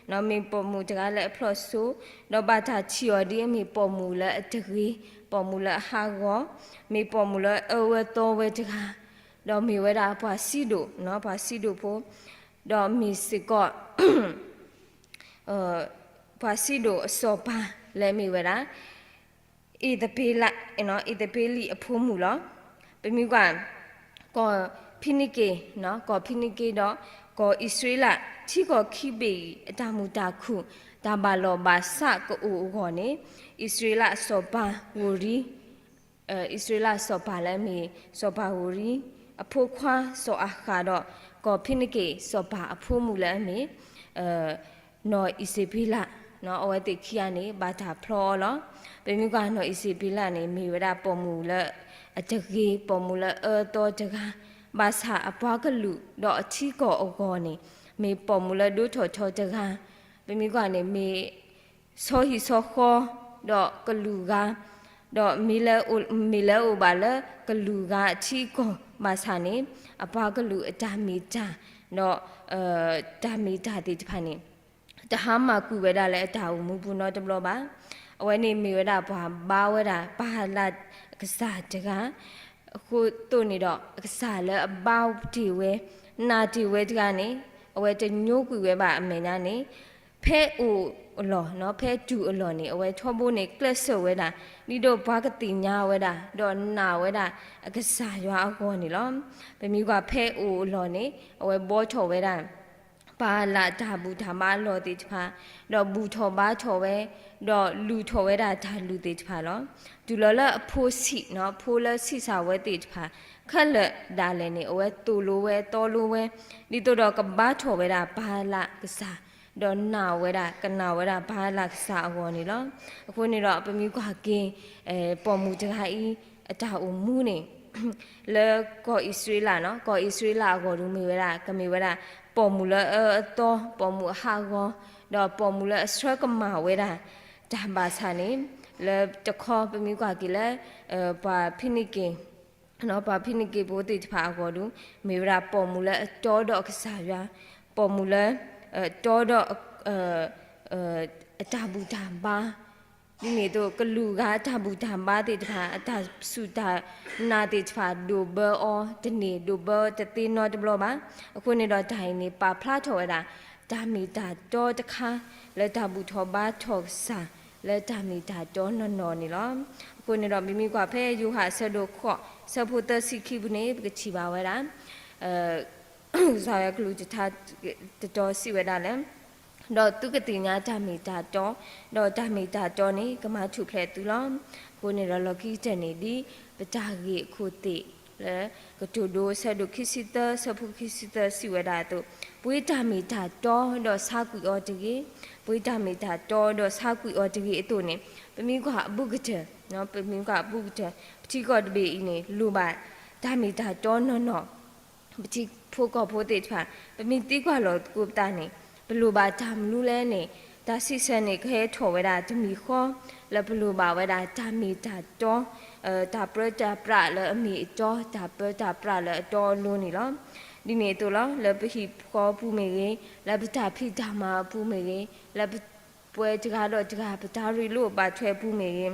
မ့ၢ်ပိာ်မုၣ်တဂၤလၢအဖျီၣ်စိ, ဒီးဘၣ်တၢ်ထံၣ်အီၤဒ်အမ့ၢ်ပိာ်မုၣ်လၢအတဂ့ၤ, ပိာ်မုၣ်လၢအဟးဂီၤ, မ့ၢ်ပိာ်မုၣ်လၢအအၢဝဲသီဝဲတဂၤ, ဒီးမ့ၢ်ဝဲဒၣ်ပှၤစံဒိၣ်, ပှၤစံဒိၣ်ဖိ, ဒီးမ့ၢ်စ့ၢ်ကီး ပှၤစံဒိၣ်အစီၤပၤလၢအမ့ၢ်ဝဲဒၣ် အံးသဘ့လး, အံးသဘ့လံအဖိမုၣ်လီၤ. ပမ့ၢ်ကွၢ် ကီၢ်ဖံနံက့, ကီၢ်ဖံနံက့ဒီး ကီၢ်အံၣ်စရ့လး ထံကီၢ်ခံဘ့ၣ်အံၤ အတၢ်မုာ်တၢ်ခုၣ် တၢ်ဘၣ်လီၢ်ဘၣ်စးကအိၣ်အဂီၢ်န့ၣ် အံၣ်စရ့လးအစီၤပၤဝိရံ အံၣ်စရ့လးစီၤပၤလၢအမ့ၢ် စီၤပၤဝိရံ အဖိခွါစီၤအၤဃးဒီး ကီၢ်ဖံနက့ၣ်စီၤပၤအဖိမုၣ်လၢအမ့ၢ် နီၢ်အံးစ့ဘ့လး, အဝဲသ့ၣ်ခံဂၤန့ၣ် ဘၣ်တၢ်ဖျီအီၤလီၤ. ပမ့ၢ်ကွၢ်နီၢ်အံးစ့ဘ့လးန့ၣ် မ့ၢ်ဝဲဒၣ်ပိာ်မုၣ်လၢအတဂ့ၤ, ပိာ်မုၣ်လၢအအၢသီတဂၤ, ဘၣ်ဆၣ်အပှၤကလုာ်ဒီးအထံကီၢ်အဂီၢ်န့ၣ် မ့ၢ်ပိာ်မုၣ်လၢဒိၣ်ထီၣ်ထီတဂၤ, ပမ့ၢ်ကွၢ်န့ၣ် မ့ၢ် ဆီဟံၣ်ဆီဃီ ဒီးကလုာ်ဂၤ, ဒီးမ့ၢ်လၢအအိၣ်, မ့ၢ်လၢအအိၣ်ဘၣ်လၢကလုာ်ဂၤအထံအကီၢ်ဘၣ်ဆၣ်န့ၣ် အပှၤကလုာ်အတၢ်မ့ၢ်တၢ်, ဒီး တၢ်မ့ၢ်တၢ်သ့ၣ်တဖၣ်န့ၣ် တဟါမၢ်ကွံာ်ဝဲဒၣ်လၢအတၢ်အိၣ်မူပူၤနီတဘျီဘၣ်. အဝဲန့ၣ်မ့ၢ်ဝဲဒၣ်ပှၤဘါဝဲဒၣ် ပၤလးအကစၢ်တဂၤ, အဃိသိးန့ၣ်ဒီး အကစၢ်လၢအဘါတ့ၢ်ဝဲ, နာ်တ့ၢ်ဝဲတဂၤန့ၣ် အဝဲတညိကွံာ်ဝဲဘၣ်အမဲာ်ညါန့ၣ် ဖဲအိၣ်အလီၢ်, ဖဲတုၤအလီၢ်န့ၣ် အဝဲထီဘိန့ၣ်ကျဲးစၢးဝဲဒၣ် ဒ်သိးပှၤကသ့ၣ်ညါဝဲဒၣ် ဒီးနာ်ဝဲဒၣ်အကစၢ်ယွၤအဂီၢ်န့ၣ်လီၤ. ပမ့ၢ်ကွၢ်ဖဲအိၣ်အလီၢ်န့ၣ် အဝဲဘှီထီၣ်ဝဲဒၣ် ပၤလးတၢ်ဘူၣ်တၢ်ဘါအလီၢ်သ့ၣ်တဖၣ်, ဒီးဘူၣ်ထီၣ်ဘါထီၣ်ဝဲ, ဒီးလုၢ်ထီၣ်ဝဲဒၣ်တၢ်လုၢ်သ့ၣ်တဖၣ်လီၤ. တုၤလီၤလၢအဖိဆံး, ဖိလၢဆံးစၢ်ဝဲသ့ၣ်တဖၣ် ခဲလၢာ်ဒၣ်လဲာ်န့ၣ် အဝဲသိၣ်လိဝဲသီလိဝဲ, ဒ်သိးဒီးကဘါထီၣ်ဝဲဒၣ်ပၤလးကစၢ်, ဒီးနာ်ဝဲဒၣ် ကနာ်ဝဲဒၣ်ပၤလးကစၢ်အဂီၢ်န့ၣ်လီၤ. အဃိန့ၣ်ဒီး ပမ့ၢ်ကွၢ်က့ၤ ပိာ်မုၣ်တဂၤအံၤ အတၢ်အိၣ်မူန့ၣ် လၢကီၢ်အံၣ်စရ့လး, ကီၢ်အံၣ်စရ့လးအဂီၢ်ဒုးမ့ၢ်ဝဲဒၣ် ကမ့ၢ်ဝဲဒၣ် ပိာ်မုၣ်လၢအအၢအသီ, ပိာ်မုၣ်အဟးဂီၤ, ဒီးပိာ်မုၣ်လၢအဆှၢကမၣ်ဝဲဒၣ် တၢ်ဘၣ်ဆၣ်န့ၣ် လၢတခီပမ့ၢ်ကွၢ်က့ၤလၢ ပှၤဖံနက့ၣ်, ပှၤဖံနက့ၣ်ဖိသ့ၣ်တဖၣ်အဂီၢ်ဒုး မ့ၢ်ဝဲဒၣ်ပိာ်မုၣ်လၢအတီဒီးအကစၢ်ယွၤ, ပိာ်မုၣ်လၢ တီဒီး အတၢ်ဘူၣ်တၢ်ဘါ, ဒ်န့ၣ်အသိး ကလုာ်ဂၤအတၢ်ဘူၣ်တၢ်ဘါသ့ၣ်တဖၣ် အတၢ်စူၢ်တၢ်နာ်သ့ၣ်တဖၣ် ဒိၣ်ဘၢအီၤတန့ၢ် ဒိၣ်ဘၢတသ့နီတဘျီဘၣ်. အဃိန့ၣ်ဒီးတၢ်အံၤန့ၣ် ပာ်ဖျါထီၣ်ဝဲဒၣ် တၢ်မ့ၢ်တၢ်တီတခါ လၢတၢ်ဘူၣ်ထီၣ်ဘါထီၣ်ကစၢ် လၢတၢ်မ့ၢ်တၢ်တီနီၢ်နီၢ်န့ၣ်လီၤ. အဃိန့ၣ်ဒီး ပမ့ၢ်ကွၢ်ဖဲယိၤဟၣ်အဆၢဒိၣ်ဃိး ဆၢဖိသၢဆံခံပူၤန့ၣ် ပကထံၣ်ဘၣ်ဝဲဒၣ် ကစၢ်ယွၤကလုၢ်ကထါတတီၤစံးဝဲဒၣ်လၢ ဒီးသုကသ့ၣ်ညါတၢ်မ့ၢ်တၢ်တီ, ဒီးတၢ်မ့ၢ်တၢ်တီန့ၣ် ကမၤထူၣ်ဖျဲးသုလီၤ. အဃိန့ၣ်ဒီးလီၢ်ခံကတၢၢ်န့ၣ် ဒ်ပတၢ်ဂ့ၢ်အခိၣ်သ့ၣ်လၢ ကတိၤဒိအဆၢဒိၣ်ခံဆံသၢ ဆၢဖိခံဆံသၢစံးဝဲဒၣ်အသိး, ပှ့ၤတၢ်မ့ၢ်တၢ်တီဒီးဆါကွံာ်အီၤတဂ့ၤ, ပှ့ၤတၢ်မ့ၢ်တၢ်တီဒီးဆါကွံာ်အီၤတဂ့ၤအသိးန့ၣ်, ပမ့ၢ်ကွၢ်အဘူးကတၢၢ်, ပမ့ၢ်ကွၢ်အဘူးကတၢၢ် ပထံကီၢ်တဘ့ၣ်အံၤန့ၣ် လိၣ်ဘၣ်တၢ်မ့ၢ်တၢ်တီနီၢ်နီၢ် ပထံဖိကီၢ်ဖိသ့ၣ်တဖၣ် ပမ့ၢ်သံကွၢ်လီၤသကိးပသးန့ၣ် ပလိၣ်ဘၣ်တၢ်မနုၤလဲၣ်န့ၣ် တၢ်စံးဆၢန့ၣ် ကဟဲထီၣ်ဝဲဒၣ်တမံၤဃီ လၢပလိၣ်ဘၣ်ဝဲဒၣ်တၢ်မ့ၢ်တၢ်တီ, တၢ်ပြၢတၢ်ပြးလၢအမ့ၢ်အတီ, တၢ်ပြၢတၢ်ပြးလၢအတီအလိၤန့ၣ်လီၤ. ဒ်န့ၣ်အသိးလီၤ လၢပဟံၣ်ဃီအပူၤမ့ၢ်ဂ့ၤ, လၢပတၢ်ဖံးတၢ်မၤအပူၤမ့ၢ်ဂ့ၤ, လၢပ ပဝဲတဂၤဒီးတဂၤ ပတၢ်ရ့လိာ်ဘၣ်ထွဲအပူၤမ့ၢ်ဂ့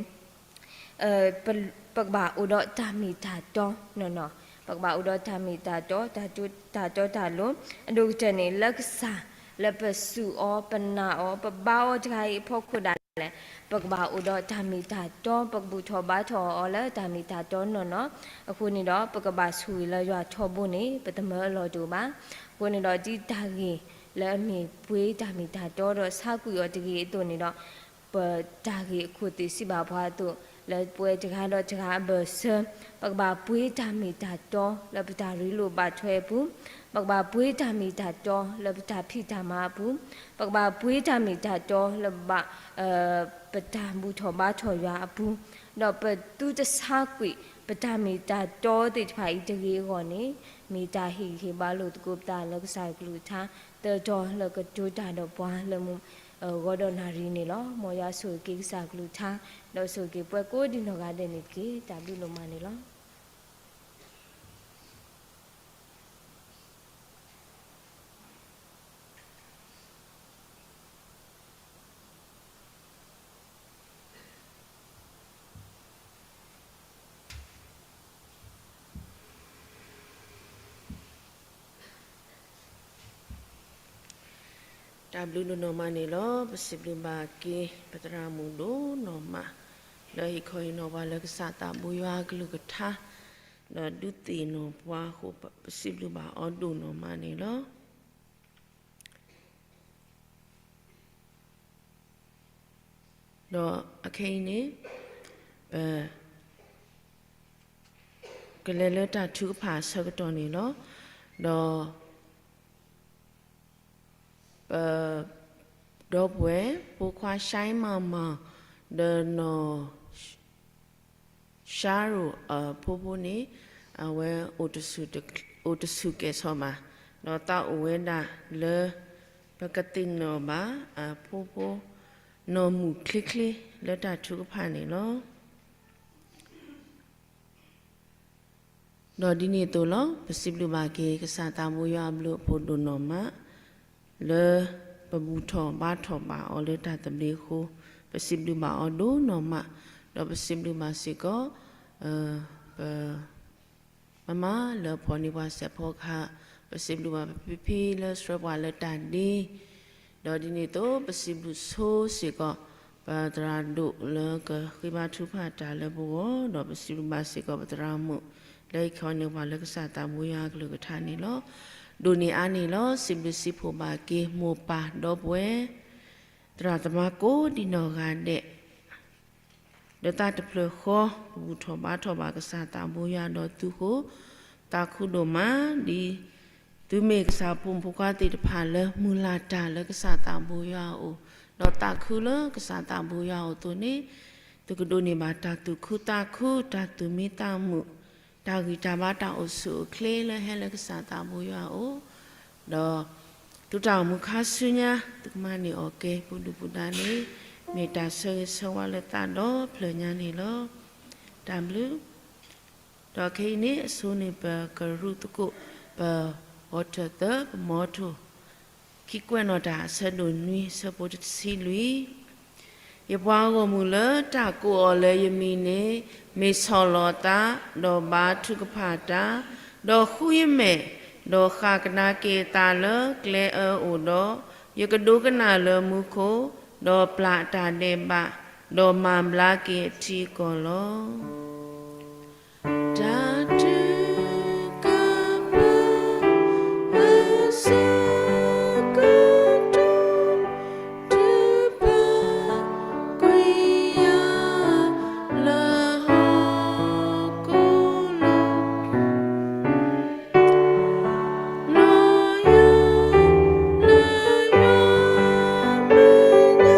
ၤ, ပကဘၣ်အိၣ်ဒီးတၢ်မ့ၢ်တၢ်တီနီၢ်နီၢ်, ပကဘၣ်အိၣ်ဒီးတၢ်မ့ၢ်တၢ်တီ, တၢ်တီတၢ်လိၤ, အဒိၣ်ကတၢၢ်န့ၣ် လၢကစၢ်, လၢပစူၢ်အီၤ, ပနာ်အီၤ, ပဘါအီၤတဂၤအံၤအဖီခိၣ်ဒၣ်လဲာ်, ပကဘၣ်အိၣ်ဒီးတၢ်မ့ၢ်တၢ်တီ, ပကဘူၣ်ထီၣ်ဘါထီၣ်အီၤလၢတၢ်မ့ၢ်တၢ်တီနီၢ်နီၢ်, အဃိန့ၣ်ဒီး ပကဘၣ်ဆိၣ်ဂ့ၤလၢယွၤထီဘိန့ၣ် ပတမၢအလီၢ်တအိၣ်ဘၣ်. အဃိန့ၣ်ဒီး ဒ်တၢ်ဂ့ၢ်လၢအမ့ၢ်ပှ့ၤတၢ်မ့ၢ်တၢ်တီဒီးဆါကွံာ်အီၤတဂ့ၤအသိးန့ၣ်ဒီး ပတၢ်ဂ့ၢ်အခိၣ်သ့ၣ်စံးဘၣ်ပှၤအသိး, လၢပဝဲတဂၤဒီးတဂၤအဘၢၣ်စၢၤ, ပကဘၣ်ပှ့ၤတၢ်မ့ၢ်တၢ်တီလၢပတၢ်ရ့လိာ်ဘၣ်ထွဲအပူၤ, ပကဘၣ်ပှ့ၤတၢ်မ့ၢ်တၢ်တီလၢပတၢ်ဖံးတၢ်မၤအပူၤ, ပကဘၣ်ပှ့ၤတၢ်မ့ၢ်တၢ်တီလၢဘၣ် ပတၢ်ဘူၣ်ထီၣ်ဘါထီၣ်ယွၤအပူၤ, ဒီးပသုတဆါကွံာ် ပတၢ်မ့ၢ်တၢ်တီသ့ၣ်တဖၣ်အံၤတဂ့ၤအဂီၢ်န့ၣ်, မ့ၢ်တၢ်ဟ့ၣ်ဂံၢ်ဟ့ၣ်ဘါလိာ်သကိးပသးလၢကစၢ်ကလုၢ်ကထါ, သၢတီၤလၢကတိၤတၢ်ဒီးပှၤလၢမုၢ် ဂီၤဒီးနၣ်ရံၣ်န့ၣ်လီၤ. မ်ယွၤဆိၣ်ဂ့ၤက့ၤကစၢ်ကလုၢ်ကထါ, ဒီးဆိၣ်ဂ့ၤက့ၤပှၤကိးဒံနီၢ်ဂၤဒဲးန့ၣ်တက့ၢ်. တၢ်ဘျုးဒိၣ်မးန့ၣ်လီၤ. တၢ်ဘျုးဒိၣ်နီၢ်မးန့ၣ်လီၤ. ပစံးဘျုးဘၣ်က့ၤ ပသရၣ်မုၣ်ဒိၣ်နီၢ်မး လၢဟ့ၣ်ခီဟ့ၣ်နီၤပှၤလၢကစၢ်သးဘိယွၤအကလုၢ်ကထါ, ဒီးဒုးသ့ၣ်နီၣ်ပှၤအဃိ ပစံးဘျုးဘၣ်အီၤဒိၣ်နီၢ်မးန့ၣ်လီၤ. ဒီးအခဲအံၤန့ၣ် ပ ကလဲၤလၢတၢ်ထုကဖၣ်အဆၢကတီၢ်န့ၣ်လီၤ. ဒီး ပ ဒီပုၢ်ဝဲၢ် ဖိခွါ ရှဲမၤမၤ ဒီးနီၢ် ရှါရိၣ်အဖိဖိန့ၣ် အဝဲ အိၣ်တဆူၣ်ကဲၣ်ဆိးဘၣ်, ဒီးသးအိၣ်ဝဲဒၣ်လၢ ပကသ့ၣ်နီၣ်ဘၣ်အဖိဖိ နီၢ်မုၢ်ချ့ချ့လၢတၢ်ထုကဖၣ်န့ၣ်လီၤ. ဒီးဒ်န့ၣ်အသိးလီၤ. ပစံးဘျုးဘၣ်က့ၤကစၢ်သးဘိယွၤအဘျုးအဖှိၣ်ဒိၣ်နီၢ်မး လၢပဘူၣ်ထီၣ်ဘါထီၣ်ဘၣ်အီၤလၢတၢ်သဘျ့အဃိ, ပစံးဘျုးဘၣ်အီၤဒိၣ်နီၢ်မး, ဒီးပစံးဘျုးဘၣ်စ့ၢ်ကီး ပ မါမၤလၢအဖီၣ်န့ၢ်ပှၤစဲးဖီကဟၣ်, ပစံးဘျုးဘၣ်ပဖံဖံလၢဆှၢပှၤလၢတၢ်ဒ့, ဒီးဒ်န့ၣ်အသိး ပစံးဘျုးဆိစ့ၢ်ကီး ပသရၣ်ဒိၣ်လၢကဃ့ဘါထုကဖၣ်တၢ်လၢပဂီၢ်, ဒီးပစံးဘျုးဘၣ်စ့ၢ်ကီးပသရၣ်မုၣ် လၢဟ့ၣ်ခီဟ့ၣ်နီၤပှၤလၢကစၢ်သးဘိယွၤအကလုၢ်ကထါန့ၣ်လီၤ. ဒိၣ်န့ၢ်အါန့ၣ်လီၤ. စံးဘျုးစံးဖှိၣ်ဘၣ်က့ၤမိၢ်ပၢ်ဒီပုၢ်ဝဲၢ် သရၣ်သမါကိးဒံနီၢ်ဂၤဒဲး ဒီးသးတဖျၢၣ်ဃီ ပဘူၣ်ထီၣ်ဘါထီၣ်ဘၣ်ကစၢ်သးဘိယွၤဒီးသုဃိ, သးခုဒိၣ်မး ဒ်သုမ့ၢ်ကစၢ်ဖိမုၣ်ဖိခွါသ့ၣ်တဖၣ်လၢ မုၢ်လၢ်တၢ်လၢကစၢ်သးဘိယွၤအအိၣ်, ဒီးသးခုလၢကစၢ်သးဘိယွၤအအိၣ်အသိးန့ၣ်, သုကဒိးန့ၢ်ဘၣ်တၢ်သူၣ်ခုသးခု, တၢ်သူၣ်မံသးမုာ်, တၢ်ဂံၢ်တၢ်ဘါတၢ်အိၣ်ဆူၣ်အိၣ်ချ့လၢဟဲလၢကစၢ်သးဘိယွၤအအိၣ်, ဒီး သုတၢ်အိၣ်မူခါဆူညါ သုကမၤန့ၢ်အီၣ်က့ၤ ပူၤဒုၣ်ပူၤဒါန့ၣ် မ့ၢ်တၢ်ဆၢဂ့ၤဆၢဝါလၢသးဒီဖျၢၣ်ညါန့ၣ်လီၤ. တၢ်ဘျုး. ဒီးခဲအံၤန့ၣ် အဆိန့ၣ် ပကရူၢ်သကိး ပဂီၤထၢၣ်သၢ ပမီထိၣ် ခံကွဲးနီၣ်တၢ်အဆၢဒိၣ်နွံ အဆၢဖိတဆံလွံၢ် ယပှၤဂီၢ်မုၢ်လၢတၢ်ကိးအီၤလၢယမံၤန့ၣ် မ့ၢ်ဆီၣ်လီၤအသး, ဒီးဘါထုကဖၣ်တၢ်, ဒီးဃုယမဲာ်, ဒီးဃၣ်ကဒါက့ၤအသးလၢကျဲအၢအိၣ်ဒီး, ယကဒိကနၣ်လၢမူခိၣ်, ဒီးပျၢ်အတၢ်ဒဲးဘး, ဒီးမၤဘျါက့ၤအထံအကီၢ်လီၤ. တၢ်ထုကဖၣ် အဆၢကတီၢ် ထုကဖၣ်ကွံာ်ယၤ လၢဟီၣ်ခိၣ်လီၤ. လီၤယၤ လၢယွၤမဲာ်ညါ မၤ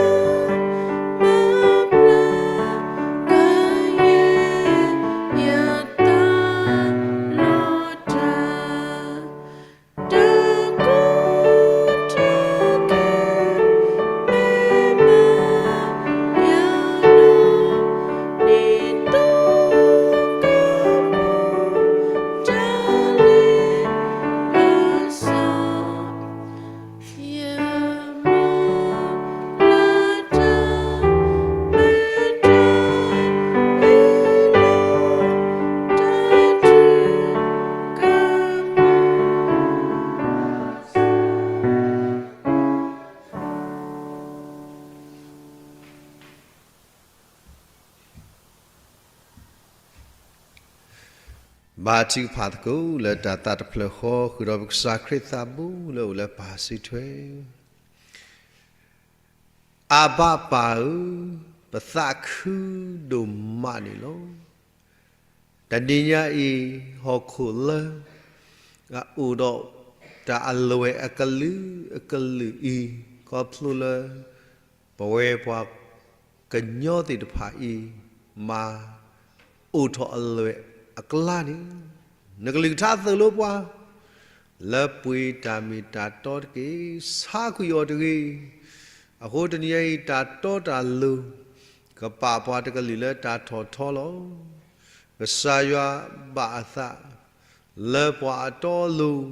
ဘျါ ကယဲၢ် ယသးလီၤတၢ် တၢ်ကိးတၢ်ဂီၤ မ့ၢ်မၤယၤဒီး ဒ်သိးကပီၤ တၢ်လ့ပစီ ယမၤလၢတၢ် မ့ၢ်တၢ် မ့ၢ်လီၤ တၢ်ထုကဖၣ် ဘါထုကဖၣ်သကိး လၢတၢ်သးတဖျၢၣ်ဃီ ဃုာ်ဒီးပကစၢ်ခရံာ်သးဘိလၢအိၣ်လၢပၢ်စုထွဲ အဘၣ်ပၢ်ဧၢ, ပသးခုဒိၣ်မးန့ၣ်လီၤ. တနံၤညါအံၤ ဟီၣ်ခိၣ်လၢ အအိၣ်ဒီးတၢ်အလွဲၢ်အကလုာ်အကလုာ်အံၤ ခီဖျိလၢ ပဝဲပှၤကညီသ့ၣ်တဖၣ်အံၤ မၤအိၣ်ထီၣ်အလွဲၢ်အကျါန့ၣ် နကလုၢ်ကထါသိၣ်လိပှၤ လၢပှ့ၤတၢ်မ့ၢ်တၢ်တီတက့ၢ်, ဆါကွံာ်အီၤတဂ့ၤ. အဃိတနံၤညါအံၤ တၢ်တီတၢ်လိၤ ကပာ်ပှၤတကလုာ်လၢတၢ်ထီၣ်ထီလီၤ. ကစၢ်ယွၤဘၣ်အသး လၢပှၤအတီအလိၤ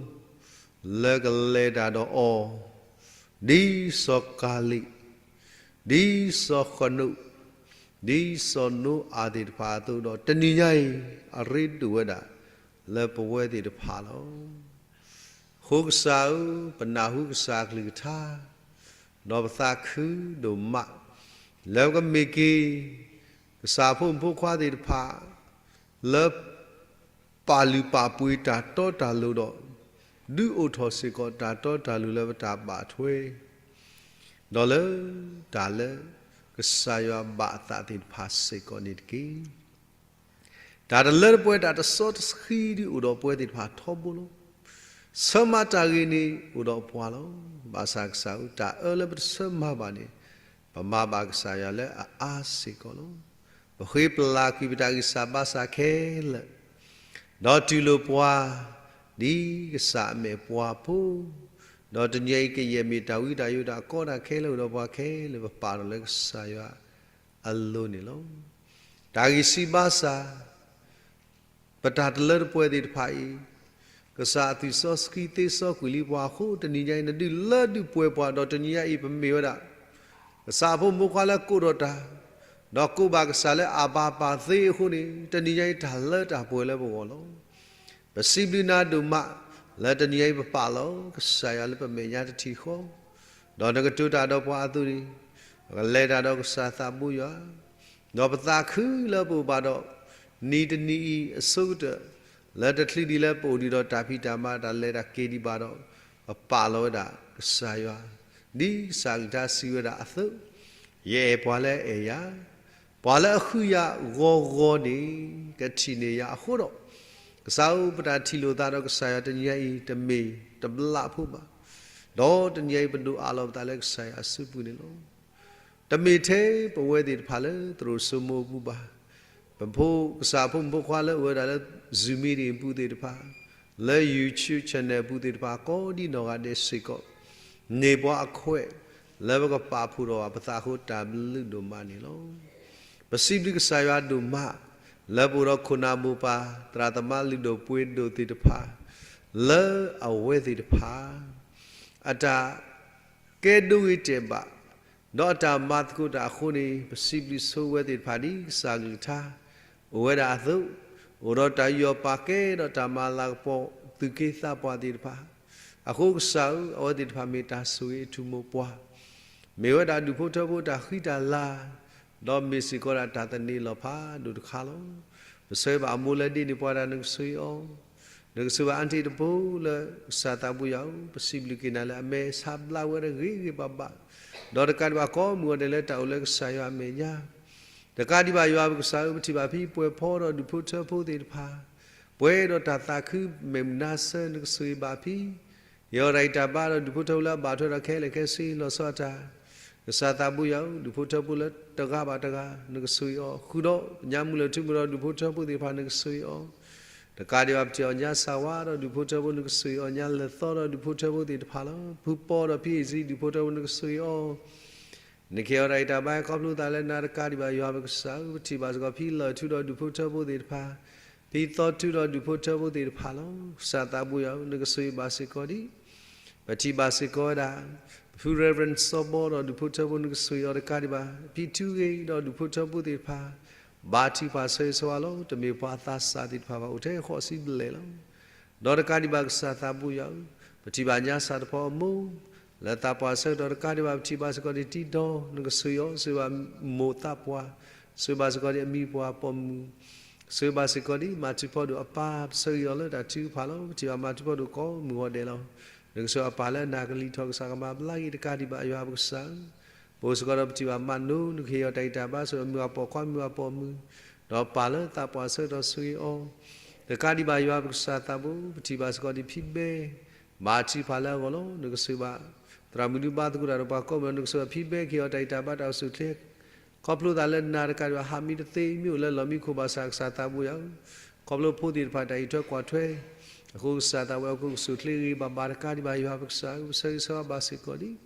လၢကလဲၤတၢ်ဒီးအီၤ ဒ်စီၤကၤလံး, ဒ်စီၤဃနိး, ဒ်စီၤနိအၤသ့ၣ်တဖၣ်အသိးဒီး တနံၤညါအံၤ အရ့ဒိၣ်ဝဲဒၣ် လၢပဝဲသ့ၣ်တဖၣ်လီၤ. အဃိကစၢ်ဧၢ, ပနၢ်ဟူကစၢ်အကလုၢ်ကထါ ဒီးပသးခုဒိၣ်မး လၢပကမ့ၢ်က့ၤ ကစၢ်ဖိမုၣ်ဖိခွါသ့ၣ်တဖၣ် လၢ ပာ်လုၢ်ပာ်ပှ့ၤတၢ်တီတၢ်လိၤဒီး ဒုးအိၣ်ထီၣ်စ့ၢ်ကီးတၢ်တီတၢ်လိၤလၢပတၢ်ဘၣ်ထွဲ ဒီးလၢတၢ်လၢကစၢ်ယွၤဘၣ်အသးသ့ၣ်တဖၣ်စ့ၢ်ကီးန့ၣ်တက့ၢ်. တၢ်တလၢတပှဲၤ တၢ်တစီတဆှံဒုးအိၣ်ဒီးပဝဲသ့ၣ်တဖၣ်ထီဘိလီၤ. ဆၢမၤတၢ်ဂ့ၤန့ၣ်အိၣ်ဒီးပှၤလီၤ. ဘၣ်ဆၣ်ကစၢ်ဧၢ, တၢ်အၢလၢပတဆၢမၤဘၣ်န့ၣ် ပမၤဘၣ်ကစၢ်ယွၤလၢအအါစ့ၢ်ကီးလီၤ. ပဃ့ပလၤကွံာ်ပတၢ်ဂံၢ်စၢ်ဘါစၢ်ခဲလၢာ် ဒီးတူၢ်လိာ်ပှၤ ဒ်ကစၢ်အမဲာ်ပှၤဖိ, ဒီးတနံၤအံၤကယဲၢ်မ့ၢ်တၢ်ဝံတၢ်ယိးတၢ်ကီတၢ်ခဲလၢအိၣ်ဒီးပှၤခဲလၢာ် ပပာ်ထီၣ်လၢကစၢ်ယွၤအလိၤန့ၣ်လီၤ. တၢ်ဂံၢ်စၢ်ဘါစၢ် ပတၢ်တလၢတပှဲၤသ့ၣ်တဖၣ်အံၤ, ကစၢ်အသွံၣ်စီဆှံသ့စီကွံာ်လံပှၤအဃိ တနံၤညါအံၤ နဒုးလၢဒုးပှဲၤပှၤ ဒီးတနံၤညါအံၤ ပမ့ၢ်ဝဲဒၣ် ကစၢ်အဖိမုၣ်ဖိခွါလၢကိးထီၣ်တၢ်, ဒီးကိးဘၣ်ကစၢ်လၢအဘၣ်ပၢ်သ့အဃိန့ၣ် တနံၤညါအံၤတၢ်လၢတၢ်ပှဲၤလၢပဂီၢ်လီၤ. ပစံးဘျုးနၤဒိၣ်မး လၢတနံၤညါအံၤပပာ်လီၤကစၢ်ယွၤလၢပမဲာ်ညါတထံၣ်ဃီ, ဒီးနကတိၤတၢ်ဒီးပှၤအသိးန့ၣ်, ပကလဲၤတၢ်ဒီးကစၢ်သးဘိယွၤ, ဒီးပသးခုလၢပအိၣ်ဘၣ်ဒီး နံၤတနံၤအံၤအဆိကတၢၢ်, လၢတချုးဒံးလၢပအိၣ်ဒံးဒီးတၢ်ဖံးတၢ်မၤတၢ်လဲၤတၢ်က့ၤဒံးဘၣ်ဒီး, ပပာ်လီၤဝဲဒၣ်ကစၢ်ယွၤ, ဒ်ကစၢ်အကလုၢ်ကထါစံးဝဲဒၣ်အသိး, ယအဲၣ်ပှၤလၢအအဲၣ်ယၤ, ပှၤလၢအဃုယၤဂီၤဂီၤန့ၣ် ကထံၣ်န့ၢ်ယၤအဃိဒီး, ကစၢ်ဧၢ ပတၢ်ထံၣ်လိာ်သးဒီးကစၢ်ယွၤတနံၤညါအံၤ တမ့ၢ်တဘျီဖိဘၣ်, ဒီးတနံၤညါအံၤပဒိးအးလီၤပသးလၢကစၢ်ယွၤအစုပူၤန့ၣ်လီၤ. တမ့ၢ်ထဲပဝဲသ့ၣ်တဖၣ်လၢသရိာ်စိမိအပူၤဘၣ်. ပဖိ ကစၢ်ဖိမုၣ်ဖိခွါလၢအဝဲဒၣ်လၢ Zoom meeting အပူၤသ့ၣ်တဖၣ်, လၢ YouTube channel အပူၤသ့ၣ်တဖၣ် ကိးဒံနီၢ်ဂၤဒဲးစ့ၢ်ကီး, န့ၢ်ပှၤအခွဲး လၢပကပာ်ဖှိၣ်ထီၣ်ဘၣ်ပသးအဃိ တၢ်ဘျုးဒိၣ်မးန့ၣ်လီၤ. ပစံးဘျုးကစၢ်ယွၤဒိၣ်မး လၢပအိၣ်ဒီးခိၣ်နၢ်မိၢ်ပၢ် သရၣ်သမါလုၢ်ဒိၣ်ပှ့ၤဒိၣ်သ့ၣ်တဖၣ်, လၢအဝဲသ့ၣ်တဖၣ် အတၢ် ကဲဒိဂ့ၤတဲာ်ဘၣ်, ဒီးအတၢ်မၤသကိးတၢ်အဃိန့ၣ် ပစံးဘျုးဆိဝဲသ့ၣ်တဖၣ်ဒ်ကစၢ်ကလုၢ်ကထါ အိၣ်ဝဲဒၣ်အသိး, အိၣ်ဒီးတၢ်ယူးယီၣ်ပာ်ကဲဒီးတၢ်မၤလၤကပီၤသူၣ်က့သးပှၢ်သ့ၣ်တဖၣ်, အဃိကစၢ်ဧၢ, အဝဲသ့ၣ်တဖၣ်မ့ၢ်တၢ်ဆိၣ်ဂ့ၤအထူၣ်မိၢ်ပှၢ်, မ့ၢ်ဝဲဒၣ်ဒူၣ်ဖိထၢဖိတၢ်ဃံတၢ်လၤ, ဒီးမ့ၢ်စ့ၢ်ကီးဒၣ်တၢ်သန့ၤလီၤဖးဒိၣ်တခါလီၤ. ပဆၢဂ့ၤဘၣ်အမိၢ်လၢဒ့န့ၢ်ပှၤတၢ် နကဆိၣ်ဂ့ၤအီၤ, နကဆိၣ်ဂ့ၤဘၣ်အါတံၢ်တဖိလၢ ကစၢ်သးဘိယွၤဧၢ, ပစံးဘျုးက့ၤနၤလၢအမဲာ်ဆါဘျါဝဲတဂ့ၤဂ့ၤဘၣ်ဘၣ်, ဒီးတကးဒံးဘၣ်ကိးမုၢ်ဂီၤဒဲးလၢတၢ်အိၣ်လၢကစၢ်ယွၤအမဲာ်ညါ, တကးဒံးဘၣ်ယွၤပကစၢ်ဧၢ, ပထံၣ်ဘၣ်ဖံပှဲၤဖီဒီးဒူၣ်ဖိထၢဖိသ့ၣ်တဖၣ်, ပှဲၤဒီးတၢ်သးခုမဲာ်မုာ်နါဆၢ နကဆိၣ်ဂ့ၤဘၣ်ဖံ ယဲၤတၢ်ဂံၢ်တၢ်ဘါဒီးဒူၣ်ဖိထၢဖိလၢအဘၣ်ထွဲဒီးခဲလၢာ်ခဲဆ့လီၤဆီဒၣ်တၢ်, ကစၢ်သးဘိယွၤဧၢ, ဒူၣ်ဖိထၢဖိလၢတဂၤဘၣ်တဂၤ နကဆိၣ်ဂ့ၤအီၤ, ဃုာ်ဒီးညါမုၢ်လၢထူမုၢ်ဒီးဒူၣ်ဖိထၢဖိသ့ၣ်တဖၣ် နကဆိၣ်ဂ့ၤအီၤ, တကးဒံးဘၣ်ပထံၣ်အီၤညါစၢ်ဝါဒီးဒူၣ်ဖိထၢဖိ နကဆိၣ်ဂ့ၤအီၤ, ညါလၢာ်သီဒီးဒူၣ်ဖိထၢဖိသ့ၣ်တဖၣ်လီၤ. ဖုပီဒီးဖံအ့ၣ်စံ ဒူၣ်ဖိထၢဖိ နကဆိၣ်ဂ့ၤအီၤ နကဲအီၤတၢ်ဂံၢ်တၢ်ဘါ ခီဖျိသးလၢနၤ, တကးဒံးဘၣ်ယွၤပကစၢ်ဧၢ, ပထံၣ်ဘၣ်စ့ၢ်ကီးဖံလၢၢ်ထူဒီးဒူၣ်ဖိထၢဖိသ့ၣ်တဖၣ်, ဖံသီထူဒီးဒူၣ်ဖိထၢဖိသ့ၣ်တဖၣ်လီၤ. ကစၢ်သးဘိယွၤဧၢ, နကဆိၣ်ဂ့ၤဘၣ်စ့ၢ်ကီးဒံး, ပထံၣ်ဘၣ်စ့ၢ်ကီးဝဲဒၣ် ဖု Reverend စီၤဘီဒီးဒူၣ်ဖိထၢဖိ နကဆိၣ်ဂ့ၤအီၤတကးဒံးဘၣ်, ဖံထူဂ့ၤဒီးဒူၣ်ဖိထၢဖိသ့ၣ်တဖၣ်, ဘါထုကဖၣ်ဆၢဂ့ၤဆၢဝါလီၤ. တမ့ၢ်ပှၤသးစၢ်သ့ၣ်တဖၣ်ဘၣ် အိၣ်ထဲဃိးဆံဘျဲၣ်လီၤ. ဒီးတကးဒံးဘၣ်ကစၢ်သးဘိယွၤဧၢ, ပထံၣ်ဘၣ်ညါစၢ်တဖီအမိၢ် လၢသးပှၢ်ဆၢကတီၢ်တကးဒံးဘၣ် ပထံၣ်ဘၣ်စ့ၢ်ကီးဒံးတံဒီ, နကဆိၣ်ဂ့ၤအီၤ, ဆိၣ်ဂ့ၤဘၣ်မိၢ်သးပှၢ်, ဆိၣ်ဂ့ၤဘၣ်စ့ၢ်ကီးဒံးအမံၤပှၢ်ပိာ်မုၣ်, ဆိၣ်ဂ့ၤဘၣ်စ့ၢ်ကီးဒံး မၤထူဖီဒိၣ်အပၢ်, ပဆၢဂ့ၤအီၤလၢတၢ်ထုကဖၣ်လီၤ. ပထံၣ်ဘၣ်မၤထူဖီဒိၣ်ကိးမုၢ်ဂီၤဒဲးလီၤ. နကဆိၣ်ဂ့ၤအပၢ်လၢအနၢ်ကလံၤထီၣ် ကစၢ်ကမၤဘျါက့ၤတကးဒံးဘၣ် ယွၤပကစၢ်ဧၢ ပအိၣ်စ့ၢ်ကီးဒီးပထံၣ်ဘၣ်မးနိ နကဟ့ၣ်အီၤတၢ်ဂံၢ်တၢ်ဘါ ဆိမိၣ်အပိာ်ခွါ မုၢ်အပိာ်မုၣ်, ဒီးပၢ်လၢသးပှၢ်ဆၢကတီၢ်ဆိၣ်ဂ့ၤအီၤ, တကးဒံးဘၣ်ယွၤပကစၢ်သးဘိ ပထံၣ်ဘၣ်စ့ၢ်ကီးဒ်ဖံဘဲ ဘါထုကဖၣ်လၢအဂီၢ်လီၤ. နကဆိၣ်ဂ့ၤဘၣ် သရၣ်မုၣ်ဒုးဘါသကိးတၢ်ဒီးပှၤကိးမုၢ်လီၤ. နကဆိၣ်ဂ့ၤဘၣ်ဖံဘဲ ကဟ့ၣ်အီၤတၢ်ဂံၢ်တၢ်ဘါတၢ်အိၣ်ဆူၣ်အိၣ်ချ့ ခီဖျိသးလၢနၤတကးဒံးဘၣ် ဟးမံတသ့မံအိၣ်လၢလီၢ်မံခိၣ်ဘၣ်ဆၣ်ကစၢ်သးဘိယွၤဧၢ, ခီဖျိဖိသ့ၣ်တဖၣ်တၢ်အံးထွဲကွၢ်ထွဲ အဃိကစၢ်သးဝဲအီၤကအိၣ်ဆူၣ်အိၣ်ချ့ဂ့ၤဂ့ၤဘၣ်ဘၣ်တကးဒံးဘၣ်ယွၤပကစၢ်ဧၢ, ပဆၢဂ့ၤဆၢဝါဘၣ်စ့ၢ်ကီးဒံး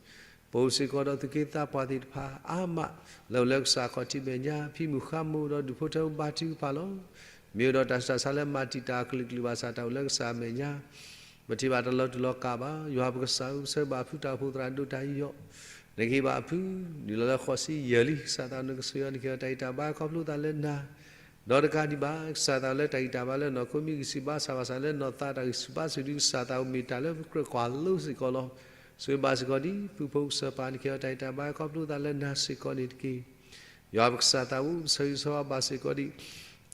ပအိၣ်စ့ၢ်ကီးဒီးသုးက့သးပှၢ်သ့ၣ်တဖၣ်အါမး လၢအိၣ်လၢကစၢ်ခီၣ်ထံးမဲာ်ညါ ဖံမုၢ်ဃါမိၢ်ဒီးဒူၣ်ဖိထၢဖိဘါထုကဖၣ်လီၤ. မ့ၢ်အိၣ်ဒီးတၢ်ဆူးတၢ်ဆါလၢမၤတံာ်တာ်အကလုာ်ကလုာ်ဘၣ်ဆၣ်တၢ်အိၣ်လၢကစၢ်အမဲာ်ညါ ပထံၣ်ဘၣ်တၢ်လီၤတူာ်လီၤကာ်ဘၣ် ယွၤပကစၢ်ဧၢ, ပဆၢဂ့ၤဘၣ်ဖုတၢ်အိၣ်ဖှိၣ်သရၣ်ဒိၣ်တၢ်ယူးယီၣ် နကဟ့ၣ်ဘၣ်အဖု နုာ်လီၤလၢဃိးဆံယဲၢ်လံ, ကစၢ်သးနကဆိၣ်ဂ့ၤအီၤ နကဟ့ၣ်အီၤတၢ်ဂံၢ်တၢ်ဘါခီဖျိသးလၢနၤ ဒီးတကးဒံးဘၣ် ကစၢ်သးလၢတၢ်ဂံၢ်တၢ်ဘါလၢနီၢ်ခိမ့ၢ်ဂံၢ်ဆူၣ်ဘါဆူၣ်ဘၣ်ဆၣ်လၢနီၢ်သးတၢ်ဂံၢ်ဆူၣ်ဘါဆူၣ်ဒုး ကစၢ်သးအိၣ်မ့ၢ်တၢ်လၢပကြၢးကွၢ်လိစ့ၢ်ကီးလီၤ. ဆိၣ်ဂ့ၤဘၣ်စ့ၢ်ကီးဒ်ဖုဖိကစၢ်ပၢ် နကဟ့ၣ်အီၤတၢ်ဂံၢ်တၢ်ဘါခီဖျိသးလၢနၤစ့ၢ်ကီးန့ၣ်တက့ၢ်. ယွၤပကစၢ်သးဘိ ပဆၢဂ့ၤဆၢဝါဘၣ်စ့ၢ်ကီးဒံး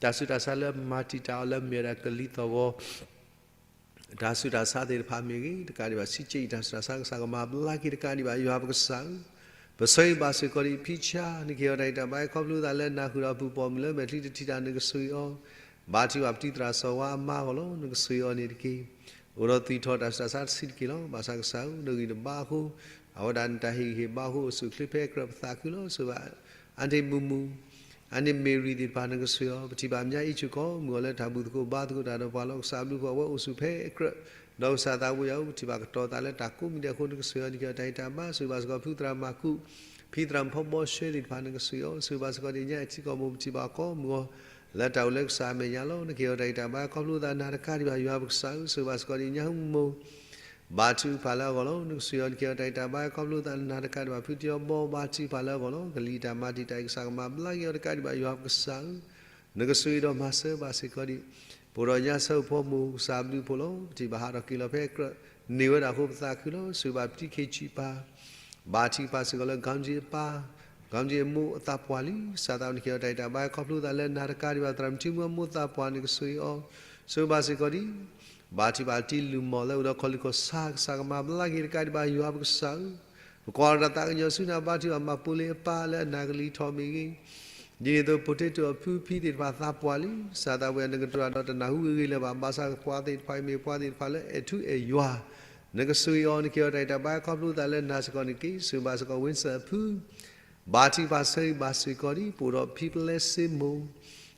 တၢ်ဆူးတၢ်ဆါလၢမၤတံာ်တာ်အီၤလၢမ့ၢ်ဝဲဒၣ်ကလံၤသီၣ်ဂီၤ တၢ်ဆူးတၢ်ဆါသ့ၣ်တဖၣ်မ့ၢ်ဂ့ၤ တကးဒံးဘၣ် ဆံးက့အံၤ တၢ်ဆူးတၢ်ဆါကစၢ်ကမၤဘျါက့ၤတကးဒံးဘၣ် ယွၤပကစၢ်ဧၢ, ပဆၢဂ့ၤဘၣ်စ့ၢ်ကီးဒံး ဖံဆါ နကဟ့ၣ်အီၤတၢ်ဂံၢ်တၢ်ဘါခီဖျိသးလၢနၤ ဃုာ်ဒီးအပုၢ်ပိာ်မုၣ်လၢမဲာ်ချံတထံၣ်တၢ် နကဆိၣ်ဂ့ၤအီၤ, ဘါထုကဖၣ်ပတံၤသရၣ်စီၤဝါအမါအဂီၢ်လီၤ နကဆိၣ်ဂ့ၤအီၤန့ၣ်တက့ၢ်. အိၣ်ဒီးသွံၣ်ထီၣ်တၢ်ဆူးတၢ်ဆါတဆံးတက့ၢ်လီၤ. ဘၣ်ဆၣ်ကစၢ်ဧၢ နဂံၢ်နဘါအဃိ အဝဲဒၣ်နတၢ်ဟ့ၣ်ဂံၢ်ဟ့ၣ်ဘါအဃိ အိၣ်ဆူၣ်အိၣ်ချ့ဖဲအကြၢး ပသးခုလီၤ. ဆိၣ်ဂ့ၤဘၣ် အန့ၣ်မုၢ်မုၢ် အန့ၣ်မ့ၢ်ရံၣ်သ့ၣ်တဖၣ် နကဆိၣ်ဂ့ၤအီၤ, ပထံၣ်ဘၣ်အမဲာ်ညါအံးဆူၣ်ကီးမုၢ်အီၤလၢတၢ်ဘူၣ်သကိးဘါသကိးတၢ်ဒီးပှၤလီၤ. ကစၢ်အဘျုးအဖှိၣ် အဝဲအိၣ်ဆူၣ်ဖဲအကြၢး ဒီးကစၢ်သးဘိယွၤဧၢ ပထံၣ်ဘၣ်ကတီၤသးလၢတၢ်ကိးမံၤဒဲးအဃိ နကဆိၣ်ဂ့ၤအီၤ နကဟ့ၣ်အီၤတၢ်ဂံၢ်တၢ်ဘါ ဆိၣ်ဂ့ၤဘၣ်စ့ၢ်ကီးဖုသရၣ်မၤကူး ဖံသရၣ်မုၣ်ဖီဘီရှဲသ့ၣ်တဖၣ် နကဆိၣ်ဂ့ၤအီၤ, ဆိၣ်ဂ့ၤဘၣ်စ့ၢ်ကီးဒံး ညါအံၤထံကီၢ်မိၢ် ပထံၣ်ဘၣ်ကီးမုၢ်အီၤ လၢတၢ်အိၣ်လၢကစၢ်အမဲာ်ညါလီၤ. နကဟ့ၣ်အီၤတၢ်ဂံၢ်တၢ်ဘါခီဖျိသးနၤတကးဒံးဘၣ် ယွၤပကစၢ်ဧၢ, ဆိၣ်ဂ့ၤဘၣ်စ့ၢ်ကီးဒံး ညါဟူမုၢ် ဘါထုကဖၣ်လၢအဂီၢ်လီၤ. နကဆိၣ်ဂ့ၤအီၤ နကဟ့ၣ်အီၤတၢ်ဂံၢ်တၢ်ဘါခီဖျိသးနၤတကးဒံးဘၣ် ဖုတယီဘီ ဘါထုကဖၣ်လၢအဂီၢ်လီၤ. ကလံၤတၢ်မၤတံာ်တာ်အံၤ ကစၢ်ကမၤဘျါက့ၤအီၤတကးဒံးဘၣ် ယွၤပကစၢ်ဧၢ, နကဆိၣ်ဂ့ၤဒီးမၤစၢၤဘၣ်စ့ၢ်ကီးဒံး ပအိၣ်ဒီးညါဆၢဖိမိၢ် ကစၢ်အဘျုးအဖှိၣ်လီၤ. ပထံၣ်ဘၣ်ဟးထီၣ်က့ၤလီၤဖဲအကြၢး န့ၢ်ဝဲဒၣ်အဃိ ပသးခုလီၤ. ဆိၣ်ဂ့ၤဘၣ်ပတံၤခ့ဆံးပၢ် ဘါထုကဖၣ်စ့ၢ်ကီးလၢ ကၠီကၠံအပၢ် ကၠီကၠံအမိၢ်အသးပှၢ်လံ. ကစၢ်သးဘိ နကဟ့ၣ်အီၤတၢ်ဂံၢ်တၢ်ဘါခီဖျိသးလၢနၤတကးဒံးဘၣ် သရၣ်မုၣ်ထံမုၢ်အမိၢ်သးပှၢ် နကဆိၣ်ဂ့ၤအီၤ, ဆိၣ်ဂ့ၤဘၣ်စ့ၢ်ကီးဒံး ဘါထုကဖၣ်တံၤလုၢ်မီၢ်လၢအိၣ်ဒီးခီၣ်လံၢ်ခီၣ်ဆါ ကစၢ်ကမၤဘျါက့ၤတကးဒံးဘၣ် ယွၤပကစၢ်ဧၢ, ပကွၢ်ဒီးတၢ်သးကညီၤဆူနၤ ဘါထုကဖၣ်မၤပူၤလ့ၤအပၢ်လၢအနၢ်ကလံၤထီၣ်မ့ၢ်ဂ့ၤ ဒ်န့ၣ်အသိး ဖိထ့တိၣ်အဖုဖံသ့ၣ်တဖၣ်သးပှၢ်လံ. ကစၢ်သးဘိယွၤ နကတိၤတၢ်ဒီးတနၢ်ဟူဂ့ၤဂ့ၤလၢၤဘၣ်. ဘၣ်ဆၣ်ပှၤသ့ၣ်တဖၣ်အံၤမ့ၢ်ပှၤသ့ၣ်တဖၣ်လၢအဲၣ်ထူအဲၣ်ယွၤ, နကဆိၣ်ဂ့ၤအီၤ, နကဟ့ၣ်အီၤတၢ်ဂံၢ်တၢ်ဘါခီဖျိသးလၢနၤစ့ၢ်ကီးန့ၣ်တက့ၢ်. ဆိၣ်ဂ့ၤဘၣ်စ့ၢ်ကီး ဝ့စၢၣ်အဖု ဘါထုကဖၣ်ဆၢဂ့ၤဘၣ်စ့ၢ်ကီးဒံး ပအိၣ်ဒီးဖံပလဲစ့မိၢ်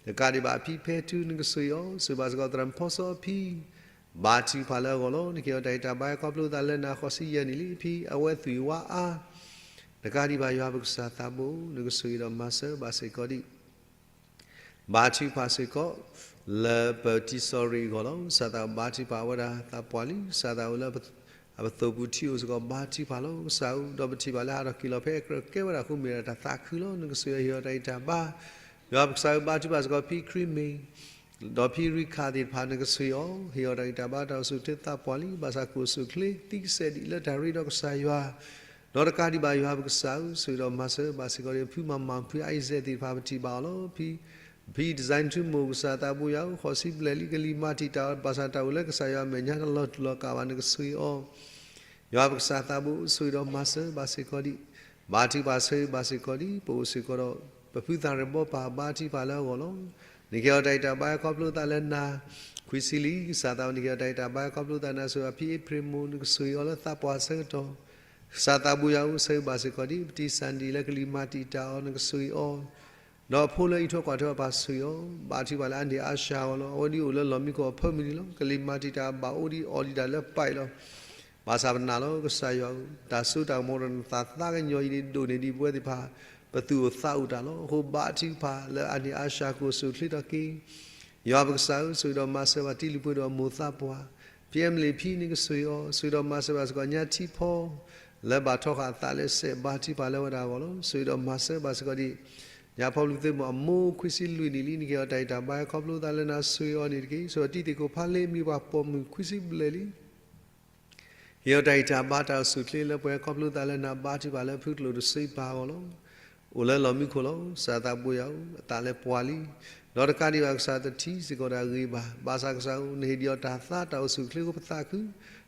တကးဒံးဘၣ်ဖံဖဲထူ နကဆိၣ်ဂ့ၤအီၤ, ဆိၣ်ဂ့ၤဘၣ်စ့ၢ်ကီးသရၣ်မုၣ်ဖီစီအဖံ ဘါထုကဖၣ်လၢအဂီၢ်လီၤ. နကဟ့ၣ်အီၤတၢ်ဂံၢ်တၢ်ဘါခီဖျိသးလၢနၤ ဃိးဆံယဲၢ်နံၣ်လံ ဖံအဝဲသွံၣ်ဝါအါ တကးဒံးဘၣ် ယွၤပကစၢ်သးဘိ နကဆိၣ်ဂ့ၤဒီးမၤစၢၤဘၣ်စ့ၢ်ကီးဒံး ဘါထုကဖၣ်စ့ၢ်ကီး လၢပတံၤစီၤရံးအဂီၢ်လီၤ. ကစၢ်သးဘိဘါထုကဖၣ်ဝဲဒၣ်သးပှၢ်လံ. ကစၢ်သးအိၣ်လၢအပသိၣ်ပူၤထံအိၣ်စ့ၢ်ကီး ဘါထုကဖၣ်လီၤ. ကစၢ်ဧၢ ဒီးပထံၣ်ဘၣ်လၢဟးထီၣ်က့ၤလီၤဖဲအကြၢးကဲဝဲဒၣ်အဃိ မ့ၢ်ဒၣ်တၢ်သးခုလီၤ. နကဆိၣ်ဂ့ၤအီၤ ဟ့ၣ်အီၤတၢ်ဂံၢ်တၢ်ဘါ ယွၤပကစၢ်ဧၢ ဘါထုကဖၣ်စ့ၢ်ကီးဖံခရံမ့ၢ် ဒီးဖံရံခၣ်သ့ၣ်တဖၣ် နကဆိၣ်ဂ့ၤအီၤ, ဟ့ၣ်အီၤတၢ်ဂံၢ်တၢ်ဘါ တၢ်အိၣ်ဆူၣ်အိၣ်ချ့သးပှၢ်လံ. ဘၣ်ဆၣ်ကအိၣ်ဆူၣ်အိၣ်ချ့သံကစဲးဒံးလၢတၢ်ရ့ဒီးကစၢ်ယွၤ, ဒီးတကးဒံးဘၣ် ယွၤပကစၢ်ဧၢ, ဆိၣ်ဂ့ၤဒီးမၤစၢၤဘၣ်စ့ၢ်ကီးဒံး ဖုမၤမၢ် ဖုအံၤစဲးသ့ၣ်တဖၣ် ပထံၣ်ဘၣ်အီၤလီၤ. ဖံ ဖံတစဲးထူမိၢ် ကစၢ်သးဘိယွၤဧၢ, ဃိးဆံဘျဲၣ်လံ ကလံၤမၤတံာ်တာ်အီၤ ဘၣ်ဆၣ်တၢ်အိၣ်လၢကစၢ်ယွၤအမဲာ်ညါ တၢ်လီၤတူာ်လီၤကာ်ဘၣ် နကဆိၣ်ဂ့ၤအီၤ ယွၤပကစၢ်သးဘိ ဆိၣ်ဂ့ၤဒီးမၤစၢၤဘၣ်စ့ၢ်ကီးဒံး, ဘါထုကဖၣ်ဆၢဂ့ၤဘၣ်စ့ၢ်ကီးဒံး, ပအိၣ်စ့ၢ်ကီးဒီး ပဖုသးရ့ၣ်ဘီပၢ် ဘါထုကဖၣ်လၢအဂီၢ်လီၤ. နကဟ့ၣ်အီၤတၢ်ဂံၢ်တၢ်ဘါခီဖျိသးလၢနၤ, ခွံဆံလံ ကစၢ်သးဘိ နကဟ့ၣ်အီၤတၢ်ဂံၢ်တၢ်ဘါခီဖျိသးနၤ ဆိၣ်ဂ့ၤဘၣ်ဖံအ့ဖြ့ၣ်မိၢ် နကဆိၣ်ဂ့ၤအီၤလၢသးပှၢ်ဆၢကတီၢ်, ကစၢ်သးဘိယွၤဧၢ ဆိၣ်ဂ့ၤဘၣ်စ့ၢ်ကီးဒံး, ပတံၤစၢ်ဒံးလၢကလံၤမၤတံာ်တာ်အီၤ နကဆိၣ်ဂ့ၤအီၤ ဒီးအဖိလၢအံးထွဲကွၢ်ထွဲအပၢ်ဆိၣ်ဂ့ၤအီၤ, ဘါထုကဖၣ်လၢအါန့ၢ်အါဆၢအဂီၢ်လီၤ. အဝဲဒ်အိၣ်လၢလီၢ်မံခိၣ်အဖၢမုၢ်နံၤလီၤ. ကလံၤမၤတံာ်တာ်အဘၣ်အိၣ်ဒံးအီၤဒံးဒၣ်လၢပၢ်အံၤလီၤ. ဘၣ်ဆၣ်ပနာ်လီၤ ကစၢ်ယွၤဧၢ, တၢ်စိတၢ်ကမီၤဒီးနသးသးကညီၤအံၤန့ၣ် ဒိၣ်န့ၢ်ဒံးပဝဲသ့ၣ်တဖၣ် ပသူၣ်အိၣ်သးအိၣ်တၢ်လီၤ. အဃိဘါထုကဖၣ်လၢအါန့ၢ်အါဆၢ ကအိၣ်ဆူၣ်အိၣ်ချ့ထီၣ်က့ၤ ယွၤပကစၢ်ဧၢ, ဆိၣ်ဂ့ၤဒီးမၤစၢၤဘၣ်တံၤလုၢ်ပှ့ၤဒီးအမိၢ်သးပှၢ်, ဖံအဲမလ့ၣ်ဖံ နကဆိၣ်ဂ့ၤအီၤ, ဆိၣ်ဂ့ၤဒီးမၤစၢၤဘၣ်စ့ၢ်ကီးညါထံဖီ လၢဘၣ်ထီဃာ်အသးလၢစဲး ဘါထုကဖၣ်လၢဝဲဒၣ်အဂီၢ်လီၤ. ဆိၣ်ဂ့ၤဒီးမၤစၢၤဘၣ်စ့ၢ်ကီးဒံး ညါဖီလူၤသ့ၣ်မိၢ်အမိၢ် ခွံဆံလွံၢ်နံၣ်လံ, နကဟ့ၣ်အီၤတၢ်ဂံၢ်တၢ်ဘါခီဖျိသးလၢနၤ ဆိၣ်ဂ့ၤအီၤန့ၣ်တက့ၢ်. ဆိၣ်ဂ့ၤတံၤသကိးဖးလ့ မ့ၢ်ပှၤပိာ်မုၣ် ခွံဆံဘျဲၣ်လံ ဟ့ၣ်အီၤတၢ်ဂံၢ်တၢ်ဘါတၢ်အိၣ်ဆူၣ်အိၣ်ချ့လၢပှဲၤခီဖျိသးလၢနၤ ဘါထုကဖၣ်လၢဖုကျိၣ်တစ့ပၢ်အဂီၢ်လီၤ. အိၣ်လၢလီၢ်မံခိၣ်လီၤ. ကစၢ်သးဘိယွၤဧၢ, အသးလၢပှၢ်လံ. ဒီးတကးဒံးဘၣ် ကစၢ်သထံစ့ၢ်ကီးတၢ်ဂ့ၤဘၣ်. ဘၣ်ဆၣ်ကစၢ်ဧၢ, နဟ့ၣ်ဒံးအီၤတၢ်သါတၢ်အိၣ်ဆူၣ်အိၣ်ချ့အဃိပသးခု,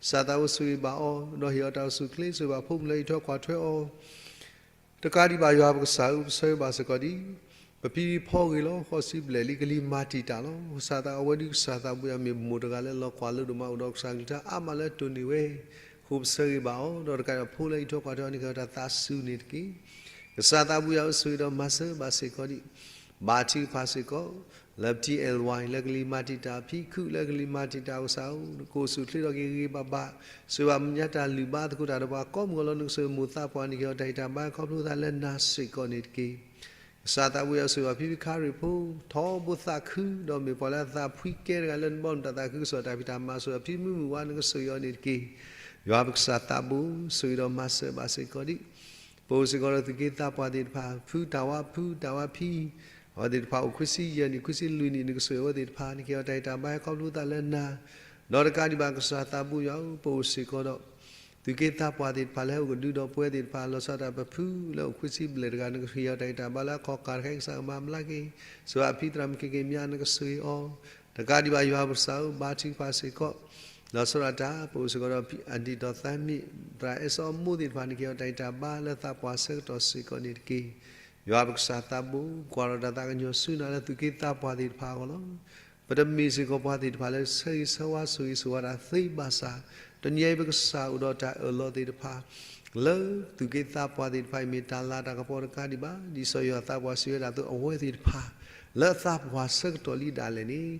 ကစၢ်သးဘိဆိၣ်ဂ့ၤဘၣ်အီၤ, ဒီးဟ့ၣ်အီၤတၢ်အိၣ်ဆူၣ်အိၣ်ချ့ ဆိၣ်ဂ့ၤဘၣ်ဖိမုၣ်လၢအံးထွဲကွၢ်ထွဲအီၤ တကးဒံးဘၣ်ယွၤပကစၢ်ဧၢ, ပဆၢဂ့ၤဘၣ်စ့ၢ်ကီးဒ် ပဖံဖံဖီဂ့ၤလီၤ ဃိးဆံဘျဲၣ်လံ ကလံၤမၤတံာ်တာ်လီၤ. ကစၢ်သးအဝဲဒုးကစၢ်သးဘိယွၤ မ့ၢ်မိၢ်တဂၤလၢလီၤကွၢ်လိဒိၣ်မး အိၣ်ဒီးကစၢ်ကလုၢ်ကထါအါမးလၢတိၢ်န့ၢ်ဝဲ, အဃိပဆၢဂ့ၤဘၣ်အီၤ, ဒီးတကးဒံးဘၣ်ဖိလၢအအံးထွဲကွၢ်ထွဲအီၤန့ၣ် ကဟဲတၢ်သးစူၤန့ၣ်တက့ၢ်. ကစၢ်သးဘိယွၤဧၢ, ဆိၣ်ဂ့ၤဒီးမၤစၢၤဘၣ်စ့ၢ်ကီးဒံး ဘါထုကဖၣ်စ့ၢ်ကီး လၢပထံအဲၣ်ဝဲ လၢကလံၤမၤတံာ်တာ် ဖံခုၣ်လၢကလံၤမၤတံာ်တာ် ကစၢ်ဧၢ, နကအိၣ်ဆူၣ်ချ့ထီၣ်က့ၤဂ့ၤဂ့ၤဘၣ်ဘၣ်, ဆိၣ်ဂ့ၤဘၣ်မဲာ်ညါတၢ်လုၢ်ဘါသကိးတၢ်ဒီးပှၤကိးမုၢ်ဂီၤလီၤ. နကဆိၣ်ဂ့ၤမိၢ်သးပှၢ်န့ၣ် ကဟဲတၢ်ဂံၢ်တၢ်ဘါ ခီဖျိသးလၢနၤစ့ၢ်ကီးန့ၣ်တက့ၢ်. ကစၢ်သးဘိယွၤဧၢ, ဆိၣ်ဂ့ၤဘၣ်ဖံဖံခါရ့ၣ်ဖိ ထီဘိသးခု ဒီးမ့ၢ်ပှၤလၢအသးဖှံကဲတဂၤလၢနဘီမုၢ်တၢ်သးခုကစီၣ်တၢ်ဖံးတၢ်မၤ ဆိၣ်ဂ့ၤဘၣ်ဖံမုၢ်မုၢ်ဝါ နကဆိၣ်ဂ့ၤအီၤန့ၣ်တက့ၢ်. ယွၤပကစၢ်သးဘိ, ဆိၣ်ဂ့ၤဒီးမၤစၢၤဘၣ်စ့ၢ်ကီးဒံး ပအိၣ်စ့ၢ်ကီးဒီးသူၣ်က့သးပှၢ်သ့ၣ်တဖၣ် ဖုတၢ်ဝါဖုတၢ်ဝါဖံ အဝဲသ့ၣ်တဖၣ်အိၣ်ခွံဆံယဲၢ်နံၣ် ခွံဆံလွံၢ်နံၣ် နကဆိၣ်ဂ့ၤအဝဲသ့ၣ်တဖၣ် နကဟဲအီၤတၢ်ဂံၢ်တၢ်ဘါ ခီဖျိသးလၢနၤ, ဒီးတကးဒံးဘၣ်ကစၢ်သးဘိယွၤဧၢ, ပအိၣ်စ့ၢ်ကီးဒီး သူၣ်က့သးပှၢ်သ့ၣ်တဖၣ်လၢဟဲအိၣ်ကဒုဒီးပဝဲသ့ၣ်တဖၣ် လီၤဆီဒၣ်တၢ်ပဖုလၢအိၣ်ခွံဆံဘျဲၣ်တဂၤ နကဟ့ၣ်အီၤတၢ်ဂံၢ်တၢ်ဘါလၢအခီၣ်ကၢ်တခါ ကစၢ်ကမၤဘျါက့ၤ, ဆိၣ်ဂ့ၤအဖံသရၣ်မုၣ်က့ၤက့ၤမၠါ နကဆိၣ်ဂ့ၤအီၤ, တကးဒံးဘၣ်ယွၤပကစၢ်ဧၢ, ဘါထုကဖၣ်စ့ၢ်ကီး လီၤဆီဒၣ်တၢ် ပအိၣ်စ့ၢ်ကီးဒီး အဒံၣ်ဒီးသးမံ သရၣ်အဲၣ်စီအမိၢ်သ့ၣ်တဖၣ် နကဟ့ၣ်အီၤတၢ်ဂံၢ်တၢ်ဘါလၢသးပှၢ်ဆၢကတီၢ်စ့ၢ်ကီးန့ၣ်တက့ၢ်. ယွၤပကစၢ်သးဘိ, ကွၢ်ဒီးတၢ်သးကညီၤဆူနၤလၢသူၣ်က့သးပှၢ်သ့ၣ်တဖၣ်အဂီၢ်လီၤ. ပတမ့ၢ်စ့ၢ်ကီးပှၤသ့ၣ်တဖၣ်လၢဆၢဂ့ၤဆၢဝါဆိၣ်ဂ့ၤဆိၣ်ဝါတၢ်သ့ဘၣ်ဆၣ်, တနံၤအံၤပကစၢ်အိၣ်ဒီးတၢ်အၢၣ်လီၤသ့ၣ်တဖၣ် လၢသူၣ်က့သးပှၢ်သ့ၣ်တဖၣ်အံၤ မ့ၢ်တၢ်လၤတၢ်ကပီၤတကးဒံးဘၣ်, ဒ်စီၤယိၤဟၣ်သးပှၢ်စံးဝဲဒၣ်အသိး အဝဲသ့ၣ်တဖၣ် လၢအသးပှၢ်ဆၢကတီၢ်လံဒၣ်လဲာ်န့ၣ်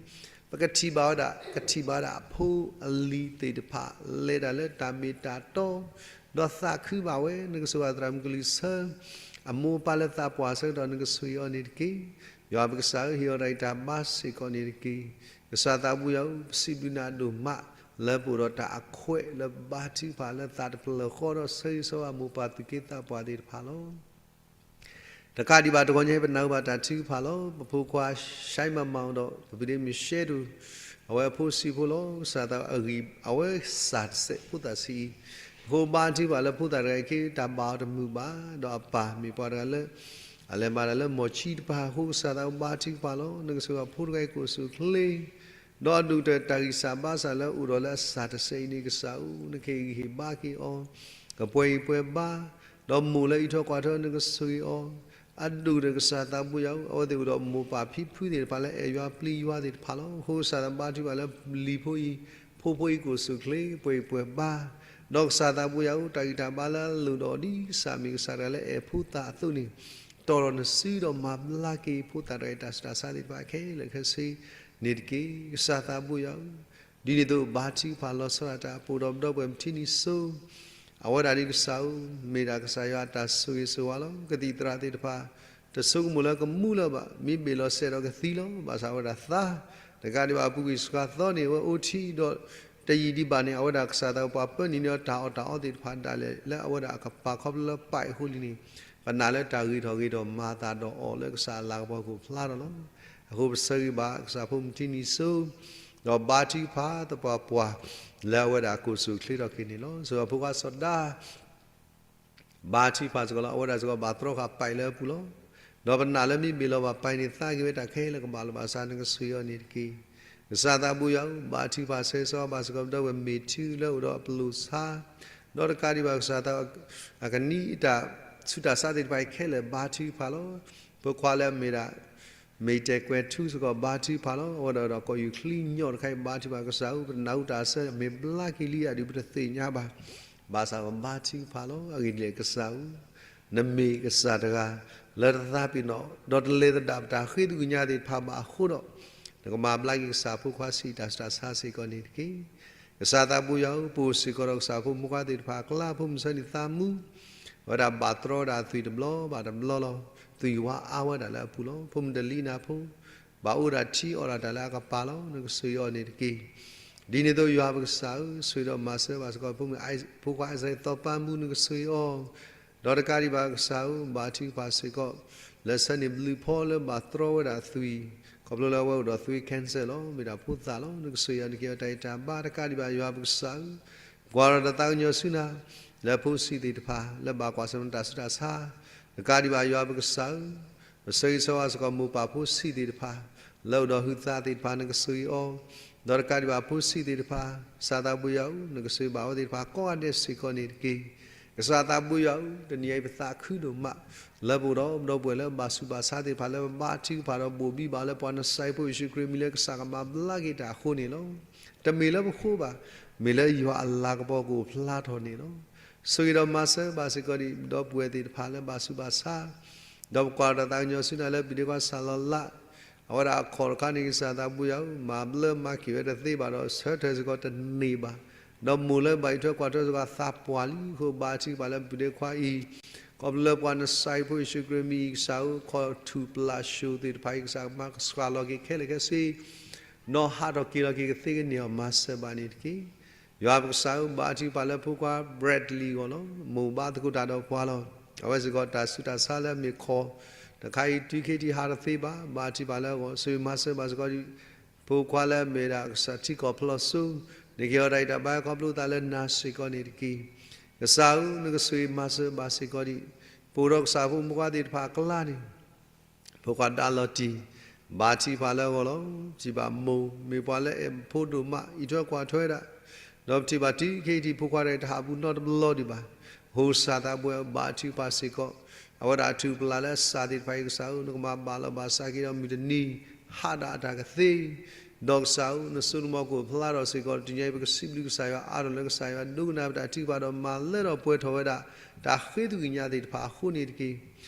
ပကထံၣ်ဘၣ်ဝဲဒၣ်, ကထံၣ်ဘၣ်ဝဲဒၣ်အဖိအလံၤသ့ၣ်တဖၣ် လဲၤတၢ်လၢတၢ်မ့ၢ်တၢ်တီ ဒီးသးခုဘၣ်ဝဲ, နကဆိၣ်ဂ့ၤသရၣ်မုၣ်ကလံၤဆၢ အမိၢ်အပၢ်လၢသးပှၢ်ဆၢကတီၢ် နကဆိၣ်ဂ့ၤအီၤန့ၣ်တက့ၢ်. ယွၤပကစၢ်ဧၢ, ဟ့ၣ်အီၤတၢ်ဂံၢ်တၢ်ဘါစ့ၢ်ကီးန့ၣ်တက့ၢ်. ကစၢ်သးဘိယွၤဧၢ, ပစံးဘျုးနၤဒိၣ်မး လၢပအိၣ်ဒီးတၢ်အခွဲးလၢဘါထုကဖၣ်လၢသးတဖျၢၣ်ဃီဒီး ဆၢဂ့ၤဆၢဝါမိၢ်ပၢ်သူၣ်က့သးပှၢ်သ့ၣ်တဖၣ်လီၤ. တကးဒံးဘၣ်တဂီၤညါအံၤ ပနၢ်ဟူဘၣ်တၢ်ထုကဖၣ်လီၤ. ပဖိခွါ ၡဲမၤမၤဒီး ပပုၢ်ဒ့မုၣ်ရှဲတူၢ်, အဝဲအဖိဆံးဖိလီၤ. ကစၢ်သးအဂံၢ် အဝဲစၢ်တစဲးဖိသၣ်ဆံးအံၤ, အဃိဘါထုကဖၣ်လၢဖိသၣ်တဂၤအံၤ က့ၤတၢ်ဘၣ်အီၤတမုာ်ဘၣ်, ဒီးအပၢ်မ့ၢ်ပှၤတဂၤလၢ အလဲၤမၤတၢ်လၢမီၢ်ဆံတဖၣ်အဃိ ကစၢ်သးဘါထုကဖၣ်လီၤ. နကဆိၣ်ဂ့ၤဖိတဂၤအံၤ ကအိၣ်ဆူၣ်အိၣ်ချ့ ဒီးအဒိၣ်ကတၢၢ်တၢ်ဂံၢ်စၢ်ဘါစၢ်လၢအိၣ်ဒီးလၢအစၢ်တစဲးအံၤန့ၣ် ကစၢ်ဧၢ, နကဟ့ၣ်ဂံၢ်ဟ့ၣ်ဘါက့ၤအီၤ, ကပှဲၤဂံၢ်ပှဲၤဘါ, ဒီးမိၢ်လၢအံးထွဲကွၢ်ထွဲ နကဆိၣ်ဂ့ၤအီၤ, အဒိၣ်ကတၢၢ်ကစၢ်သးဘိယွၤဧၢ, အဝဲသ့ၣ်အိၣ်ဒီးမိၢ်ပၢ်ဖံဖုသ့ၣ်တဖၣ်လၢအဲၣ်ယွၤပျံၤယွၤသ့ၣ်တဖၣ်လီၤ. အဃိကစၢ်သးဘါထုကဖၣ်လၢလံၤဖိအံၤ, ဖိဖိအံၤကအိၣ်ဆူၣ်အိၣ်ချ့ ပှဲၤဂံၢ်ပှဲၤဘါ, ဒီးကစၢ်သးဘိယွၤဧၢ, တၢ်ဂံၢ်တၢ်ဘါလၢအလိၣ်ဒီးအီၤဒ်ကစၢ်မ့ၢ်ကစၢ်တဂၤလၢအဲၣ်ဖိသၣ်အသိးန့ၣ် တီၢ်ထီၣ်နစုဒီးမၤဘျါက့ၤ ဖိသၣ်တဂၤအံၤတၢ်ဆူးတၢ်ဆါသ့ၣ်တဖၣ်ခဲလၢာ်ခဲဆ့န့ၣ်တက့ၢ်. ကစၢ်သးဘိယွၤဧၢ, ဒ်န့ၣ်အသိးဘါထုကဖၣ်လီၤဆီဒၣ်တၢ် ပအိၣ်ဒီးပဒီပုၢ်ဝဲၢ်ပထံနံၤစိၤ အဝဲဒၣ်ဒ်ကစၢ်ဧၢ, မ့ၢ်ဒၣ်ကစၢ်ယွၤအတၢ်ဆိၣ်ဂ့ၤဆိၣ်ဝါလီၤ. ကသံၣ်သရၣ်သ့ၣ်တဖၣ် တဆိကမိၣ်လၢကမူလၢၤဘၣ်, မ့ၢ်ဘ့ၣ်လီၤစဲးဒီးကသံလီၤ. ဘၣ်ဆၣ်အဝဲဒၣ်သါ, တကးဒံးဘၣ်အပူၤကွံာ်စှၤသီန့ၣ် အဝဲအိၣ်ထံးဒီးတယံာ်ဒံးဘၣ်န့ၣ် အဝဲဒၣ်ကစၢ်သးပှၢ်ပၢနံၤန့ၢ်အီၤတၢ်အီၣ်တၢ်အီသ့ၣ်တဖၣ်ဒၣ်လဲာ် လၢအဝဲဒၣ်အကပၤခီဖျိလၢပာ်အဃိလံန့ၣ် ပနာ်လၢတၢ်ဂ့ၤထီၣ်ဂ့ၤထီၣ်မၤသးဒီးအီၤလၢကစၢ်အလၤကပီၤကအိၣ်ဖျါထီၣ်လီၤ. အဃိပဆၢဂ့ၤဘၣ်ကစၢ်ဖိမုၣ်ထံနံၤစိၤ, ဒီးဘါထုကဖၣ်သပှၢ်ပှၢ် လၢအဝဲဒၣ်ကအိၣ်ဆူၣ်အိၣ်ချ့ထီၣ်က့ၤန့ၣ်လီၤ. စၢၤဖိခွါစီၤဒၤ ဘါထုကဖၣ်စ့ၢ်ကီးလီၤ. အဝဲဒၣ်စ့ၢ်ကီးဘၣ်တြီဃာ်ပာ်လၢအပူၤလီၤ. ဒီးပနာ်လၢမ့ၢ်ဘ့ၣ်လီၤဘၣ်ပာ်န့ၣ် သးက့ၤဝဲတၢ်ခဲလၢာ်ကဘၣ်လီၤဘၣ်ဆၣ် နကဆိၣ်ဂ့ၤအီၤန့ၣ်တက့ၢ်. ကစၢ်သးဘိယွၤဧၢ, ဘါထုကဖၣ်ဆၢဂ့ၤဆၢဝါဘၣ်စ့ၢ်ကီး ပဒီပုၢ်ဝဲၢ်မ့ၢ်ထူလၢအိၣ်ဒီးအပလိၣ်ဆါ, ဒီးတကးဒံးဘၣ်ကစၢ်သး အကနံၤအတၢ်ဆူးတၢ်ဆါသ့ၣ်တဖၣ်အံၤခဲလၢာ်ဘါထုကဖၣ်လီၤ. ဖိခွါလၢအမ့ၢ်ဒၣ် မ့ၢ်တဲာ်ကွဲၤထူစ့ၢ်ကီးဘါထုကဖၣ်လီၤ. အဝဲဒၣ်ဒီးကီၢ်ယူၢ်ချံညီၣ်တခါအံၤဘါထုကဖၣ်ကစၢ်ဧၢ, ပတနာ်ဟူတၢ်အဆၢမ့ၢ်ဘျါက့ၤလံဒၣ်ဒုး ပတသ့ၣ်ညါဘၣ်. ဘၣ်ဆၣ်ပဘါထုကဖၣ်လီၤ. အဂ့ၢ်ဒ်လဲၣ်ကစၢ်ဧၢ, နမ့ၢ်ကစၢ်တဂၤ လၢတသးပ့ၤနီၣ် ဒီးတလဲၤသဒၣ်ပတၢ်ဃ့သကွံာ်ညါသ့ၣ်တဖၣ်ဘၣ်အဃိဒီး, နကမၤဘျါက့ၤကစၢ်ဖိခွါဆံးတၢ်ဆူးတၢ်ဆါစ့ၢ်ကီးန့ၣ်တက့ၢ်. ကစၢ်သးဘိယွၤဧၢ, ပအိၣ်စ့ၢ်ကီးဒီးကစၢ်ဖိမုၣ်ခွါသ့ၣ်တဖၣ်အကျါ, ဖိမုၣ်ဆၢနံၣ်သးမူ အဝဲဒၣ်ဘၣ်တြီဝဲဒၣ်အသွံၣ်တဘျီဘၣ်တဘျီလီၤ. သွံၣ်ဝါအါဝဲဒၣ်လၢအပူၤလီၤ. ဖိမုၣ်တလံနၢ်ဖိ ဘၣ်အိၣ်ဒၣ်ထံအီၣ်ဒၣ်တၢ်လၢအကပၤလီၤ. နကဆိၣ်ဂ့ၤအီၤန့ၣ်တက့ၢ်. ဒ်န့ၣ်အသိးယွၤပကစၢ်ဧၢ, ဆိၣ်ဂ့ၤဒီးမၤစၢၤဘၣ်စ့ၢ်ကီး ဖိမုၣ် ဖိခွါအံၣ်စရ့လးသီပၢ်မူ နကဆိၣ်ဂ့ၤအီၤ, ဒီးတကးဒံးဘၣ်ကစၢ်ဧၢ, ဘါထုကဖၣ်စ့ၢ်ကီး လၢဆၢန့ၣ်ဘျုးဖီလၢဘၣ်တြီဝဲဒၣ်အသွံၣ်, ခီဖျိလၢအဝဲအိၣ်ဒီးသွံၣ် cancer လီၤ. မ့ၢ်ဒၣ်ဖိသၣ်လီၤ. နကဆိၣ်ဂ့ၤအီၤ နကဟ့ၣ်အီၤတၢ်ဂံၢ်တၢ်ဘါ. တကးဒံးဘၣ်ယွၤပကစၢ်ဧၢ, ကွၢ်ဒီးတၢ်သးကညီၤဆူနၤ လၢဖိဆံးသ့ၣ်တဖၣ် လၢဘၣ်ကွၢ်ဆၢၣ်မဲာ်တၢ်ဆူးတၢ်ဆါ, တကးဒံးဘၣ်ယွၤပကစၢ်ဧၢ, ပဆၢဂ့ၤဆၢဝါစ့ၢ်ကီးမိၢ်ပၢ်ဖိဆံးသ့ၣ်တဖၣ် လၢအိၣ်ဒီးဟုးသးသ့ၣ်တဖၣ် နကဆိၣ်ဂ့ၤအီၤ, ဒီးတကးဒံးဘၣ်ဖိဆံးသ့ၣ်တဖၣ်, ကစၢ်သးဘိယွၤဧၢ, နကဆိၣ်ဂ့ၤဘၣ်အဝဲသ့ၣ်တဖၣ်ကိးဂၤဒဲးစ့ၢ်ကီးန့ၣ်တက့ၢ်. ကစၢ်သးဘိယွၤဧၢ, တနံၤအံၤပသးခုဒိၣ်မး လၢပအိၣ်ဒီးပဒီပုၢ်ဝဲၢ်လၢဘၣ်ဆူးဘၣ်ဆါသ့ၣ်တဖၣ်လၢပဘါထုကဖၣ်ဒီးဘိၣ်ဘံၣ်ဘၣ်လၢပှၤနစၤရ့းဖိယ့ၣ်ၡူးခရံာ်အမံၤလၢ ကစၢ်ကမၤဘျါက့ၤတၢ်အဃိန့ၣ်လီၤ. တမ့ၢ်လၢပဃိဘၣ်, မ့ၢ်လၢယွၤအလၤကပီၤကအိၣ်ဖျါထီၣ်န့ၣ်လီၤ. ဆိၣ်ဂ့ၤဒီးမၤစၢၤဘၣ်စ့ၢ်ကီးဒံး ပဒီပုၢ်ဝဲၢ်သ့ၣ်တဖၣ်လၢဘၣ်ဆူးဘၣ်ဆါ ဒီးပကွၢ်ဒီးတၢ်သးကညီၤဆူနၤလၢပံၤဒ့ခွါစၢ်လီၤလး အဝဲဒၣ်အခီၣ်တခါန့ၣ် ကစၢ်သးဘိယွၤဧၢ, မၤဘျါမၤက့ၤဝဲတသ့ဘၣ်ဒီး ဆၢထၢၣ်စ့ၢ်ကီးတန့ၢ်ဘၣ်, ဒီးမိၢ်လၢဘၣ်အံးထွဲကွၢ်ထွဲစ့ၢ်ကီးအသးပှၢ်လံ, အဃိဘါထုကဖၣ်လၢပံၤဒ့ခွါအံၤ ခီဖျိလၢပှၤနစၤရ့းဖိယ့ၣ်ၡူးခရံာ်အမံၤ ကစၢ်ဧၢ, ခီၣ်ထူၣ်ပျၢ်ၡိၣ်သ့ၣ်တဖၣ်အံၤ ကစၢ်မၤကဆှၢလီၤက့ၤခဲလၢာ်ခဲဆ့ ဒီးဟးထီၣ်က့ၤလီၤက့ၤကသ့ကန့ၢ်အီၤ မၤစၢၤဘၣ်န့ၣ်တက့ၢ်. ယွၤပကစၢ်ဧၢ, ဘါထုကဖၣ်လၢဖိခွါ Bradley အဂီၢ်လီၤ. မိၢ်ဘါသကိးတၢ်ဒီးပှၤလီၤ. အဝဲစ့ၢ်ကီးတၢ်ဆူးတၢ်ဆါလၢအမ့ၢ်ခီၣ်တခါအံၤ တုၤခဲအံၤထံးဟးတသ့ဘၣ်. ဘါထုကဖၣ်လၢအဂီၢ် ဆိၣ်ဂ့ၤမၤစၢၤဘၣ်စ့ၢ်ကီးဒံး ဖိခွါလၢအမ့ၢ်ဒၣ်ကစၢ်ထံကီၢ်ဖျီၣ်စိ န့ၢ်က့ၤအီၤတၢ်ဂံၢ်တၢ်ဘါခီဖျိသးလၢနၤစ့ၢ်ကီးန့ၣ်တက့ၢ်. ကစၢ်ဧၢ, နကဆိၣ်ဂ့ၤမၤစၢၤဘၣ်စ့ၢ်ကီးဒံး ပအိၣ်ဒီးကစၢ်ဖိမုၣ်ဖိခွါသ့ၣ်တဖၣ်အကျါန့ၣ် ဖိခွါဒါလီၤတံၢ် ဘါထုကဖၣ်လၢအဂီၢ်လီၤ. ထံၣ်ဘၣ်မိၢ် မ့ၢ်ပှၤလၢအအဲၣ်ဖိဒိၣ်မး အံးထွဲကွၢ်ထွဲဒၣ်, ဒီးပထံၣ်ဘၣ်တုၤခဲအံၤထံး ဖိခွါတဂၤအံၤတဟးဘူးနီတဘျီဒံးဘၣ်. အဃိကစၢ်သးဘိယွၤ ဘါထုကဖၣ်စ့ၢ်ကီး အဝဲဒၣ်အထူၣ်ပျၢ်လၢအစၢ်သ့ၣ်တဖၣ်အံၤ ကစၢ်ဧၢ, နကမၤဘၣ်လီၤဘၣ်စးက့ၤဒီးမုၢ်တနံၤ ဟးဒၣ်အတၢ်ကသ့ ဒီးကစၢ်ဧၢ, နစိနမီၤကအိၣ်ဖျါထီၣ်စ့ၢ်ကီး တနံၤအံၤ ပကစံးဘျုးကစၢ်ယွၤအါထီၣ်လၢကစၢ်ယွၤဒိကနၣ်ပတၢ်ထုကဖၣ်ဒီး မၤလၢထီၣ်ပှဲၤထီၣ်ဝဲဒၣ် တၢ်ဃ့သကွံၢ်ညါသ့ၣ်တဖၣ်အဃိန့ၣ်တက့ၢ်.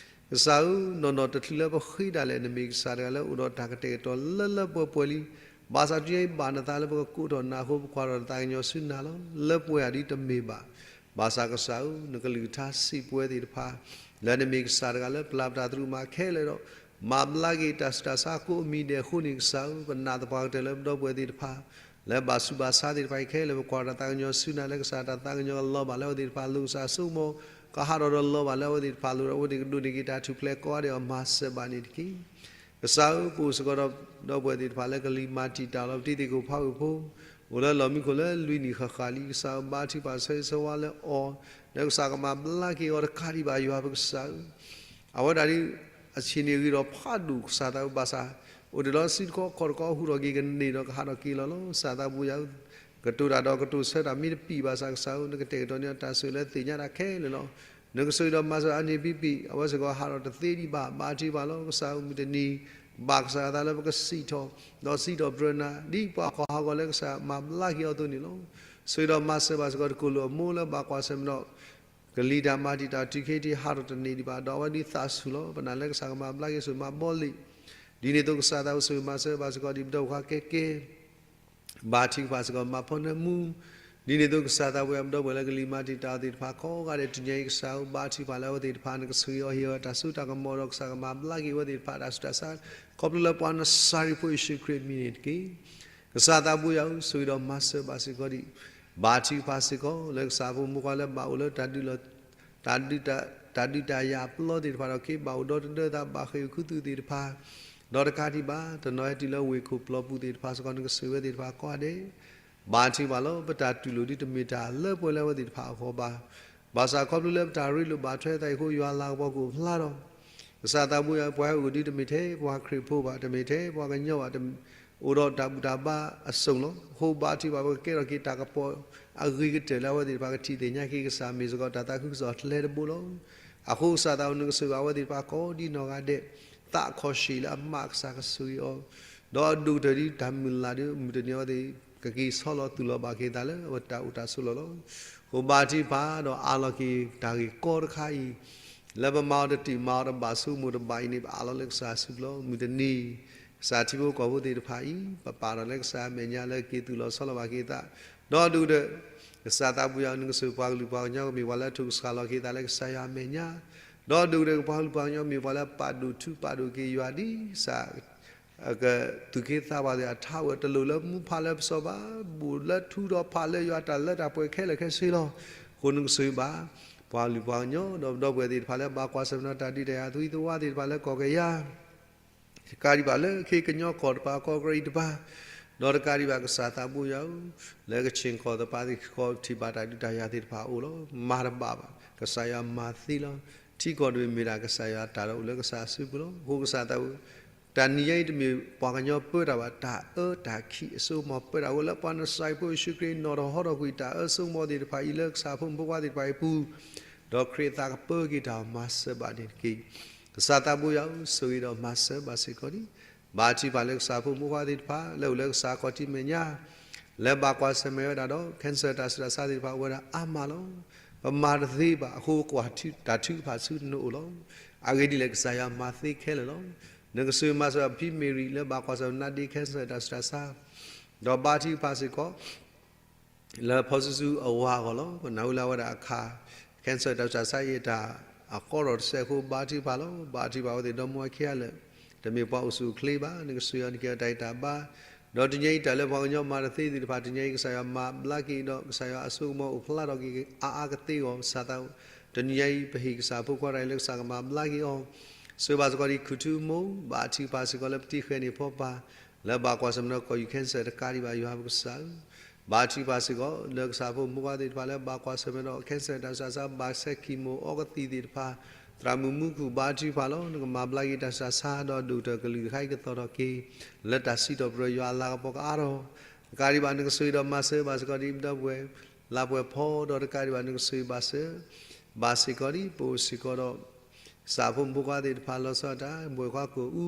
ကစၢ်ဧၢ, နီၢ်နီၢ်တချုးလၢပဃ့ဒၣ်လဲာ် နမ့ၢ်ကစၢ်တဂၤလၢအိၣ်ဒီးတၢ်ကတဲာ်ကတီၤလၢလၢပှဲၤပှဲၤလံ. ဘၣ်ဆၣ်တနံၤအံၤဘၣ်နသးလၢပကကိးထီၣ်နၤအဃိ ပကွၢ်ထီၣ်နသးကညီၤဆူနၤလီၤ. လၢပှဲၤအဒ်တမ့ၢ်ဘၣ်. ဘၣ်ဆၣ်ကစၢ်ဧၢ, နကလုၢ်ကထါစံးပဝဲသ့ၣ်တဖၣ် လၢနမ့ၢ်ကစၢ်တဂၤလၢပျၢ်ပတၢ်သရူးမးခဲလၢာ်ဒီး မၤဘျါက့ၤတၢ်ဆူးတၢ်ဆါကိးမံၤဒဲးအဃိန့ၣ် ကစၢ်ဧၢ, ပနာ်သပှၢ်ကတၢၢ်လၢပဒီပုၢ်ဝဲၢ်သ့ၣ်တဖၣ် လၢဘၣ်ဆူးဘၣ်ဆါသ့ၣ်တဖၣ်အံၤခဲလၢာ် ပကွၢ်တၢ်သးကညီၤဆူနၤလၢကစၢ်တၢ်သးကညီၤကလီၤဘၣ်လၢအဝဲသ့ၣ်တဖၣ်အလိၤ ကစၢ်ဆိကမိၣ် ကဟးထီၣ်ဒီးလီၤဘၣ်လၢအဝဲသ့ၣ်တဖၣ်အလိၤဒီး အဝဲသ့ၣ်ကဒိးန့ၢ်က့ၤတၢ်ထူၣ်ဖျဲးကိးဂၤဒဲးအီၤ မၤစၢၤဘၣ်န့ၣ်တက့ၢ်. ကစၢ်ဧၢ, ပအိၣ်စ့ၢ်ကီးဒီး ဒီပုၢ်ဝဲၢ်သ့ၣ်တဖၣ်လၢကလံၤမၤတံာ်တာ်လီၤပတံၢ်သ့ၣ်ကိးဖးဂိၢ်ဖိ အိၣ်လၢလီၢ်မံခိၣ်လၢလွံၢ်နံၣ်ဃၣ်ဃၣ်လံ. ကစၢ်ဧၢ, ဘါထုကဖၣ်ဆၢဂ့ၤဆၢဝါလၢအီၤ လၢကစၢ်ကမၤဘျါက့ၤအီၤတကးဒံးဘၣ် ယွၤပကစၢ်ဧၢ. အဝဲဒၣ်ဒ် အဆံးန့ၢ်ဂ့ၤဒီးဖးဒိၣ် ကစၢ်သးဘိယွၤ ဘၣ်ဆၣ် အိၣ်တ့ၢ်လီၤစုတခီခီၣ်တခီ ဟူးထီၣ်က့ၤကန့ၢ်ဒီးကဟးထီၣ်က့ၤလီၤလီၤ. ကစၢ်သးဘိယွၤဧၢ, ကတိၤတၢ်ဒီးကတိၤဆၢတၢ်မ့ၢ်တပံာ်ဘၣ်ဆၣ် ကစၢ်ဧၢ, နကတဲာ်ကတီၤန့ၢ်တၢ်ဆိၣ်ဂ့ၤလၢသ့ၣ်ညါတၢ်ခဲလၢာ်လီၤ. နကဆိၣ်ဂ့ၤဒီးမၤစၢၤအါန့ၢ်ပံပံာ် အဝဲစ့ၢ်ကီးဟးထီၣ်တသ့ဒံးဘၣ်. ဘါထုကဖၣ်လီၤ ကစၢ်ဧၢ, မုၢ်တနံၤ ဘၣ်ကစၢ်သးလၢပကစံးထီၣ် ဒီးစံးထီၣ်ပတြၢၤနၤ ဒ်ပှၤခီၣ်ဟးဂီၤလၢကစၢ်မၤဘျါက့ၤအီၤအသိးန့ၣ်လီၤ. ဆိၣ်ဂ့ၤဒီးမၤစၢၤဘၣ်စ့ၢ်ကီး တကိၢ်လိာ်အမိၢ်လၢဘၣ်ကွၢ်ဆၢၣ်မဲာ်ဒီး ကလံၤတၢ်မၤတံာ်တာ်တုၤခဲအံၤထံးဟးထီၣ်တန့ၢ်ဒံးဘၣ် ဒီးအဝဲဒုးသးဆူၣ်လီၤ. ပနာ်လၢကစၢ်ကမၤဘျါက့ၤဆူၣ်မၤဘီလံ. ဒ်န့ၣ်အသိးကစၢ်သးဘိယွၤ ဆိၣ်ဂ့ၤမၤစၢၤဘၣ်စ့ၢ်ကီးဒ်ပဒီပုၢ်ဝဲၢ်ကဲကဲ ဘါထုကဖၣ်စ့ၢ်ကီးမၤဖီနၢမူ ဒ်န့ၣ်အသိးကစၢ်သးဘိယွၤ ပဒီပုၢ်ဝဲၢ်လၢကလံၤမၤတံာ်တာ်အီၤသ့ၣ်တဖၣ်ကိးဂၤဒဲး တနံၤအံၤ ကစၢ်ဧၢ, ဘါထုကဖၣ်လၢအဝဲသ့ၣ်တဖၣ် နကဆိၣ်ဂ့ၤအီၤဟ့ၣ်အီၤတၢ်စိတၢ်ကမီၤဒီး ကစၢ်ကမၤဘျါက့ၤအဝဲသ့ၣ်တဖၣ်တၢ်ဆူးတၢ်ဆါ ခီဖျိလၢပှၤနစၤရ့းဖိယ့ၣ်ၡူးခရံာ်အမံၤန့ၣ်တက့ၢ်. ကစၢ်သးဘိယွၤဧၢ, ဆိၣ်ဂ့ၤဒီးမၤစၢၤဘၣ်စ့ၢ်ကီးဒံး ဘါထုကဖၣ်စ့ၢ်ကီး လၢကစၢ်ဖိမုၣ်ဖိခွါလၢဘၣ်အိၣ်လၢ တၢ်ဒုးတၢ်ယၤအပျီသ့ၣ်တဖၣ်ဒီး က့ၤဘၣ်အိၣ်ဒီတဒၢသး ဘၣ်ဃ့ၢ်အိၣ်ခူသူၣ်သ့ၣ်တဖၣ် ဒီးတကးဒံးဘၣ် တနီၤဟဲတုၤလၢဝ့ၢ်ခိၣ်ပျီပူၤသ့ၣ်တဖၣ်စ့ၢ်ကီး နကဆိၣ်ဂ့ၤဝဲသ့ၣ်တဖၣ်ကိးဂၤဒဲး ဘါထုကဖၣ်လီၤ. ပတၢ်တူၢ်လိာ်ဒ်တမ့ၢ်တၢ်လၢပှဲၤလၢအဝဲသ့ၣ်တဖၣ်အဂီၢ်ဘၣ်. ဘၣ်ဆၣ်ခီဖျိလၢပတၢ်ရ့လိာ်ဘၣ်ထွဲသးအံၤအဃိ ယွၤလၤကပီၤကအိၣ်ဖျါဒီး ကစၢ်သးဘိယွၤ ပှၤဟဲအိၣ်ဒ်တမ့ၢ်ထဲပှၤခရံာ်ဖိဘၣ်, တမ့ၢ်ထဲပှၤကညီဘၣ်, အိၣ်ဒီးတၢ်ဘူၣ်တၢ်ဘါအစိၣ်လီၤ. အဃိဘါထုကဖၣ် ပကကဲထီၣ်က့ၤတၢ်ကပီၤအဂ့ၤကတၢၢ်လၢအဝဲသ့ၣ်တဖၣ်ကထံၣ်သ့ၣ်ညါက့ၤကစၢ်မ့ၢ်စ့ၢ်ကီး တၢ်သးခုကစီၣ်အကျဲတဘိလီၤ. အဃိကစၢ်သးဘိ နကဆိၣ်ဂ့ၤဘၣ်အဝဲသ့ၣ်တဖၣ်ကိးဒ်နီၢ်ဂၤဒဲး သးခီၣ်ရှံးလၢအမးကစၢ်ကဆိၣ်ဂ့ၤအီၤ, ဒီးအဒိၣ်ကတၢၢ်ဒ်တၢ်မုၢ်လၢ်ဒီး မုၢ်တနံၤအဝဲသ့ၣ် ကက့ၤဆီလီၤသူၣ်လီၤဘၣ်က့ၤသးလၢအဝဲတၢ်အိၣ်တၢ်ဆိးလီၢ်လီၤ. အဃိဘါထုကဖၣ်ဒီး အးလီၤက့ၤတၢ်ဂ့ၢ်ကီတခါအံၤ လၢပမၤအီၤတတုာ် မၤအီၤတဘၣ် ဆိကမိၣ်တဘၣ်အံၤန့ၣ် ပအးလီၤလၢကစၢ်စုပူၤလီၤ. မုၢ်တနံၤ ကစၢ်ထံဖိကီၢ်ဖိသ့ၣ်တဖၣ်အံၤ ပပာ်ဒီးလၢကစၢ်အမဲာ်ညါလၢကက့ၤသူၣ်လီၤဆီလီၤဘၣ်က့ၤသး, ဒီးဒိၣ်ကတၢၢ် ကစၢ်သးဘိယွၤ နကဆိၣ်ပှၤကလုာ်ပှၤကညီကမ့ၢ်ပှၤလၢအထုးကဆှၣ်လီၤက့ၤသးလၢကစၢ်ယွၤအမဲာ်ညါ, ဒီးဒိၣ်ကတၢၢ် ပှၤကလုာ်ပှၤကညီမ့ၢ်ပှၤလၢပာ်ဒိၣ်ထူပာ်ဒိၣ်က့ၤယွၤဒ်ကစၢ် ကသူၣ်က့သးပှၢ်သ့ၣ်အထးဝဲ တလိၣ်လၢမူဖးလၢပစီၤဘၣ်, ဘူးလၢထူဒီးဖးလၢယွၤတၢ်လၢတၢ်ပှဲၤခဲလၢာ်ခဲဆ့လီၤ. အဃိနကဆိၣ်ဂ့ၤဘၣ် ပှၤကလုာ်ပှၤကညီ ဒီးပဒီပုၢ်ဝဲၢ်သ့ၣ်တဖၣ်လၢဘၣ်ကွၢ်ဆၢၣ်မဲာ်ဒီးတၢ်ဒုးတၢ်ယၤ သွံၣ်သဝါသ့ၣ်တဖၣ်လၢကီၢ်ကယၤ တကးဒံးဘၣ်လၢခ့ကညီကီၢ်တပၤ ကီၢ်ကရံၣ်တပၤ, ဒီးတကးဒံးဘၣ်ကစၢ်သးဘိယွၤဧၢ, လၢကခ့ၣ်ကီၢ်သပၤသ့ၣ်ကီၢ်ထံၣ်ဘၣ်တၢ်ဒုးတၢ်ယၤသ့ၣ်တဖၣ်အအိၣ်လီၤ. မၤတဘၣ်ဘၣ်, ကစၢ်ယွၤမၤသ့လီၤ. ထံကီၢ်တဘ့ၣ်မ့ၢ်ဒၣ်ကစၢ်ယွၤတၢ်ဒီးအိၣ်လၢကစၢ်အစုပူၤလီၤ. အဃိကစၢ်သးဘိ တၢ်နံၤညါအံၤတမ့ၢ်ပှၤကညီပၢတၢ်ဘၣ်, တၢ်အၢတၢ်ခံးအစိကမီၤပၢတၢ်အဃိ လၢပှၤနစၤရ့းဖိယ့ၣ်ၡူးခရံာ်နီၣ်ထီၣ်ဟီထီၣ်ကွံာ်တၢ်အၢစိကမီၤသ့ၣ်တဖၣ်အံၤလၢကစၢ်ဖိမုၣ်ဖိခွါသ့ၣ်တဖၣ်အံၤအပူၤ, ဒီးခရံာ်အသးကပၢက့ၤတၢ်အီၤ မၤစၢၤဘၣ်န့ၣ်တက့ၢ်. ကစၢ်သးဘိယွၤဧၢ, ဆိၣ်ဂ့ၤဒီးမၤစၢၤဘၣ်စ့ၢ်ကီးန့ၣ်, ဘါထုကဖၣ်လၢကစၢ်ဖိမုၣ်ဖိခွါသ့ၣ်တဖၣ် လၢအိၣ်လၢကစၢ်ခီၣ်ထံးမဲာ်ညါ လၢဘၣ်ကွၢ်ဆၢၣ်မဲာ်ဝဲဒၣ်ဒီး cancer တၢ်ဆူးတၢ်ဆါသ့ၣ်တဖၣ် အိၣ်ဝဲဒၣ်အါမးလီၤ. ပမၤတသ့ဘၣ်အဃိ ကွၢ်တၢ်ထုကဖၣ်ဆူနအိၣ်လီၤ. အဂ့ၢ်ဒ်လဲၣ် ကစၢ်ယွၤမၤသ့ခဲလၢာ်လီၤ. နကဆိၣ်ဂ့ၤမၤစၢၤဘၣ်ဖံမ့ၢ်ရံာ် လၢဘၣ်ကွၢ်ဆၢၣ်မဲာ်နါဒ့ cancer တၢ်ဆူးတၢ်ဆါ, ဒီးဘါထုကဖၣ်စ့ၢ်ကီး လၢဖီဆူၣ်ဆူၣ်အဝၤအဂီၢ်လီၤ. ပနၢ်ဟူလၢအဝဲဒၣ်အခါ cancer တၢ်ဆူးတၢ်ဆါအံၤ တၢ်အကီထီၣ်တစဲးအဃိ ဘါထုကဖၣ်လီၤ. ဘါထုကဖၣ်အဝဲသ့ၣ်ဒီမါဝၤခံဂၤလၢာ် တမ့ၢ်ပှၤအိၣ်ဆူၣ်အိၣ်ချ့ဘၣ်, နကဆိၣ်ဂ့ၤအီၤ နကဲအီၤတၢ်ဂံၢ်တၢ်ဘါ, ဒီးတနံၤညါအံၤတၢ်လၢပှၤကညီမၤတသ့သ့ၣ်တဖၣ် တနံၤညါအံၤ ကစၢ်ယွၤမၤဘျါက့ၤဒီး ကစၢ်ယွၤအစိကမီၤအိၣ်ဖျါထီၣ်က့ၤအါအါကသ့အဂီၢ် ကစၢ်သး တနံၤညါအံၤ ပဟ့ၣ်ကစၢ်ဖိခွါတဂၤအံၤလၢကစၢ်ကမၤဘျါက့ၤအီၤ, ဆိၣ်ဂ့ၤဘၣ်စ့ၢ်ကီးဒ် ခူၣ်ထူမိၢ်, ဘါထုကဖၣ်စ့ၢ်ကီးလၢပတံၤဃဲၤန့ၢ်ဖီပၢ် လၢဘၣ်ကွၢ်ဆၢၣ်မဲာ်ဒီးကီၢ်ယူၢ် cancer တကးဒံးဘၣ် ယွၤပကစၢ်ဧၢ, ဘါထုကဖၣ်စ့ၢ်ကီး လၢကစၢ်ဖိမုၣ်ဖိခွါသ့ၣ်တဖၣ်လၢဘၣ်ကွၢ်ဆၢၣ်မဲာ်ဒီး cancer တၢ်ဆူးတၢ်ဆါ ဘၣ်ဆဲး chemo အီကသံၣ်သ့ၣ်တဖၣ်, သရၣ်မုၣ်မူခိၣ် ဘါထုကဖၣ်လီၤ. နကမၤဘျါက့ၤတၢ်ဆူးတၢ်ဆါ ဒီးဒိၣ်ကတၢၢ်ကလုၢ်တခါအံၤ ကသီၣ်ထီၣ်က့ၤ လၢတၢ်စံးထီၣ်ပတြၢၤယွၤအလၤကပီၤကအါထီၣ်, တကးဒံးဘၣ် နကဆိၣ်ဂ့ၤဒီးမၤစၢၤဘၣ်စ့ၢ်ကီးဒ် ပဒီပုၢ်ဝဲၢ် လါပှဲၤဖီ ဒီးတကးဒံးဘၣ် နကဆိၣ်ဂ့ၤဘၣ်စၢၤ ဘၣ်စ့ၢ်ကီးဒ် ပအိၣ်စ့ၢ်ကီးဒီး ကစၢ်ဖိမုၣ်ဖိခွါသ့ၣ်တဖၣ် လီၤဆီဒၣ်တၢ် ဘှဲၣ်ခွါကိၣ်အူ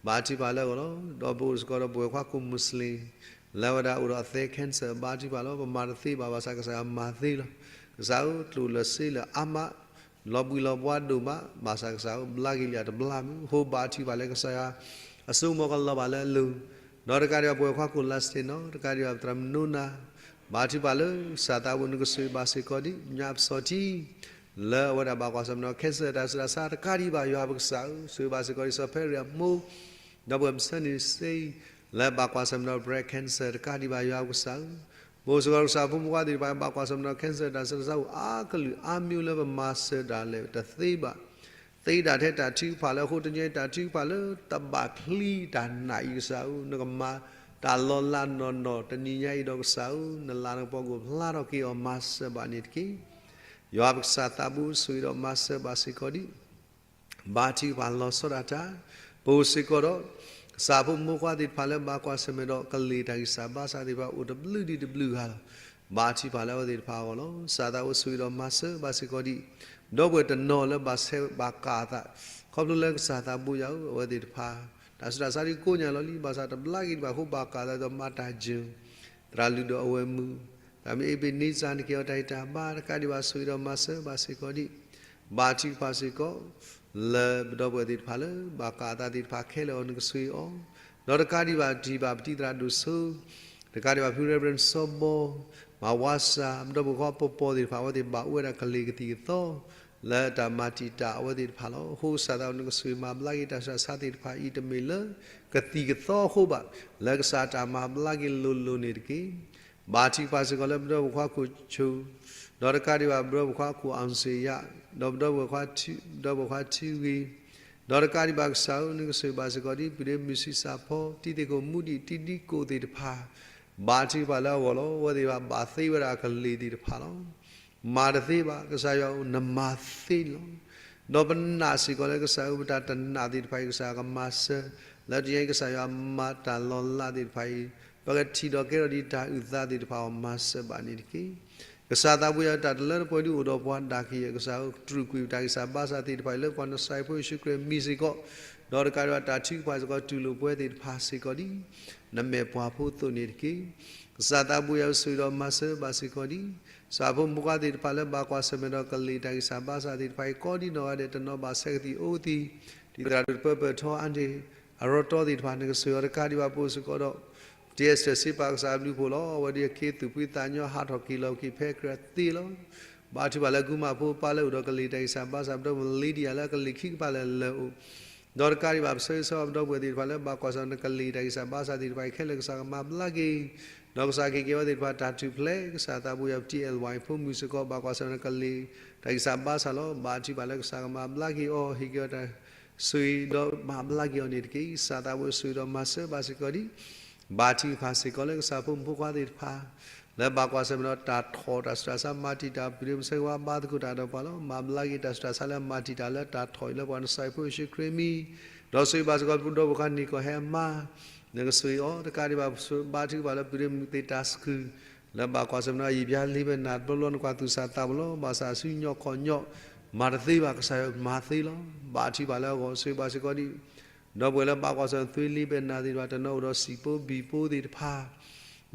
ဘါထုကဖၣ်လၢအဂီၢ်လီၤ. ဒီးပအိၣ်စ့ၢ်ကီးဒီးဘှဲၣ်ခွါကိၣ်မူးစလ့ၣ် လၢအဝဲဒၣ်အိၣ်ဒီးအသဲ cancer ဘါထုကဖၣ်လီၤ. ပမၤတသ့ဘၣ်ဘၣ်ဆၣ် ကစၢ်ယွၤမၤသ့လီၤ. ကစၢ်ဧၢ, ကျိၣ်လၢာ်စ့လၢာ်အါမး, လီၤဘှံးလီၤဘှါဒိၣ်မး, ဘၣ်ဆၣ်ကစၢ်ဧၢ ဘျါက့ၤလံတဘျါမုၢ်, အဃိဘါထုကဖၣ်လၢကစၢ်ယွၤ အစိကမီၤကလီၤဘၣ်လၢအလိၤ, ဒီးတကးဒံးဘၣ် ဘှဲၣ်ခွါကိၣ်လါစတ့ၣ်နီၤ, တကးဒံးဘၣ် သရၣ်မုၣ်နိနၤ, ဘါထုကဖၣ်လၢကစၢ်သးဘိ နကဆိၣ်ဂ့ၤဘၣ်စ့ၢ်ကီးဒ် ညၣ်ပစီၤထံ လၢအဝဲဒၣ်ဘၣ်ကွၢ်ဆၢၣ်မဲာ်ဒီး cancer တၢ်ဆူးတၢ်ဆါ တကးဒံးဘၣ် ယွၤပကစၢ်ဧၢ, ဆိၣ်ဂ့ၤဘၣ်စ့ၢ်ကီးဒ် စီၤဖဲရံၤအမိၢ်, ဒီပုၢ်ဝဲၢ် မုၢ်ဆၢနံၤစ့ လၢဘၣ်ကွၢ်ဆၢၣ်မဲာ်ဒီး breast cancer တကးဒံးဘၣ် ယွၤပကစၢ်ဧၢ, ပအိၣ်စ့ၢ်ကီးဒီးကစၢ်ဖိမုၣ်ဖိခွါသ့ၣ်တဖၣ် ဘၣ်ကွၢ်ဆၢၣ်မဲာ်ဒီး cancer တၢ်ဆူးတၢ်ဆါ အိၣ်အါကလုာ်အါမျိုးလၢပမၤစၢၤတၢ်လဲၣ်တသ့ဘၣ် သ့ဒၣ်ထဲတၢ်ထုကဖၣ်လၢအဃိ တနံၤညါအံၤ တၢ်ထုကဖၣ်လၢတဘၣ်ချံတၢ်နာ်အံၤ ကစၢ်ဧၢ, နကမၤတၢ်လီၤလးနီၢ်နီၢ် တနံၤညါအံၤဒီး ကစၢ်ဧၢ, နလၤနကပီၤကအိၣ်ဖျါထီၣ်က့ၤအီၤ မၤစၢၤဘၣ်န့ၣ်တက့ၢ်. ယွၤပကစၢ်သးဘိ ဆိၣ်ဂ့ၤဒီးမၤစၢၤဘၣ်စ့ၢ်ကီးဒ် ဘါထုကဖၣ်လီၤဆီဒၣ်တၢ်, ပအိၣ်စ့ၢ်ကီးဒီး ကစၢ်ဖိမုၣ်ဖိခွါသ့ၣ်တဖၣ်လၢဘၣ်ကွၢ်ဆၢၣ်မဲာ်ဒီး ကလံၤတၢ်ဂံၢ်စၢ်ဘါစၢ်သ့ၣ်တဖၣ် အိၣ်တဘျုးဒံးတဘျုးဂၤလီၤ. ဘါထုကဖၣ်လၢအဝဲသ့ၣ်တဖၣ်အဂီၢ်လီၤ. ကစၢ်သးဘိဆိၣ်ဂ့ၤဒီးမၤစၢၤဘၣ်စ့ၢ်ကီးဒ် ဒီပုၢ်ဝဲၢ်တနီၤလၢဘၣ်ဆဲးဘၣ်ကၣ်အသး, ခီဖျိလၢကစၢ်သးဘိယွၤဧၢ, အဝဲသ့ၣ်တဖၣ် တၢ်ဆူးတၢ်ဆါဒ်ကိးညါလီၤလံ, ဘၣ်ဆၣ်တဘျါက့ၤဒံးဘၣ်အဃိ ဘၣ်ကၣ်အသးဒီးမၤတၢ်ယၢၤ, သရၣ်လုၢ်ဒီးအဝဲၢ်မုၣ်, သရၣ်မုၣ်အ့ဘ့းနံစၢ် နကဲအီၤတၢ်ဂံၢ်တၢ်ဘါ တကးဒံးဘၣ် ဆိၣ်ဂ့ၤဒီးမၤစၢၤဘၣ်စ့ၢ်ကီးဒ် ဘါထုကဖၣ်စ့ၢ်ကီး လၢပဒီပုၢ်ဝဲၢ်သ့ၣ်တဖၣ်လၢ ဘၣ်ကၣ်အသးသ့ၣ်တဖၣ်ခဲလၢာ်အဂီၢ် နကဆိၣ်ဂ့ၤအီၤ, ဒီးတကးဒံးဘၣ် တံၢ်ဘၣ်ပတံၤသရၣ်ဒိၣ်စိ, တကးဒံးဘၣ် ဖု Reverend စီၤဘီ, မၤဝါစၢ် ပဒီပုၢ်ဝဲၢ်ခွါပီၤပီၤသ့ၣ်တဖၣ် အဝဲသ့ၣ်ဘၣ်အိၣ်ဝဲဒၣ်ကလံၤကသံၣ်ကသီ လၢတၢ်မၤတံာ်တာ်အဝဲသ့ၣ်တဖၣ်လီၤ. အဃိကစၢ်သးဘိ နကဆိၣ်ဂ့ၤမၤဘျါက့ၤတၢ်ဆူးတၢ်ဆါသ့ၣ်တဖၣ်အံၤ တမ့ၢ်လၢကသံၣ်ကသီအဃိဘၣ်, လၢကစၢ်တၢ်မၤဘျါက့ၤလိၤလိၤန့ၣ်တက့ၢ်. ဘါထုကဖၣ်စ့ၢ်ကီးလၢပဒီပုၢ်ဝဲၢ်ခွါခိၣ်ဆိၣ်, ဒီးတကးဒံးဘၣ် ပဒီပုၢ်ဝဲၢ်ခွါခိၣ်အၣ်စ့ယါ, ဒီးပဒီပုၢ်ဝဲၢ်ခွါ, ပဒီပုၢ်ဝဲၢ်ခွါထံဂ့ၤ, ဒီးတကးဒံးဘၣ်ကစၢ်ဧၢ, နကဆိၣ်ဂ့ၤဘၣ်စ့ၢ်ကီးဒ် ပုၢ်ဒ့မုၣ်ဆံးစၢ်ဖီ, တံၤသကိးမူဒံး, တံၤဒံကိၣ်သ့ၣ်တဖၣ်, ဘါထုကဖၣ်လၢအဂီၢ်လီၤ. အဝဲသ့ၣ်တဖၣ်ဘၣ်သ့ဝဲဒၣ်ကလံၤသ့ၣ်တဖၣ်လီၤ. မၤတသ့ဘၣ်, ကစၢ်ယွၤဧၢ, နမၤသ့န့ၣ်လီၤ. ဒီးပနာ်စ့ၢ်ကီးလၢကစၢ်ဧၢ, ပတၢ်တနာ်သ့ၣ်တဖၣ်အံၤ ကစၢ်ကမၤစၢၤ, လၢတနံၤအံၤ ကစၢ်ယွၤမၤတၢ်လီၤလးသ့ၣ်တဖၣ်အံၤ, ပကထံၣ်ဒီးကဲထီၣ်ဒံးတၢ်အုၣ်သးသ့ၣ်တဖၣ်အဂီၢ် မၤစၢၤဘၣ်န့ၣ်တက့ၢ်. ကစၢ်သးဘိယွၤ တၢ်တလၢတပှဲၤဒုးအိၣ်ဒီးပှၤဒၣ်ကယဲၢ်, ကစၢ်ဧၢ, တြူာ်ကွံာ်ပတၢ်ဂံၢ်စၢ်ဘါစၢ်သ့ၣ်တဖၣ်အံၤ လၢပှၤနစၤရ့းဖိယ့ၣ်ၡူးခရံာ်အမံၤစ့ၢ်ကီး, ဒီးတကးဒံးဘၣ်တၢ်ထုကဖၣ်စ့ၢ်ကီး တူၢ်လိာ်ပဝဲသ့ၣ်တဖၣ်စ့ၢ်ကီးဒ် နမဲာ်ပှၢ်ဖိအသိးန့ၣ်တက့ၢ်. ကစၢ်သးဘိယွၤဧၢ, ဆိၣ်ဂ့ၤဒီးမၤစၢၤဘၣ်စ့ၢ်ကီးဒ် ကစၢ်ဖိမုၣ်ဖိခွါသ့ၣ်တဖၣ်လၢ ဘၣ်ကွၢ်ဆၢၣ်မဲာ်ဒီးကလံၤတၢ်ဂံၢ်စၢ်ဘါစၢ်သ့ၣ်တဖၣ်အံၤ ကိးဒံနီၢ်ဂၤဒဲး တနီၤဘၣ်ဆဲးကသံၣ်အိၣ်ကသံၣ်, တံၤသရၣ်ဒိၣ်တပၢပၢၢ်ထီအါန့ၣ် အရီတီသ့ၣ်တဖၣ် နကဆိၣ်ဂ့ၤအီၤ, တကးဒံးဘၣ်ပအိၣ်စ့ၢ်ကီးဒီး တံၢ်အ့စတၢၢ်စ့ပာ်ကစၢ်အဘျုးအဖှိၣ်လီၤ. အဝဲဒၣ်အခ့အသူၣ်ဖှံသးညီ ဟးထီၣ်က့ၤလီၤက့ၤဖဲခရံာ်အသ့လီၤ. ဘါထုကဖၣ်လၢကုမၢ်ဖိအပၢ်လၢအိၣ်ဒီးကလံၤတၢ်ဂံၢ်စၢ်ဘါစၢ် ပဒီပုၢ်ဝဲၢ်လံဒံယၤလၢအကလံၤခံကပၤလၢာ်လၢာ်အိၣ်, ဒီးတကးဒံးဘၣ်ပဆၢဂ့ၤဆၢဝါပဒီပုၢ်ဝဲၢ်သ့ၣ်တဖၣ်လၢ ဘၣ်ကွၢ်ဆၢၣ်မဲာ်နကလံၤတၢ်ဂံၢ်စၢ်ဘါစၢ်သ့ၣ်တဖၣ်အံၤခဲလၢာ် ကစၢ်ကမၤဘျါက့ၤ, ဒီးကစၢ်ကဟ့ၣ်က့ၤအဝဲသ့ၣ်တဖၣ်တၢ်ထူၣ်ဖျဲး, ကစၢ်သးဘိယွၤ ပတံၤအဲၣ်ဝဲအံၤဖိမုၣ်စ့ၢ်ကီး ဘၣ်ကွၢ်ဆၢၣ်မဲာ်နကလံၤတၢ်ဂံၢ်စၢ်ဘါစၢ်လီၤ. ဘါထုကဖၣ်လၢကစၢ်ကမၤဘျါက့ၤအီၤ, ဟ့ၣ်က့ၤအီၤတၢ်ဆိၣ်ဂ့ၤဒီးမၤဘျါက့ၤအီၤန့ၣ်တက့ၢ်. ကစၢ်သးဘိဆိၣ်ဂ့ၤဒီးမၤစၢၤဘၣ်စ့ၢ်ကီးဒ် ဘါထုကဖၣ်စ့ၢ်ကီးလၢကစၢ်ဖိမုၣ်ဖိခွါသ့ၣ်တဖၣ် လၢဘၣ်ကွၢ်ဆၢၣ်မဲာ်ဒီးတၢ်ထီၣ်တၢ်ဆူးတၢ်ဆါ မၤတံာ်တာ် ပူၤဒ့မုၣ်ဆၢဂ့ၤဝါ ဘါသကိးတၢ်ဒီးပှၤလီၤ. မၤဘျါက့ၤတၢ်ဆူးတၢ်ဆါလၢမၤတံာ်တာ်လၢတၢ်ထီၣ်အံၤလၢပှၤနစၤရ့းဖိယ့ၣ်ၡူးခရံာ်အမံၤ, ဒီးဆိၣ်ဂ့ၤဘၣ်စ့ၢ်ကီးပဒီပုၢ်ဝဲၢ်ခွါန့ၢ်ကီၢ်ဟဲအမါ, နကဆိၣ်ဂ့ၤအီၤ, တကးဒံးဘၣ် ဘါထုကဖၣ်လၢပူၤဒ့မုၣ်သ့ၣ်တၢ်စကူၣ် လၢဘၣ်ကွၢ်ဆၢၣ်မဲာ်ဒီး ယံာ်ဘျါလ့ဘဲနၤတဘျီဘျီ နကွၢ်သူၣ်စၢ်သးဘၣ်လီၤ, ဘၣ်ဆၣ်အစုညီခီၣ်ညီ မၤတသ့ဘၣ် ကစၢ်ယွၤမၤသ့လီၤ. ဘါထုကဖၣ်လၢအဂီၢ် ဆိၣ်ဂ့ၤဘၣ်စ့ၢ်ကီးဒံး ဒီပုၢ်ဝဲၢ်လၢဘၣ်ကွၢ်ဆၢၣ်မဲာ် သွ့လ့ဘဲနၤသ့ၣ်တဖၣ်, တနီၤအိၣ်ဒီးစံာ်ဖိဘံၣ်ဖိသ့ၣ်တဖၣ်,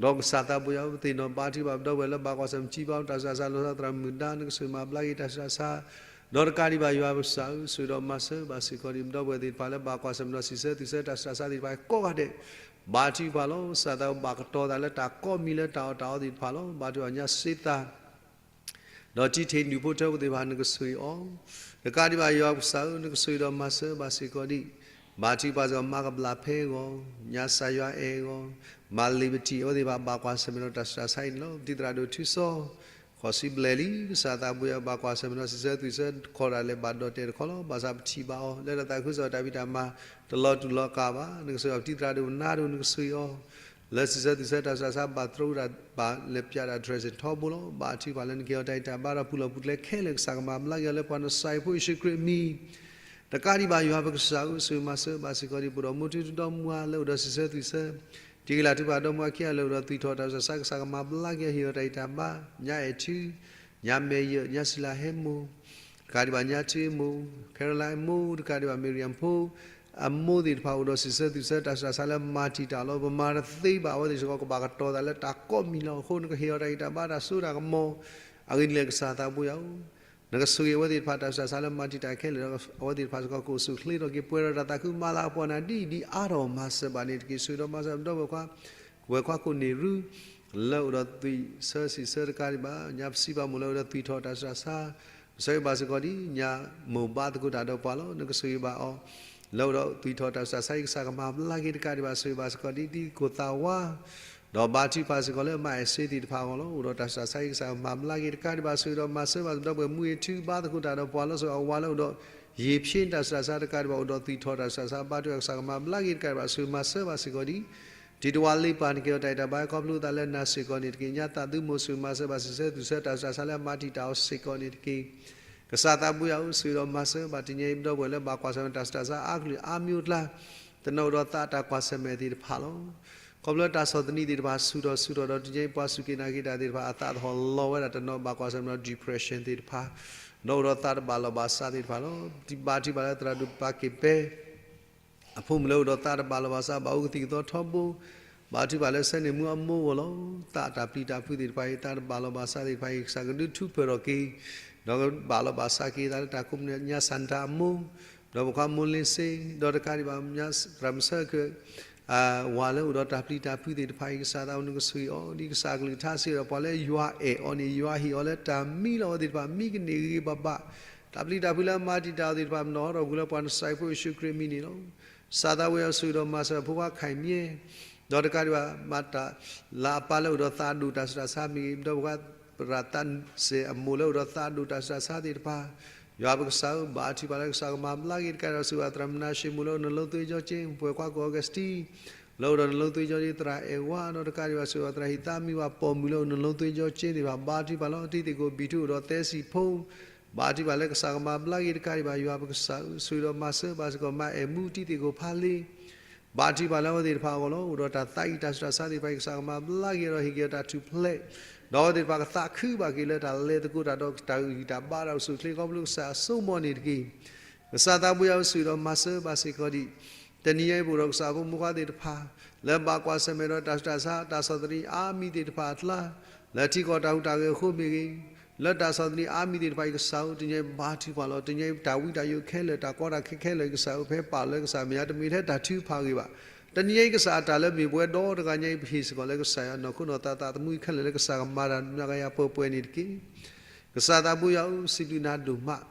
ဒီးကစၢ်သးဘိယွၤ ပသ့ၣ်နီၣ်ဘါထုကဖၣ် ဒီပုၢ်ဝဲၢ်လၢဘၣ်ကွၢ်ဆၢၣ်မဲာ် စံးဘၣ်တၢ်ဆူးတၢ်ဆါ လီၤဆီသရၣ်မုၣ်ဒါ နကဆိၣ်ဂ့ၤမၤဘျါက့ၤတၢ်ဆူးတၢ်ဆါ ဒီးတကးဒံးဘၣ်ယွၤပကစၢ်ဧၢ, ဆိၣ်ဂ့ၤဒီးမၤစၢၤဘၣ်စ့ၢ်ကီးဒံး ဒီပုၢ်ဝဲၢ်သ့ၣ်တဖၣ်လၢဘၣ်ကွၢ်ဆၢၣ်မဲာ်ဒီး စံးဆၢသွံၣ်ဆၢတၢ်ဆူးတၢ်ဆါသ့ၣ်တဖၣ်ကိးဂၤဒဲး, ဘါထုကဖၣ်လီၤ. ကစၢ်သးဘိဘၣ်ကတီၤသးလၢတၢ်ကိးမံၤလၢတၢ်အီၣ်တၢ်အီသ့ၣ်တဖၣ်လီၤ. ဘါထုကဖၣ်ညါစ့သး ဒီးတံၢ်ထဲဒူၣ်ဖိထၢဖိသ့ၣ်တဖၣ် နကဆိၣ်ဂ့ၤအီၤ, တကးဒံးဘၣ်ယွၤပကစၢ်ဧၢ, နကဆိၣ်ဂ့ၤဒီးမၤစၢၤဘၣ်စ့ၢ်ကီးဒံး, ဘါထုကဖၣ်စ့ၢ်ကီးမၤကဘျၣ်ဖဲအဂီၢ်, ညါစၢ်ယွၤအဲၣ်အဂီၢ်, မၤလ့ၤပတံၢ်အဝဲသ့ၣ်တဖၣ် ဘၣ်ကွၢ်ဆၢၣ်မဲာ်ဒီးတၢ်ဆူးတၢ်ဆါအံၤန့ၣ်လီၤ. ပတံၢ်သရၣ်ဒိၣ်ထူစီ ဃိးဆံဘျဲၣ်လံ, ကစၢ်သးဘိယွၤဘၣ်ကွၢ်ဆၢၣ်မဲာ်ဒီး စံးဆၢသွံၣ်ဆၢတခီဒၣ်လဲာ် ဘၣ်ဒီၣ်တဲာ်တခီလီၤ. ဘၣ်ဆၣ်ပထံၣ်ဘၣ်အီၤ လၢတၢ်သးခုကစီၣ်တၢ်ဖံးတၢ်မၤ တလီၤတူာ်လီၤကာ်ဘၣ်. နကဆိၣ်ဂ့ၤအီၤ ပတံၢ်သရၣ်ဒိၣ်ပနါဒိၣ် နကဆိၣ်ဂ့ၤအီၤ လၢစံးဆၢသွံၣ်ဆၢတၢ်ဆူးတၢ်ဆါ ဘၣ်သရိာ်ဒၣ်ဘၣ်လဲၤပၠးဒၣ် dressing ထီဘိလီၤ. ဘါထုကဖၣ်လၢနကဟ့ၣ်အီၤတၢ်ဂံၢ်တၢ်ဘါဒီးပူၤလီၢ်ပူၤကျဲခဲလၢာ် ကစၢ်ကမၤဘျါက့ၤအီၤလၢပှၤနစၤရ့းဖိယ့ၣ်ၡူးခရံာ်အမံၤ, တကးဒံးဘၣ်ယွၤပကစၢ်ဧၢ, ဆိၣ်ဂ့ၤမၤစၢၤဘၣ်စ့ၢ်ကီးဒံး ပအိၣ်ဒီးမိၢ်ထူဒီမါလၢအိၣ်ဒီးစံးဆၢသွံၣ်ဆၢ, တံၤကလးထုကဖၣ်ဒီမါခံဂၤလၢအိၣ်ဒီးသွံၣ်ထီၣ်တၢ်ဆူးတၢ်ဆါ ကစၢ်ကမၤဘျါက့ၤအီၤ ဟ့ၣ်အီၤတၢ်ဂံၢ်တၢ်ဘါ, ညါအဲၣ်ထူ, ညါမဲာ်ယၢၢ်, ညါစံလၤဟဲမိၢ် တကးဒံးဘၣ်ညါထူအမိၢ်, Caroline အမိၢ်, တကးဒံးဘၣ် Miriam ဖိ အမိၢ်သ့ၣ်တဖၣ် အိၣ်ဒီးစံးဆၢသွံၣ်ဆၢတၢ်ဆူးတၢ်ဆါလၢမၤတံာ်တာ်လီၤ. ပမၤတသ့ဘၣ် အဝဲသ့ၣ်စ့ၢ်ကီး ကဘၣ်ကတီၤသးလၢတၢ်ကိးမံၤလီၤ. အဃိ နကဟ့ၣ်အီၤတၢ်ဂံၢ်တၢ်ဘါ တၢ်စိတၢ်ကမီၤ, အဂ့ၢ်ဒ်လဲၣ် ကစၢ်သးဘိယွၤဧၢ, နကဆိၣ်ဂ့ၤအဝဲသ့ၣ်တဖၣ်တၢ်ဆူးတၢ်ဆါလၢမၤတံာ်တာ်ခဲလၢာ်ဒီး အဝဲသ့ၣ်တဖၣ်စ့ၢ်ကီး ကအိၣ်ဆူၣ်အိၣ်ချ့ထီၣ်က့ၤ ပှဲၤဒီးတၢ်သးခုမၤလၤကပီၤနၤဒ်အံၤဒ်အါထီၣ် မၤစၢၤဘၣ်န့ၣ်တက့ၢ်. ဆိၣ်ဂ့ၤဒီးမၤစၢၤ ပဒီပုၢ်ဝဲၢ်ခွါ ကဝဲၤခွါခိၣ်န့ၢ်ရူ လၢအိၣ်ဒီးသွံၣ်ဆၢစံးဆၢတကးဒံးဘၣ်, ညါပစံးဘၣ်မိၢ်လၢအိၣ်ဒီးသွံၣ်ထီၣ်တၢ်ဆူးတၢ်ဆါ, ကဆိၣ်ဂ့ၤဘၣ်စ့ၢ်ကီးဒ် ညါမိၢ်ဘါသကိးတၢ်ဒီးပှၤလီၤ. နကဆိၣ်ဂ့ၤဘၣ်အီၤ လၢအိၣ်ဒီးသွံၣ်ထီၣ်တၢ်ဆူးတၢ်ဆါအံၤ ကစၢ်ကမၤဘျါက့ၤတကးဒံးဘၣ်, ဆိၣ်ဂ့ၤဘၣ်စ့ၢ်ကီးဒ်တံၤသကိးသးဝါ ဒီးဘါထုကဖၣ်စ့ၢ်ကီးလၢအမါအဲၣ်စ့သ့ၣ်တဖၣ်အဂီၢ်လီၤ. အိၣ်ဒီးတၢ်ဆူးတၢ်ဆါအံၤ ကစၢ်ကမၤဘျါက့ၤတကးဒံးဘၣ်, ဆိၣ်ဂ့ၤဒီးမၤစၢၤဘၣ် ပဒီပုၢ်ဝဲၢ်မူအ့ၤထူဘါသကိးတၢ်ဒီးပှၤလီၤ. ဆိၣ်ဂ့ၤအဝၤလၢအိၣ်ဒီး ယ့ၤဖၠ့တၢ်ဆူးတၢ်ဆါတကးဒံးဘၣ် အိၣ်ဒီးသွံၣ်ထီၣ်တၢ်ဆူးတၢ်ဆါ ဘါထုကဖၣ်ကစၢ်ကမၤဘျါက့ၤတကးဒံးဘၣ်, ဆိၣ်ဂ့ၤမၤစၢၤဘၣ်စ့ၢ်ကီးဒ် တံၤတဝါလ့ပၢ်န့ၣ်က့ၤအီၤတၢ်အံၤတၢ်ဘါ ခီဖျိသးလၢနၤစ့ၢ်ကီးန့ၣ်တက့ၢ်. ညါသးသမူ ဆိၣ်ဂ့ၤမၤစၢၤဘၣ်စံးဆၢသွံၣ်ဆၢတၢ်ဆူးတၢ်ဆါလၢအမၤတံာ်တာ်အီၤစ့ၢ်ကီးန့ၣ်တက့ၢ်. ကစၢ်သးဘိယွၤဧၢ, ဆိၣ်ဂ့ၤဒီးမၤစၢၤဘၣ်တနံၤအံၤ ပဒီပုၢ်ဝဲၢ်လၢဘၣ်ကွၢ်ဆၢၣ်မဲာ်တၢ်ဆူးတၢ်ဆါအါကလုာ်အါမံၤအိၣ်ကျါ, တနီၤအိၣ်ဒီးသးတၢ်ကွၢ်ဆၢၣ်မဲာ်သ့ၣ်တဖၣ်လီၤ. ခီဖျိတၢ်ဆီၣ်သနံးသ့ၣ်တဖၣ် ဆူၣ်ထီၣ်ဆူၣ်ထီၣ်ဒီး တနံၤအံၤ ပှၤစူၢ်က့ၤနာ်က့ၤတၢ်သ့ၣ်တဖၣ် အသးသဟီၣ်လီၤဝဲဒၣ် တနီၤဘၣ်ကွၢ်ဆၢၣ်မဲာ်ဒီး depression သ့ၣ်တဖၣ်, ဒီးအိၣ်ဒီးသးတဘၣ်လီၢ်ဘၣ်စးသ့ၣ်တဖၣ်လီၤ. ဘါထုကဖၣ်လၢသရၣ်ဒိၣ်ပၢ်က့ၤပဲ အဖိမုၣ်လၢအိၣ်ဒီးသးတဘၣ်လီၢ်ဘၣ်စး ဘၣ်အိၣ်ကသံၣ်ကသီထီဘိ, ဘါထုကဖၣ်လၢဆၢန့ၣ်မူအမိၢ်အဂီၢ်လီၤ. သးတၢ်ပျံၤတၢ်ဖုးသ့ၣ်တဖၣ်အံၤ သးတဘၣ်လီၢ်ဘၣ်စးသ့ၣ်တဖၣ်အံၤ ကစၢ်ကဒုးထူးဖျဲးထီၣ်က့ၤ, ဒီးကဘၣ်လီၢ်ဘၣ်စးက့ၤသးလၢတၢ်ကိးမံၤ ညါစၣ်တၢ်အမိၢ်, ဒီးပိာ်ခွါမိၢ်လ့စ့, ဒီးတကးဒံးဘၣ် သရၣ်မုၣ်ဆၢခၢၣ် ဝၤလၢအိၣ်ဒီးတၢ်ပျံၤတၢ်ဖုးသ့ၣ်တဖၣ်အံၤ ကစၢ်သးဘိ နကဆိၣ်ဂ့ၤအီၤ ဒ်ကစၢ်အကလုၢ်ကထါစံးဒီး ပှၤလၢယွၤအဲၣ်အီၤန့ၣ် ယွၤဟ့ၣ်အီၤလၢတၢ်မံလီၤ. အဝဲသ့ၣ်တဖၣ်မံကန့ၢ်ဂ့ၤဂ့ၤဘၣ်ဘၣ်, တၢ်ပျံၤတၢ်ဖုးလၢအမၤတံာ်တာ်အီၤသ့ၣ်တဖၣ် မ့ၢ်နီၢ်ဟီထီၣ်ကွံာ်လၢပှၤနစၤရ့းဖိယ့ၣ်ၡူးခရံာ်အမံၤန့ၣ်လီၤ. ကစၢ်သးဘိယွၤ ဆိၣ်ဂ့ၤဒီးမၤစၢၤဖိခွါ ခိုင်မြဲ, ဒီးတကးဒံးဘၣ် မၤတၢ်လၤအပၢ်လၢအိၣ်ဒီးသးဒိၣ်တၢ်ဆူးတၢ်ဆါမ့ၢ်ဂ့ၤ, ဒီးပှၤသရၣ်သးစဲးအမိၢ်လၢအိၣ်ဒီးသးဒိၣ်တၢ်ဆူးတၢ်ဆါသ့ၣ်တဖၣ်, ယွၤပကစၢ်ဧၢ, ဘါထုကဖၣ်လၢကစၢ်ကမၤဘျါက့ၤတကးဒံးဘၣ် ဆိၣ်ဂ့ၤသရၣ်မုၣ်နၤၡ့မိၢ်လၢအိၣ်နလီၤသွ့ကၠီကၠ့, ပှၤခွါကိၣ်အီကူးစတံ လၢအိၣ်ဒီးနလီၤသွ့ကၠီကၠ့ သရၣ်အဲၣ်ဝါ, ဒီးတကးဒံးဘၣ် ဆိၣ်ဂ့ၤသရၣ်ဟံၣ်သးမံဝၤပိာ်မုၣ်လၢအိၣ်နလီၤသွ့ကၠီကၠ့သ့ၣ်တဖၣ်, ဘါထုကဖၣ်လီၤ. တံၤသကိးဘံၣ်ထူ အိၣ်ဒီးသဲစံၣ်ဖိ, ဘါထုကဖၣ်လၢကစၢ်ကမၤဘျါက့ၤတကးဒံးဘၣ် ယွၤပကစၢ်ဧၢ, ဆိၣ်ဂ့ၤဒီးမၤစၢၤဘၣ်စ့ၢ်ကီး မါအဲၣ်မူ တံၤသကိးဖးလ့ ဘါထုကဖၣ်လၢအဝဲသ့ၣ်တဖၣ်အဂီၢ်လီၤ. အိၣ်ဒီးတၢ်သးအံၤတၢ်ဆူးတၢ်ဆါသ့ၣ်တဖၣ်အံၤ ကစၢ်ကမၤဘျါက့ၤဒီးဟ့ၣ်က့ၤအီၤတၢ်ထူၣ်ဖျဲး, ဒီးအဝဲသ့ၣ်တဖၣ်ကသးခုဘၣ်က့ၤလၢတၢ်လဲၤသကိးတၢ်ဒီးတၢ်ဂံၢ်တၢ်ဘါဒီးကစူၣ်ချ့ ခီဖျိကစၢ်အစိကမီၤန့ၣ်တက့ၢ်. ကစၢ်သးဘိယွၤဧၢ, ဆိၣ်ဂ့ၤဒီးမၤစၢၤဘၣ်စ့ၢ်ကီးဒံး တနံၤအံၤ ပအိၣ်ဒီးကစၢ်ဖိမုၣ်ဖိခွါသ့ၣ်တဖၣ် လၢဘၣ်ကွၢ်ဆၢၣ်မဲာ်ဒီးတၢ်ဆူးတၢ်ဆါ တၢ်ဆီၣ်သနံးအါမံၤသ့ၣ်တဖၣ်အကျါ, လၢထံကီၢ်တၢ်ဟူးတၢ်ဂဲၤအဃိမ့ၢ်ဂ့ၤ, လၢတၢ်ဆီၣ်သနံးအါမံၤသ့ၣ်တဖၣ်အံၤ ကစၢ်ဧၢ, တနံၤအံၤဘါထုကဖၣ်လီၤ. တနံၤအံၤတၢ်ဝံတၢ်ယိးခဲလၢာ် တၢ်ကီတၢ်ခဲခဲလၢာ် ကစၢ်ဧၢ, ဖဲပာ်လၢကစၢ်မဲာ်ညါ တမ့ၢ်ထဲတၢ်ထုကဖၣ်ဂ့ၤဘၣ်. တနံၤအံၤ ကစၢ်အတၢ်လၢမ့ၢ်ပဝဲဒီတဂၤညါအံၤ ပဟ့ၣ်စ့ၢ်ကီးလၢကစၢ်ယွၤ နီၢ်ခိနီၢ်သးသးသမူခဲလၢာ်လၢကစၢ်ကမၤတၢ်ဒုးနၤဂၤယၤပှဲၤပှဲၤန့ၣ်တက့ၢ်. ကစၢ်သးဘိယွၤဧၢ, စံးဘျုးနၤဒိၣ်မး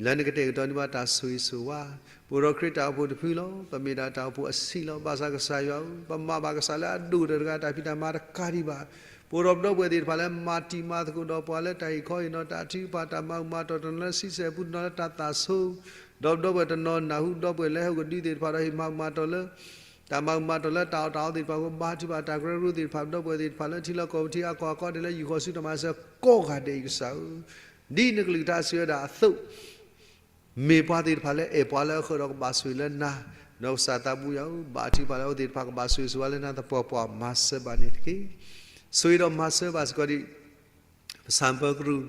လၢနကတဲာ်ကတီၤန့ၢ်ဘၣ်တၢ်ဆိၣ်ဂ့ၤဆိၣ်ဝါ, ပအိၣ်ဒီးခရံာ်တၢ်အိၣ်ဖှိၣ်တဖုလီၤ. ပမ့ၢ်ဒၣ်တၢ်အိၣ်ဖှိၣ်အဆံးလီၤ. ဘၣ်ဆၣ်ကစၢ်ယွၤဧၢ, ပမၤဘၣ်ကစၢ်လၢအဒိၣ်တဂၤ တၢ်ဖံးတၢ်မၤတကးဒံးဘၣ်. ပအိၣ်ဒီးပဒီပုၢ်ဝဲၢ်သ့ၣ်တဖၣ်လၢမၤတံၤမၤသကိးဒီးပှၤလၢတၢ်ဟ့ၣ်ခီဟ့ၣ်နီၤ တၢ်ထုကဖၣ် တၢ်မၤအုၣ်မၤတီၢ် တနီၤလၢဆံဆဲၣ်ပူၤ တနီၤလၢတၢ်သးဆိ, ဒီးပဒီပုၢ်ဝဲၢ်တနီၤနၢ်ဟူ ဒီပုၢ်ဝဲၢ်လၢဟဲဟူးကဒုသ့ၣ်တဖၣ်ဒီးဟ့ၣ်မၤအုၣ်မၤတီၢ်လၢ တၢ်မၤအုၣ်မၤတီၢ်လၢတၢ်အီၣ်တၢ်အီသ့ၣ်တဖၣ်အဃိ ဘါထုကဖၣ်တၢ်ကရၢကရိသ့ၣ်တဖၣ် ပဒီပုၢ်ဝဲၢ်သ့ၣ်တဖၣ်လၢထံလီၢ်ကီၢ်ပူၤ ထံအကီၢ်အကီဒဲးလၢ ယူၢ်ဃီၤစုတၢ်မၤစၢၤကိးဂၤဒဲးအံၤ ကစၢ်ဧၢ, ဒ်နကလုၢ်ကထါစံးဝဲဒၣ်အသိး မ့ၢ်ပှၤသ့ၣ်တဖၣ်လၢအဲၣ်ပှၤလၢအဃၢၤဒီးကဘၣ်ဆိၣ်ဂ့ၤလၢနၤ, ဒီးကစၢ်သးဘိယွၤဧၢ, ဘါထုကဖၣ်လၢအဝဲသ့ၣ်တဖၣ်ကဘၣ်ဆိၣ်ဂ့ၤဆိၣ်ဝါလၢနၤသပှၢ်ပှၢ် မၤစၢၤဘၣ်န့ၣ်တက့ၢ်. ဆိၣ်ဂ့ၤဒီးမၤစၢၤဘၣ်စ့ၢ်ကီးဒံး ပဆၣ်ပၢၤကရူၢ်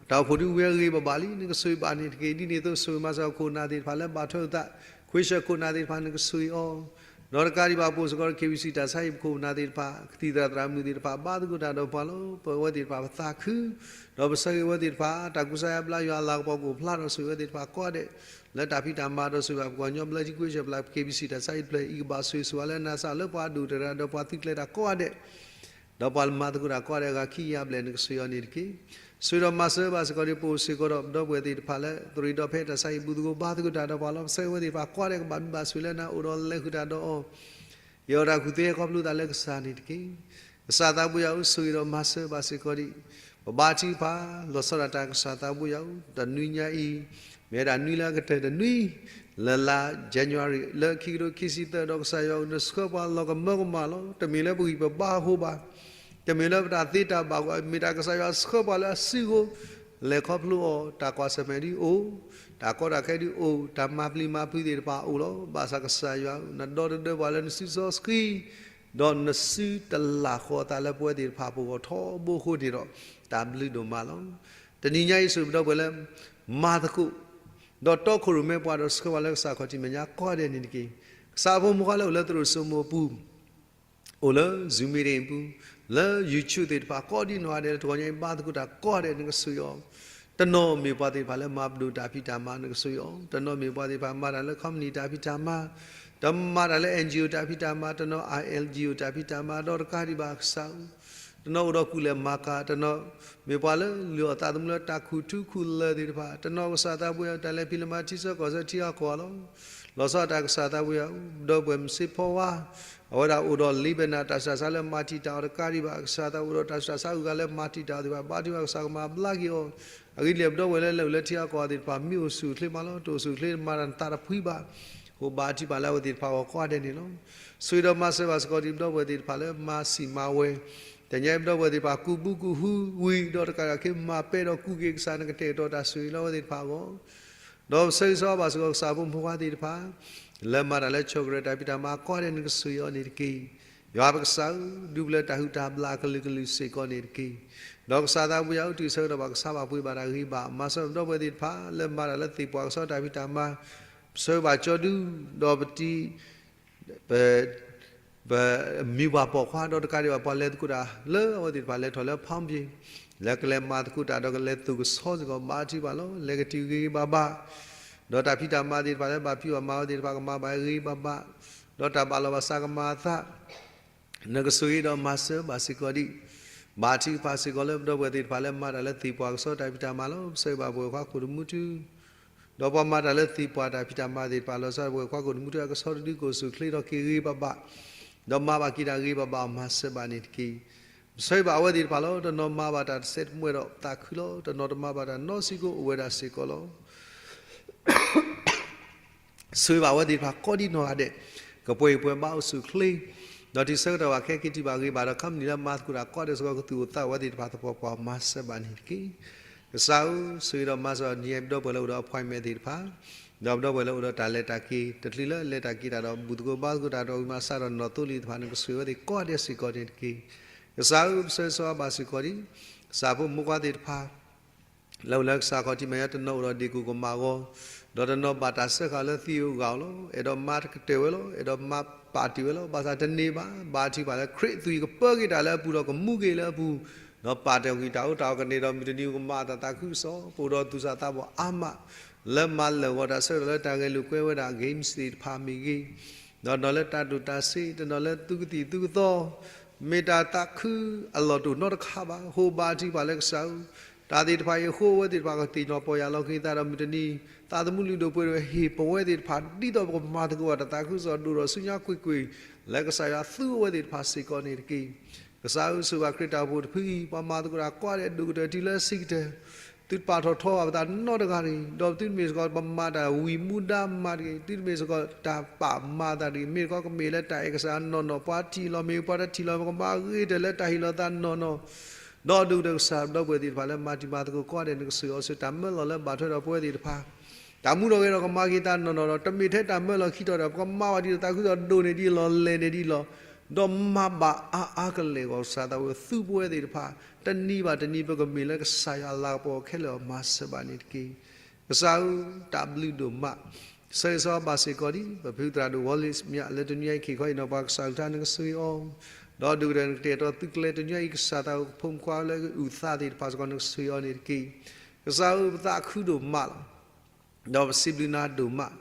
တၢ်အိၣ်ဖှိၣ်ဒုးဝဲအဂ့ၤဘၣ်ဘၣ်လံ နကဆိၣ်ဂ့ၤဘၣ်န့ၣ်တက့ၢ်. ဒ်န့ၣ်အသိး ဆိၣ်ဂ့ၤမၤစၢၤခိၣ်နၢ်သ့ၣ်တဖၣ်လၢဘၣ်ထွဲလိာ်သး, ခွ့ၡၢၣ်ခိၣ်နၢ်သ့ၣ်တဖၣ် နကဆိၣ်ဂ့ၤအီၤ ဒီးတကးဒံးဘၣ် ပအိၣ်စ့ၢ်ကီးဒီး ခ့ဘံၣ်စံၣ် တၢ်ဆါဟံၣ်ပခိၣ်ပနၢ်သ့ၣ်တဖၣ် ကသံၣ်သရၣ်သရၣ်မုၣ်သ့ၣ်တဖၣ် ဘါသကိးတၢ်ဒီးပှၤလီၤ. ပဝဲသ့ၣ်တဖၣ်ပသးခု ဒီးပဆၢဂ့ၤဝဲသ့ၣ်တဖၣ် တၢ်ကူစါယါဘျါယွၤအလၤကပီၤကအိၣ်ဖျါဒီးဆိၣ်ဂ့ၤဝဲသ့ၣ်တဖၣ်ကိးဂၤဒဲး လၢတၢ်ဖံးတၢ်မၤဒီးဆိၣ်ဂ့ၤဘၣ်ပှၤကညီဘျၢထံခွ့ၡၢၣ်ပျၢ် ခ့ဘံၣ်စံၣ် တၢ်ဆါဟံၣ်တဖျၢၣ်အံၤ ကဘၣ်ဆိၣ်ဂ့ၤဆိၣ်ဝါလၢနၤစၢ်လၢပှၤဒိၣ်တရံးဒီးပှၤသုးကျဲၤတၢ်ကိးဂၤဒဲး ဒီးပှၤလၢမၤသကိးတၢ်ကိးဂၤဒဲးအဂၤခံကယၤဘျဲၣ် နကဆိၣ်ဂ့ၤအီၤန့ၣ်တက့ၢ်. ဆိၣ်ဂ့ၤဒီးမၤစၢၤဘၣ်စ့ၢ်ကီးဒံး ပအိၣ်စ့ၢ်ကီးဒီးပဒီပုၢ်ဝဲၢ်သ့ၣ်တဖၣ်လၢ သရံးဒီဖဲတၢ်ဆါဟံၣ်ဘူၣ်သကိးဘါသကိးတၢ်ဒီးပှၤလီၤ. ပဆၢဂ့ၤဝဲသ့ၣ်တဖၣ်ကိးဂၤဒဲးကဘၣ်မုာ်ဘၣ်ဆိၣ်လၢနၤ အိၣ်ဒီးလဲၤဃုာ်တၢ်ဒီးအီၤ ယဲၢ်ဒီးတၢ်ကူၣ်သ့ဟဲခီဖျိသးလၢကစၢ်န့ၣ်တက့ၢ်. ကစၢ်သးဘိယွၤဧၢ ဆိၣ်ဂ့ၤဒီးမၤစၢၤဘၣ်စ့ၢ်ကီးဒံး ပဘါထုကဖၣ် လီၤဆီဒၣ်တၢ်ကစၢ်သးဘိယွၤဧၢ တနွံညါအံၤ မ့ၢ်ဝဲဒၣ်နွံလၢအကတၢၢ်တနွံ လၢလါ January လၢခံကထိခံဆံသၢ ဒီးကစၢ်ယွၤဧၢ နဆှၢပှၤလီၤကမၢကမၣ်လီၤ. တမ့ၢ်လၢပဂံၢ်ပဘါအဃိဘၣ်, တမ့ၢ်လၢပတၢ်သ့တၢ်ဘၣ်အဃိ, မ့ၢ်တၢ်ကစၢ်ယွၤဆှၢပှၤလၢအစုအဃိ လဲၤခီဖျိအီၤ, တၢ်ကွၢ်ဆၢၣ်မဲာ်ဒုးအိၣ်, တၢ်ကီတၢ်ခဲဒုးအိၣ်, တၢ်မၤပျံၤမၤဖုးသ့ၣ်တဖၣ်အိၣ်လီၤ. ဘၣ်ဆၣ်ကစၢ်ယွၤဧၢ, နဒီတဒၢပှၤလၢနစုစီဆှံ ဒီးနစုတလၢ်ဃီသးလၢပဝဲသ့ၣ်တဖၣ်အပူၤအဂီၢ်ထီဘိအဃိန့ၣ်ဒီး တၢ်ဘျုးဒိၣ်မးလီၤ. တနံၤညါအံၤ ဆိၣ်ဂ့ၤပဒီပုၢ်ဝဲၢ်လၢ မၤသကိး ဒီးတီခိၣ်ရိၣ်မဲပှၤဒီးဆှၢပှၤလၢကစၢ်ခီၣ်ထံးမဲာ်ညါကိးဂၤဒဲးန့ၣ်တက့ၢ်. ကစၢ်ဖိမုၣ်ခွါလၢအိၣ်လၢသရိာ်စိမိၤအပူၤ အိၣ်လၢ Zoom meeting အပူၤ, လၢ YouTube သ့ၣ်တဖၣ် ကိးဒံနီၢ်ဂၤဒဲးလၢတဂီၤညါအံၤ ဘါသကိးတၢ်ကိးဂၤဒဲး နကဆိၣ်ဂ့ၤအီၤ, တနီၤမ့ၢ်ပှၤသ့ၣ်တဖၣ်လၢမၤပဒိၣ်တၢ်ဖံးတၢ်မၤ နကဆိၣ်ဂ့ၤအီၤ, တနီၤမ့ၢ်ပှၤသ့ၣ်တဖၣ်မၤတၢ်လၢ company တၢ်ဖံးတၢ်မၤ, တနီၤမၤတၢ်လၢ NGO တၢ်ဖံးတၢ်မၤ, တနီၤ ILGO တၢ်ဖံးတၢ်မၤ ဒီးတကးဒံးဘၣ်ကစၢ်ဧၢ တနီၤအိၣ်ဒီးကူၣ်လဲၤမၤကၤ, တနီၤ မ့ၢ်ပှၤလၢလုၢ်အီၣ်သးသမူလၢတၢ်ခူၣ်ထူခူၣ်လၢာ်သ့ၣ်တဖၣ်, တနီၤကစၢ်သးဘိယွၤ တၢ်လဲၤဖံးလဲၤမၤထံဆၢကီၢ်ဆၢထံအကီၢ်လီၤ. လီၤဆီဒၣ်တၢ်ကစၢ်သးဘိယွၤဧၢ, ပဒီပုၢ်ဝဲၢ်မုၣ်စ့ဖီဝါ, အဝဲဒၣ်အိၣ်ဒီး Lebanon တၢ်ဆူးတၢ်ဆါလၢမၤတံာ်တာ်အီၤတကးဒံးဘၣ်, ကစၢ်သးဘိယွၤအိၣ်ဒီးတၢ်ဆူးတၢ်ဆါအဂုၤအဂၤလၢမၤတံာ်တာ်အီၤသ့ၣ်တဖၣ်, ဘါထုကဖၣ်ကစၢ်ကမၤဘျါက့ၤအီၤ, အဂ့ၢ်ဒ်လဲၣ် ပဒီပုၢ်ဝဲၢ်လၢလဲၤအိၣ်လၢထံအကီၢ်သ့ၣ်တဖၣ် မ့ၢ်အိၣ်ဆူၣ်အိၣ်ချ့မးလီၤ, တအိၣ်ဆူၣ်အိၣ်ချ့မၤတၢ်နသးတဖှံဘၣ်, ဃိဘါထုကဖၣ်လၢအဝဲသ့ၣ်တဖၣ်အဂီၢ်ကိးဂၤဒဲးန့ၣ်လီၤ. ဆိၣ်ဂ့ၤဒီးမၤစၢၤဘၣ်စ့ၢ်ကီးဒံး ပဒီပုၢ်ဝဲၢ်သ့ၣ်တဖၣ်လၢမၤစံၣ်မၤဝဲ, တနံၤညါအံၤ ပဒီပုၢ်ဝဲၢ်သ့ၣ်တဖၣ် ကူးဘူးကူးဟုဝံၤဒီးတကးဒံးဘၣ် က့ၤမၤပဲဒီးကူးက့ၤကစၢ် နကတဲာ်ကတီၤတၢ်ဆိၣ်ဂ့ၤလၢအဝဲသ့ၣ်တဖၣ်အဂီၢ်, ဒီးပဆၢဂ့ၤဆၢဝါဘၣ်စ့ၢ်ကီး ကစၢ်ဖိမုၣ်ဖိခွါသ့ၣ်တဖၣ် လၢမၤတၢ်လၢ chocolate တၢ်ဖံးတၢ်မၤကိးဂၤဒဲး နကဆိၣ်ဂ့ၤအီၤန့ၣ်တက့ၢ်. ယွၤပကစၢ်ဧၢ, ဒုးပျၢၤတၢ်ဟုၣ်တၢ်ဘျၣ်အကလုာ်ကလုာ်စ့ၢ်ကီးန့ၣ်တက့ၢ်. ဒီးကစၢ်သးဘိယွၤဧၢ, တုၤဆၢကတီၢ်ဘၣ် ကဆါဘၣ်ပှ့ၤဘၣ်တၢ်ဂ့ၤဘၣ်, မၤစၢၤပဒီပုၢ်ဝဲၢ်သ့ၣ်တဖၣ် လၢမၤတၢ်လၢသ့ၣ်ပှၢ်ကဆီတၢ်ဖံးတၢ်မၤ, ပဆၢဂ့ၤဘၣ်ကၠီဒု, ဒီးပတံၤ ပ ပမ့ၢ်ပှၤပိာ်ခွါဒီးတကးဒံးဘၣ် ပှၤလဲၤသကိးတၢ်လၢအဝဲသ့ၣ်တဖၣ်လဲၤထီၣ်လၢ ဖၣ်ပ့ၤ လၢကလဲၤမၤသကိးတၢ်ဒီးကလဲၤသူၣ်ကဆီစ့ၢ်ကီး ဘါထုကဖၣ်လီၤ. လဲၤကတုၤဂ့ၤဂ့ၤဘၣ်ဘၣ်, ဒီးတၢ်ဖံးတၢ်မၤသ့ၣ်တဖၣ်လၢဘၣ်ဖံးဘၣ်မၤဝဲသ့ၣ်တဖၣ် ကမၤဘၣ်ဂ့ၤဂ့ၤဘၣ်ဘၣ်, ဒီးတၢ်ဘၣ်လီၤဘၣ်စးကမၤအသး နကဆိၣ်ဂ့ၤဒီးမၤစၢၤဘၣ်စ့ၢ်ကီးဒံး, ဘါထုကဖၣ်စ့ၢ်ကီးလၢပဒီပုၢ်ဝဲၢ်သ့ၣ်တဖၣ်လၢမၤတၢ်လၢသ့ၣ်ပှၢ်ကဆီတၢ်ဖံးတၢ်မၤလီၤ. ပဆၢဂ့ၤဘၣ်ပဝဲၢ်ခွါခိၣ်တမူထူ ဒီးပှၤမၤတၢ်လၢသ့ၣ်ပှၢ်တၢ်ဖံးတၢ်မၤသ့ၣ်တဖၣ် လီၤဆီဒၣ်ပဝဲၢ်ခွါခိၣ်တမူထူအကဆီတဒု ကအိၣ်ဆူၣ်အိၣ်ချ့ထီၣ်က့ၤဂ့ၤဂ့ၤဘၣ်ဘၣ်, ဒီးမၤဘၣ်က့ၤတၢ်ဂ့ၤဂ့ၤဘၣ်ဘၣ်အီၤ မၤစၢၤဘၣ်န့ၣ်တက့ၢ်. ပဆၢဂ့ၤဘၣ်အဝဲသ့ၣ်တဖၣ်လီၤ. တနီၤမၤဘၣ်တၢ်တစဲးတမှဲဒီးသးခုလီၤ. တနီၤတမၤဘၣ်တၢ်နီတဆံးကိးအိၣ်ဝဲဒၣ်စ့ၢ်ကီးလီၤ. ဆိၣ်ဂ့ၤဘၣ်အဝဲသ့ၣ်တဖၣ်ကိးဒံနီၢ်ဂၤဒဲး, ကပှဲၤအံၤပှဲၤဘါအိၣ်ဆူၣ်အိၣ်ချ့, ဒီးတုၤဆၢကတီၢ်ဘၣ်ခဲက့ၤတုၤဘၣ်ဂ့ၤဘၣ်ဒီး ခီပနံၣ်လၢမၤသကိးတၢ်ကိးဂၤဒဲးစ့ၢ်ကီး ကသူၣ်အိၣ်သးအိၣ်ဝဲသ့ၣ်တဖၣ်သပှၢ်ပှၢ် မၤစၢၤဘၣ်န့ၣ်တက့ၢ်. ကစၢ်ဧၢ, ဆိၣ်ဂ့ၤဒီးမၤစၢၤ တနံၤညါအံၤ ပဒီပုၢ်ဝဲၢ်လၢအိၣ်ဒီး appointment သ့ၣ်တဖၣ်, ဒီးပဒီပုၢ်ဝဲၢ်လၢအိၣ်ဒီးတၢ်လဲၤတၢ်က့ၤ တချုးလၢလဲၤတၢ်က့ၤတၢ်ဒီး ဘူၣ်သကိးဘါသကိးတၢ်ဒီးဝံၤမးစးထီၣ်နီၣ်သိလံၤသ့ၣ်တဖၣ် နကဆိၣ်ဂ့ၤဝဲသ့ၣ်ကိးဂၤဒဲးစ့ၢ်ကီးန့ၣ်တက့ၢ်. ကစၢ်ဧၢ, ပဆၢဂ့ၤဆၢဝါဘၣ်စ့ၢ်ကီးဒံး ကစၢ်ဖိမုၣ်ဖိခွါသ့ၣ်တဖၣ် လၢအိၣ်လၢကစၢ်ခီၣ်ထံးမဲာ်ညါ တနီၤအိၣ်ဒီးဒ့ၣ်ကိၢ်ကမၣ်အဂီၢ်, ဒီးတနီၤဘၣ်တၢ်စၢဃာ်လၢသံးဧိၤဂာ်ဧိၤလီၤ. အဲၣ်ဒိးမၤကတၢၢ်ဝဲလီၤ. အဲၣ်ဒိးမၤပာ်တ့ၢ်ဝဲလီၤ. ဘၣ်ဆၣ်တန့ၢ်ဘၣ်. ဘါထုကဖၣ်လၢ ခရံာ်အသွံၣ်ကပၢက့ၤတၢ်လၢအပူၤဒီးကမူက့ၤလၢအပူၤ, ဒီးပာ်တ့ၢ်ကွံာ်တၢ်အိၣ်တၢ်အီၣ်ကန့ၢ်ဒီး မုၢ်တနံၤကမၤအသးသးခုကစီၣ်, ပအိၣ်ဒီးသူၣ်စၢ်သးဘီၣ်အါမး လၢမၤလၢာ်ဂီၤတၢ်ဆၢကတီၢ်လၢတၢ်ဂဲၤလိာ်ကွဲဝဲဒၣ် games သ့ၣ်တဖၣ်မ့ၢ်ဂ့ၤ, ဒီးတနီၤလၢတၢ်ဒိၣ်တၢ်ဆံး, တနီၤလၢသုကသံၣ်သုကသီ, မ့ၢ်တၢ်သးခုအလီၢ်တအိၣ်နီတခါဘၣ်. အဃိဘါထုကဖၣ်လၢကစၢ်ဧၢ, တၢ်သ့ၣ်တဖၣ်အံၤအဃိ အဝဲသ့ၣ်တဖၣ်ကသ့ၣ်နီၣ်ပီၢ်ယၢ်လီၤက့ၤသးဒီး မုၢ်တနံၤ သးသမူလုၢ်ဒိၣ်ပှ့ၤဒိၣ် ဟ့ၣ်ပဝဲသ့ၣ်တဖၣ် ဒ်သိးပကမၤသကိးဘၣ်တၢ်သးခုကစီၣ်ဒိၣ်ဒီးဆူညါကွ့ၢ်ကွ့ၢ် လၢကစၢ်ယွၤသူအဝဲသ့ၣ်တဖၣ်စ့ၢ်ကီးန့ၣ်တက့ၢ်. ကစၢ်ဧၢ, ဆိၣ်ဂ့ၤဘၣ်ခရံာ်တၢ်အိၣ်ဖှိၣ်တဖုအံၤ, ပှၤမၤသကိးတၢ်ကိးဂၤဒဲး ဒိၣ်ကတၢၢ်တုၤလၢဆံးကတၢၢ်, သုတပာ်ထီၣ်ထီဘၣ်ပသးနီတဂၤတဂ့ၤ, ဒီးသုတမ့ၢ်စ့ၢ်ကီးပမၤတၢ်ဝံၤမူဒါမၤတဂ့ၤ, သုတမ့ၢ်စ့ၢ်ကီးတၢ်ပာ်မၤသးတဂ့ၤ, မ့ၢ်တခီကမ့ၢ်လၢတၢ်အဲၣ်ကစၢ်နီၢ်နီၢ်, ပှၤထံၣ်လီၤမ့ၢ်ပှၤတထံၣ်လီၤ ပကမၤဂ့ၤတၢၢ်လၢတၢ်ဟ့ၣ်လီၤသးနီၢ်နီၢ်, ဒီးဒိၣ်ကတၢၢ်ကစၢ် ပဒီပုၢ်ဝဲၢ်သ့ၣ်တဖၣ်လၢမၤတံၤမၤသကိးကိးဂၤဒဲး နကဆိၣ်ဂ့ၤအီၤဆူတၢ်မၢလီၤလၢဘၣ်ထွဲဒီးပဝဲသ့ၣ်တဖၣ် တၢ်မူထီၣ်ဂဲၤထီၣ်ကမၤက့ၤသးနီၢ်နီၢ်ဒီး တမ့ၢ်ထဲတၢ်မၢလီၤခံထီၣ်ဒီး ပကမၤဘၣ်ဒ်သိးသးခုကစီၣ်ဒိၣ်န့ၢ်ဒံးလီၤ လဲၤန့ၢ်ဒံးလီၤ. ဒီးမၤဘၣ်အါအါကလဲာ်ဂီၢ် ကစၢ်သးဝဲ သူပဝဲသ့ၣ်တဖၣ် တနံၤဘၣ်တနံၤ ပကမ့ၢ်လၢကစၢ်ယွၤအလၤကပီၤခဲလၢာ်အီၤ မၤစၢၤဘၣ်န့ၣ်တက့ၢ်. ကစၢ်ဧၢ, တၢ်ဘျုးဒိၣ်မး, ဆၢဂ့ၤဆၢဝါဘၣ်စ့ၢ်ကီးဒ် ပဖုသရၣ်ဒိၣ် Wallace မ့ၢ် လၢတနွံညါအံၤ ခ့ၣ်ခီအံၤ နီၢ်ပှၤကစၢ်အကလုၢ်ကထါ နကဆိၣ်ဂ့ၤအီၤ, ဒီးဒိၣ်ကတၢၢ်နကတဲာ်ကတီၤသုးကျဲၤ တနွံညါအံၤ ကစၢ်သးဝဲ ကဖိမုၣ်ခွါလၢအုၣ်သးသ့ၣ်တဖၣ်စ့ၢ်ကီး နကဆိၣ်ဂ့ၤအီၤန့ၣ်တက့ၢ်. ကစၢ်ဧၢ, ပသးခုဒိၣ်မးလီၤ. ဒီးပစံးဘျုးနၤဒိၣ်မး,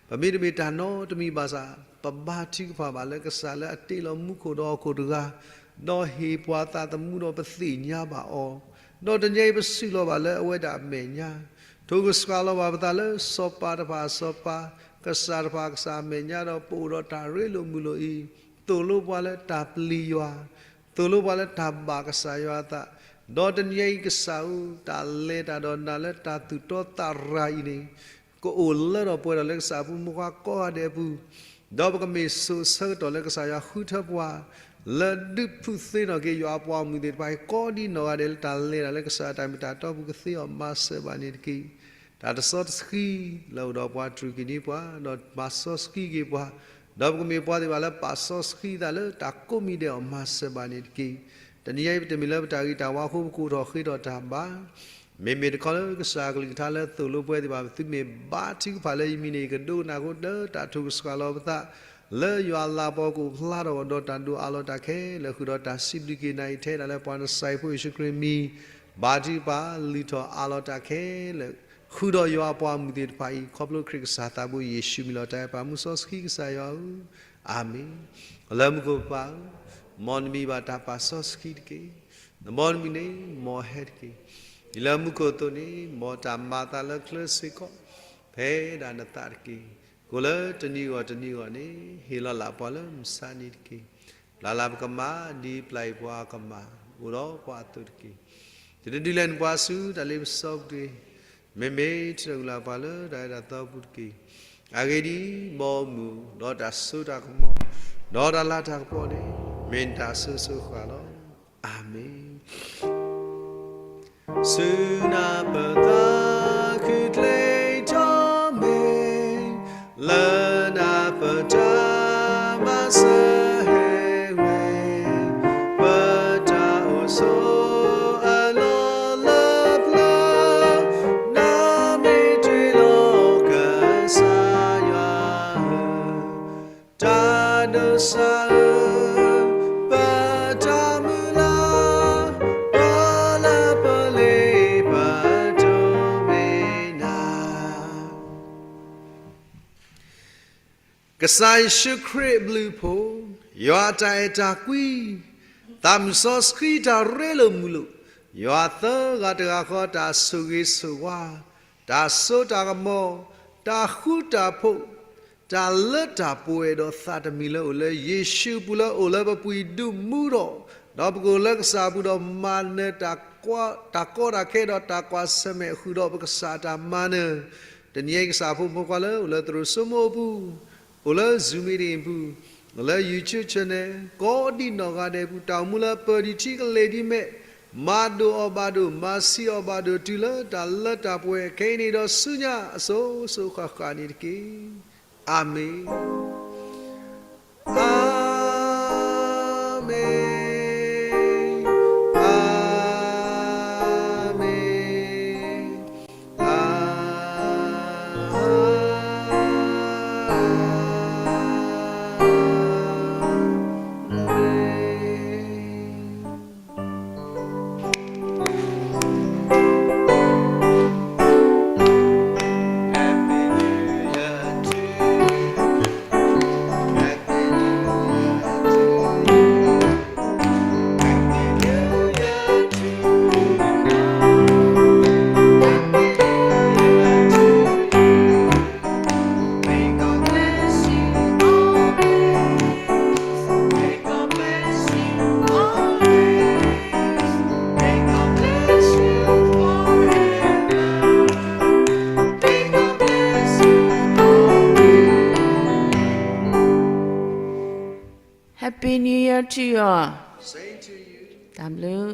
ပမ့တမ့ၢ်တၢ်နီတမံၤဘၣ်ဆၣ် ပဘါထုကဖၣ်ဘၣ်လၢကစၢ်လၢအ တ့လီၤမူခိၣ်ဒီးဟီၣ်ခိၣ်တဂၤ, ဒီးဟ့ၣ်ပှၤသးသမူဒီးပသ့ၣ်ညါဘၣ်အီၤ, ဒီးတနံၤအံၤပစုၣ်လီၤဘၣ်လၢအဝဲဒၣ်အမဲာ်ညါ, ထိၣ်ကဆှီလီၤဘၣ်ပသးလၢစီၤပၤတဖၣ်အစီၤပၤ, ကစၢ်တဖၣ်အကစၢ်အမဲာ်ညါ ဒီးပအိၣ်ဒီးတၢ်ရ့လိာ်မုာ်လိာ်အံၤ, သိၣ်လိပှၤလၢတၢ်ပျံၤယွၤ, သိၣ်လိပှၤလၢတၢ်ဘၣ်ကစၢ်ယွၤအသး, ဒီးတနံၤအံၤကစၢ်ဧၢ, တၢ်လဲၤတၢ်ဒီးနၤလၢတၢ်သူၣ်တီသးရၤအံၤန့ၣ် ကအိၣ်လၢထီၣ်ပှဲၤထီၣ်လၢကစၢ်အဖိမုၣ်ဖိခွါကိးဂၤဒဲးအပူၤ, ဒီးပကမ့ၢ်စိာ်ဆၢကတီၢ်လၢကစၢ်ယွၤဃုထၢပှၤ, လၢဒုးဖုးသ့ၣ်နီၣ်က့ၤယွၤအပှၤဂီၢ်မုၢ်သ့ၣ်တဖၣ်အံၤ ကိးဒံနီၢ်ဂၤဒဲးလၢတၢ်လဲၤတၢ်လၢကစၢ်အတၢ်မ့ၢ်တၢ်တီပူၤ ကသ့အီၤ မၤစၢၤဘၣ်န့ၣ်တက့ၢ်. တၢ်တစီတဆှံလၢအိၣ်ဒီးပှၤတြူၢ်က့ၤန့ၢ်ပှၤ, ဒီးမၤစီဆှံက့ၤပှၤ, ဒီးပကမ့ၢ်ပှၤသ့ၣ်တဖၣ်လၢပာ်စီဆှံသးလၢတၢ်ကိးမံၤဒဲးအီၤ မၤစၢၤဘၣ်န့ၣ်တက့ၢ်. တနံၤအံၤပတမ့ၢ်လၢပတၢ်ဂ့ၤတၢ်ဝါအဃိ ပကအိၣ်ထီၣ်ဃ့ထီၣ်တၢ်ဘၣ် မ့မ့ၢ်တခီလၢကစၢ်အကလုၢ်ကထါလၢသိၣ်လိပှဲၤသ့ၣ်တဖၣ် သုမ့ၢ်ဘါထုကဖၣ်လၢယမံၤန့ၣ် ယကဒိကနၣ်အဃိ လၢတၢ်ထိၣ်ကဆှီလီၤပသး လၢယွၤအလၤကပီၤကအိၣ်ဖျါထီၣ်ဒီးတၢ်ဒိၣ်အးလီၤတၢ်ခဲလၢာ် ဃုာ်ဒီးတၢ်စံးဘျုးက့ၤနၤအံၤ ထဲဒၣ်လၢပှၤနစၢ်ဖိယ့ၣ်ၡူးခရံာ်အမံၤ ဘါထုကဖၣ် လုၢ်ထီၣ်အးလီၤတၢ်ခဲလၢာ် ဃုာ်ဒီးယွၤအပှၤဂီၢ်မုၢ်သ့ၣ်တဖၣ်အံၤ ခီဖျိခရံာ်ကစၢ်သးဘိယ့ၣ်ၡူးအမံၤလီၤ. တၢ်အဲၣ်ပာ်မူစီဆှံကစၢ်ယွၤဧၢ, အၤမ့ၣ်. လၢမူခိၣ်ပၢ်ဧၢ, မ်နမံၤဘၣ်တၢ်ပာ်စီဆှံတက့ၢ်. နမ်နမံၤန့ၣ် မ်ဟဲတက့ၢ်. ဒ်လၢမူခိၣ်အသိးန့ၣ် မ်တၢ်မၤအသးလၢချၢစ့ၢ်ကီး ဖဲဒၣ်နသးတက့ၢ်. ကိးလၢတနံၤဂီၢ်တနံၤဂီၢ်န့ၣ် ဟ့ၣ်လီၤလၢပှၤလၢမုၢ်ဆါနံၤတက့ၢ်. ပျၢ်လၢပကမၣ် ဒ်ပျၢ်အံၤပှၤအကမၣ် အိၣ်ဒီးပှၤအသိးတက့ၢ်. တဒုဒုလဲၣ်နပှၤဆူတၢ်လ့ပစီပူၤတဂ့ၤ. မ့မ့ၢ်တၢ်အုၣ်လၢပှၤလၢတၢ်အဲၣ်တၢ်သီပူၤတက့ၢ်. အဂ့ၢ်ဒ်အံၤ, မ်အမူဒီးတၢ်စိတၢ်ကမီၤ, ဒီးတၢ်လၤတၢ်ကပီၤန့ၣ် မ့ၢ်နတၢ်အစိၤစိၤအဃၣ်လီၤ. အၤမ့ၣ်. ဆူနၢ်ပၢၢ်သးခုချ့ထီၣ်မ့ၢ်, လၢနၢ်ပၢၢ်တၢ်မၤစၢၤဟဲဝဲ, ပတၢ်အိၣ်ဆိးအလီၢ်လၢပျၢၤ, နမ့ၢ်တ့လီၤကစၢ်ယွၤဧၢ, တၢ်ဒိးစၢ်ဧၢ, ပတၢ်မုၢ်လၢ်, ပလၢပလ့ပတိၢ်မ့ၢ်နၤ ကစၢ်ယ့ၣ်ၡူးခရံာ်အဘျုးအဖှိၣ်, ယွၤအတၢ်အဲၣ်တၢ်ကွံ, သးမုၣ်စီဆှံတၢ်ရ့လိာ်မုာ်လိာ်, ယွၤသၢဂၤတဂၤဃီတၢ်ဆိၣ်ဂ့ၤဆိၣ်ဝါ, တၢ်စိတၢ်ကမီၤ, တၢ်ဃူတၢ်ဖိး, တၢ်လၢတၢ်ပှဲၤဒီးသးတမံၤလၢအိၣ်လၢယ့ၣ်ၡူးအပူၤလၢအိၣ်လၢပပှံၤဒုးမူဒီး, ဒီးပကအိၣ်လၢကစၢ်အပူၤဒီးမၤနၢၤ တၢ်ကီတၢ်ခဲဒီးတၢ်ကွၢ်ဆၢၣ်မဲာ်ဃုာ်ဒီးပကစၢ်အတၢ်မၤနၢၤ, တနံၤအံၤကစၢ်ဖိမုၣ်ဖိခွါလၢအိၣ်လၢသရိာ်စိမိၤအပူၤ, အိၣ်လၢ Zoom meeting အပူၤ, လၢ YouTube channel ကိးဒံနီၢ်ဂၤဒဲးအပူၤ တၢ်အိၣ်မူလၢပၢၢ်ဒံးထံကလဲၤဒ်မဲာ်, မၤဒိၣ်အီၤဘၣ်ဒိၣ် မၤဆံးအီၤဘၣ်ဒိၣ် တုၤလၢတၢ်လၢတၢ်ပှဲၤခဲအံၤန့ၣ်ဒီးဆူညါ အစိၤစိၤဃၣ်ဃၣ်န့ၣ်တက့ၢ်. အၤမ့ၣ်, အၤမ့ၣ်, အၤမ့ၣ်, အၤမ့ၣ်. Happy New Year to you all. Same to you. တၢ်ဘျုး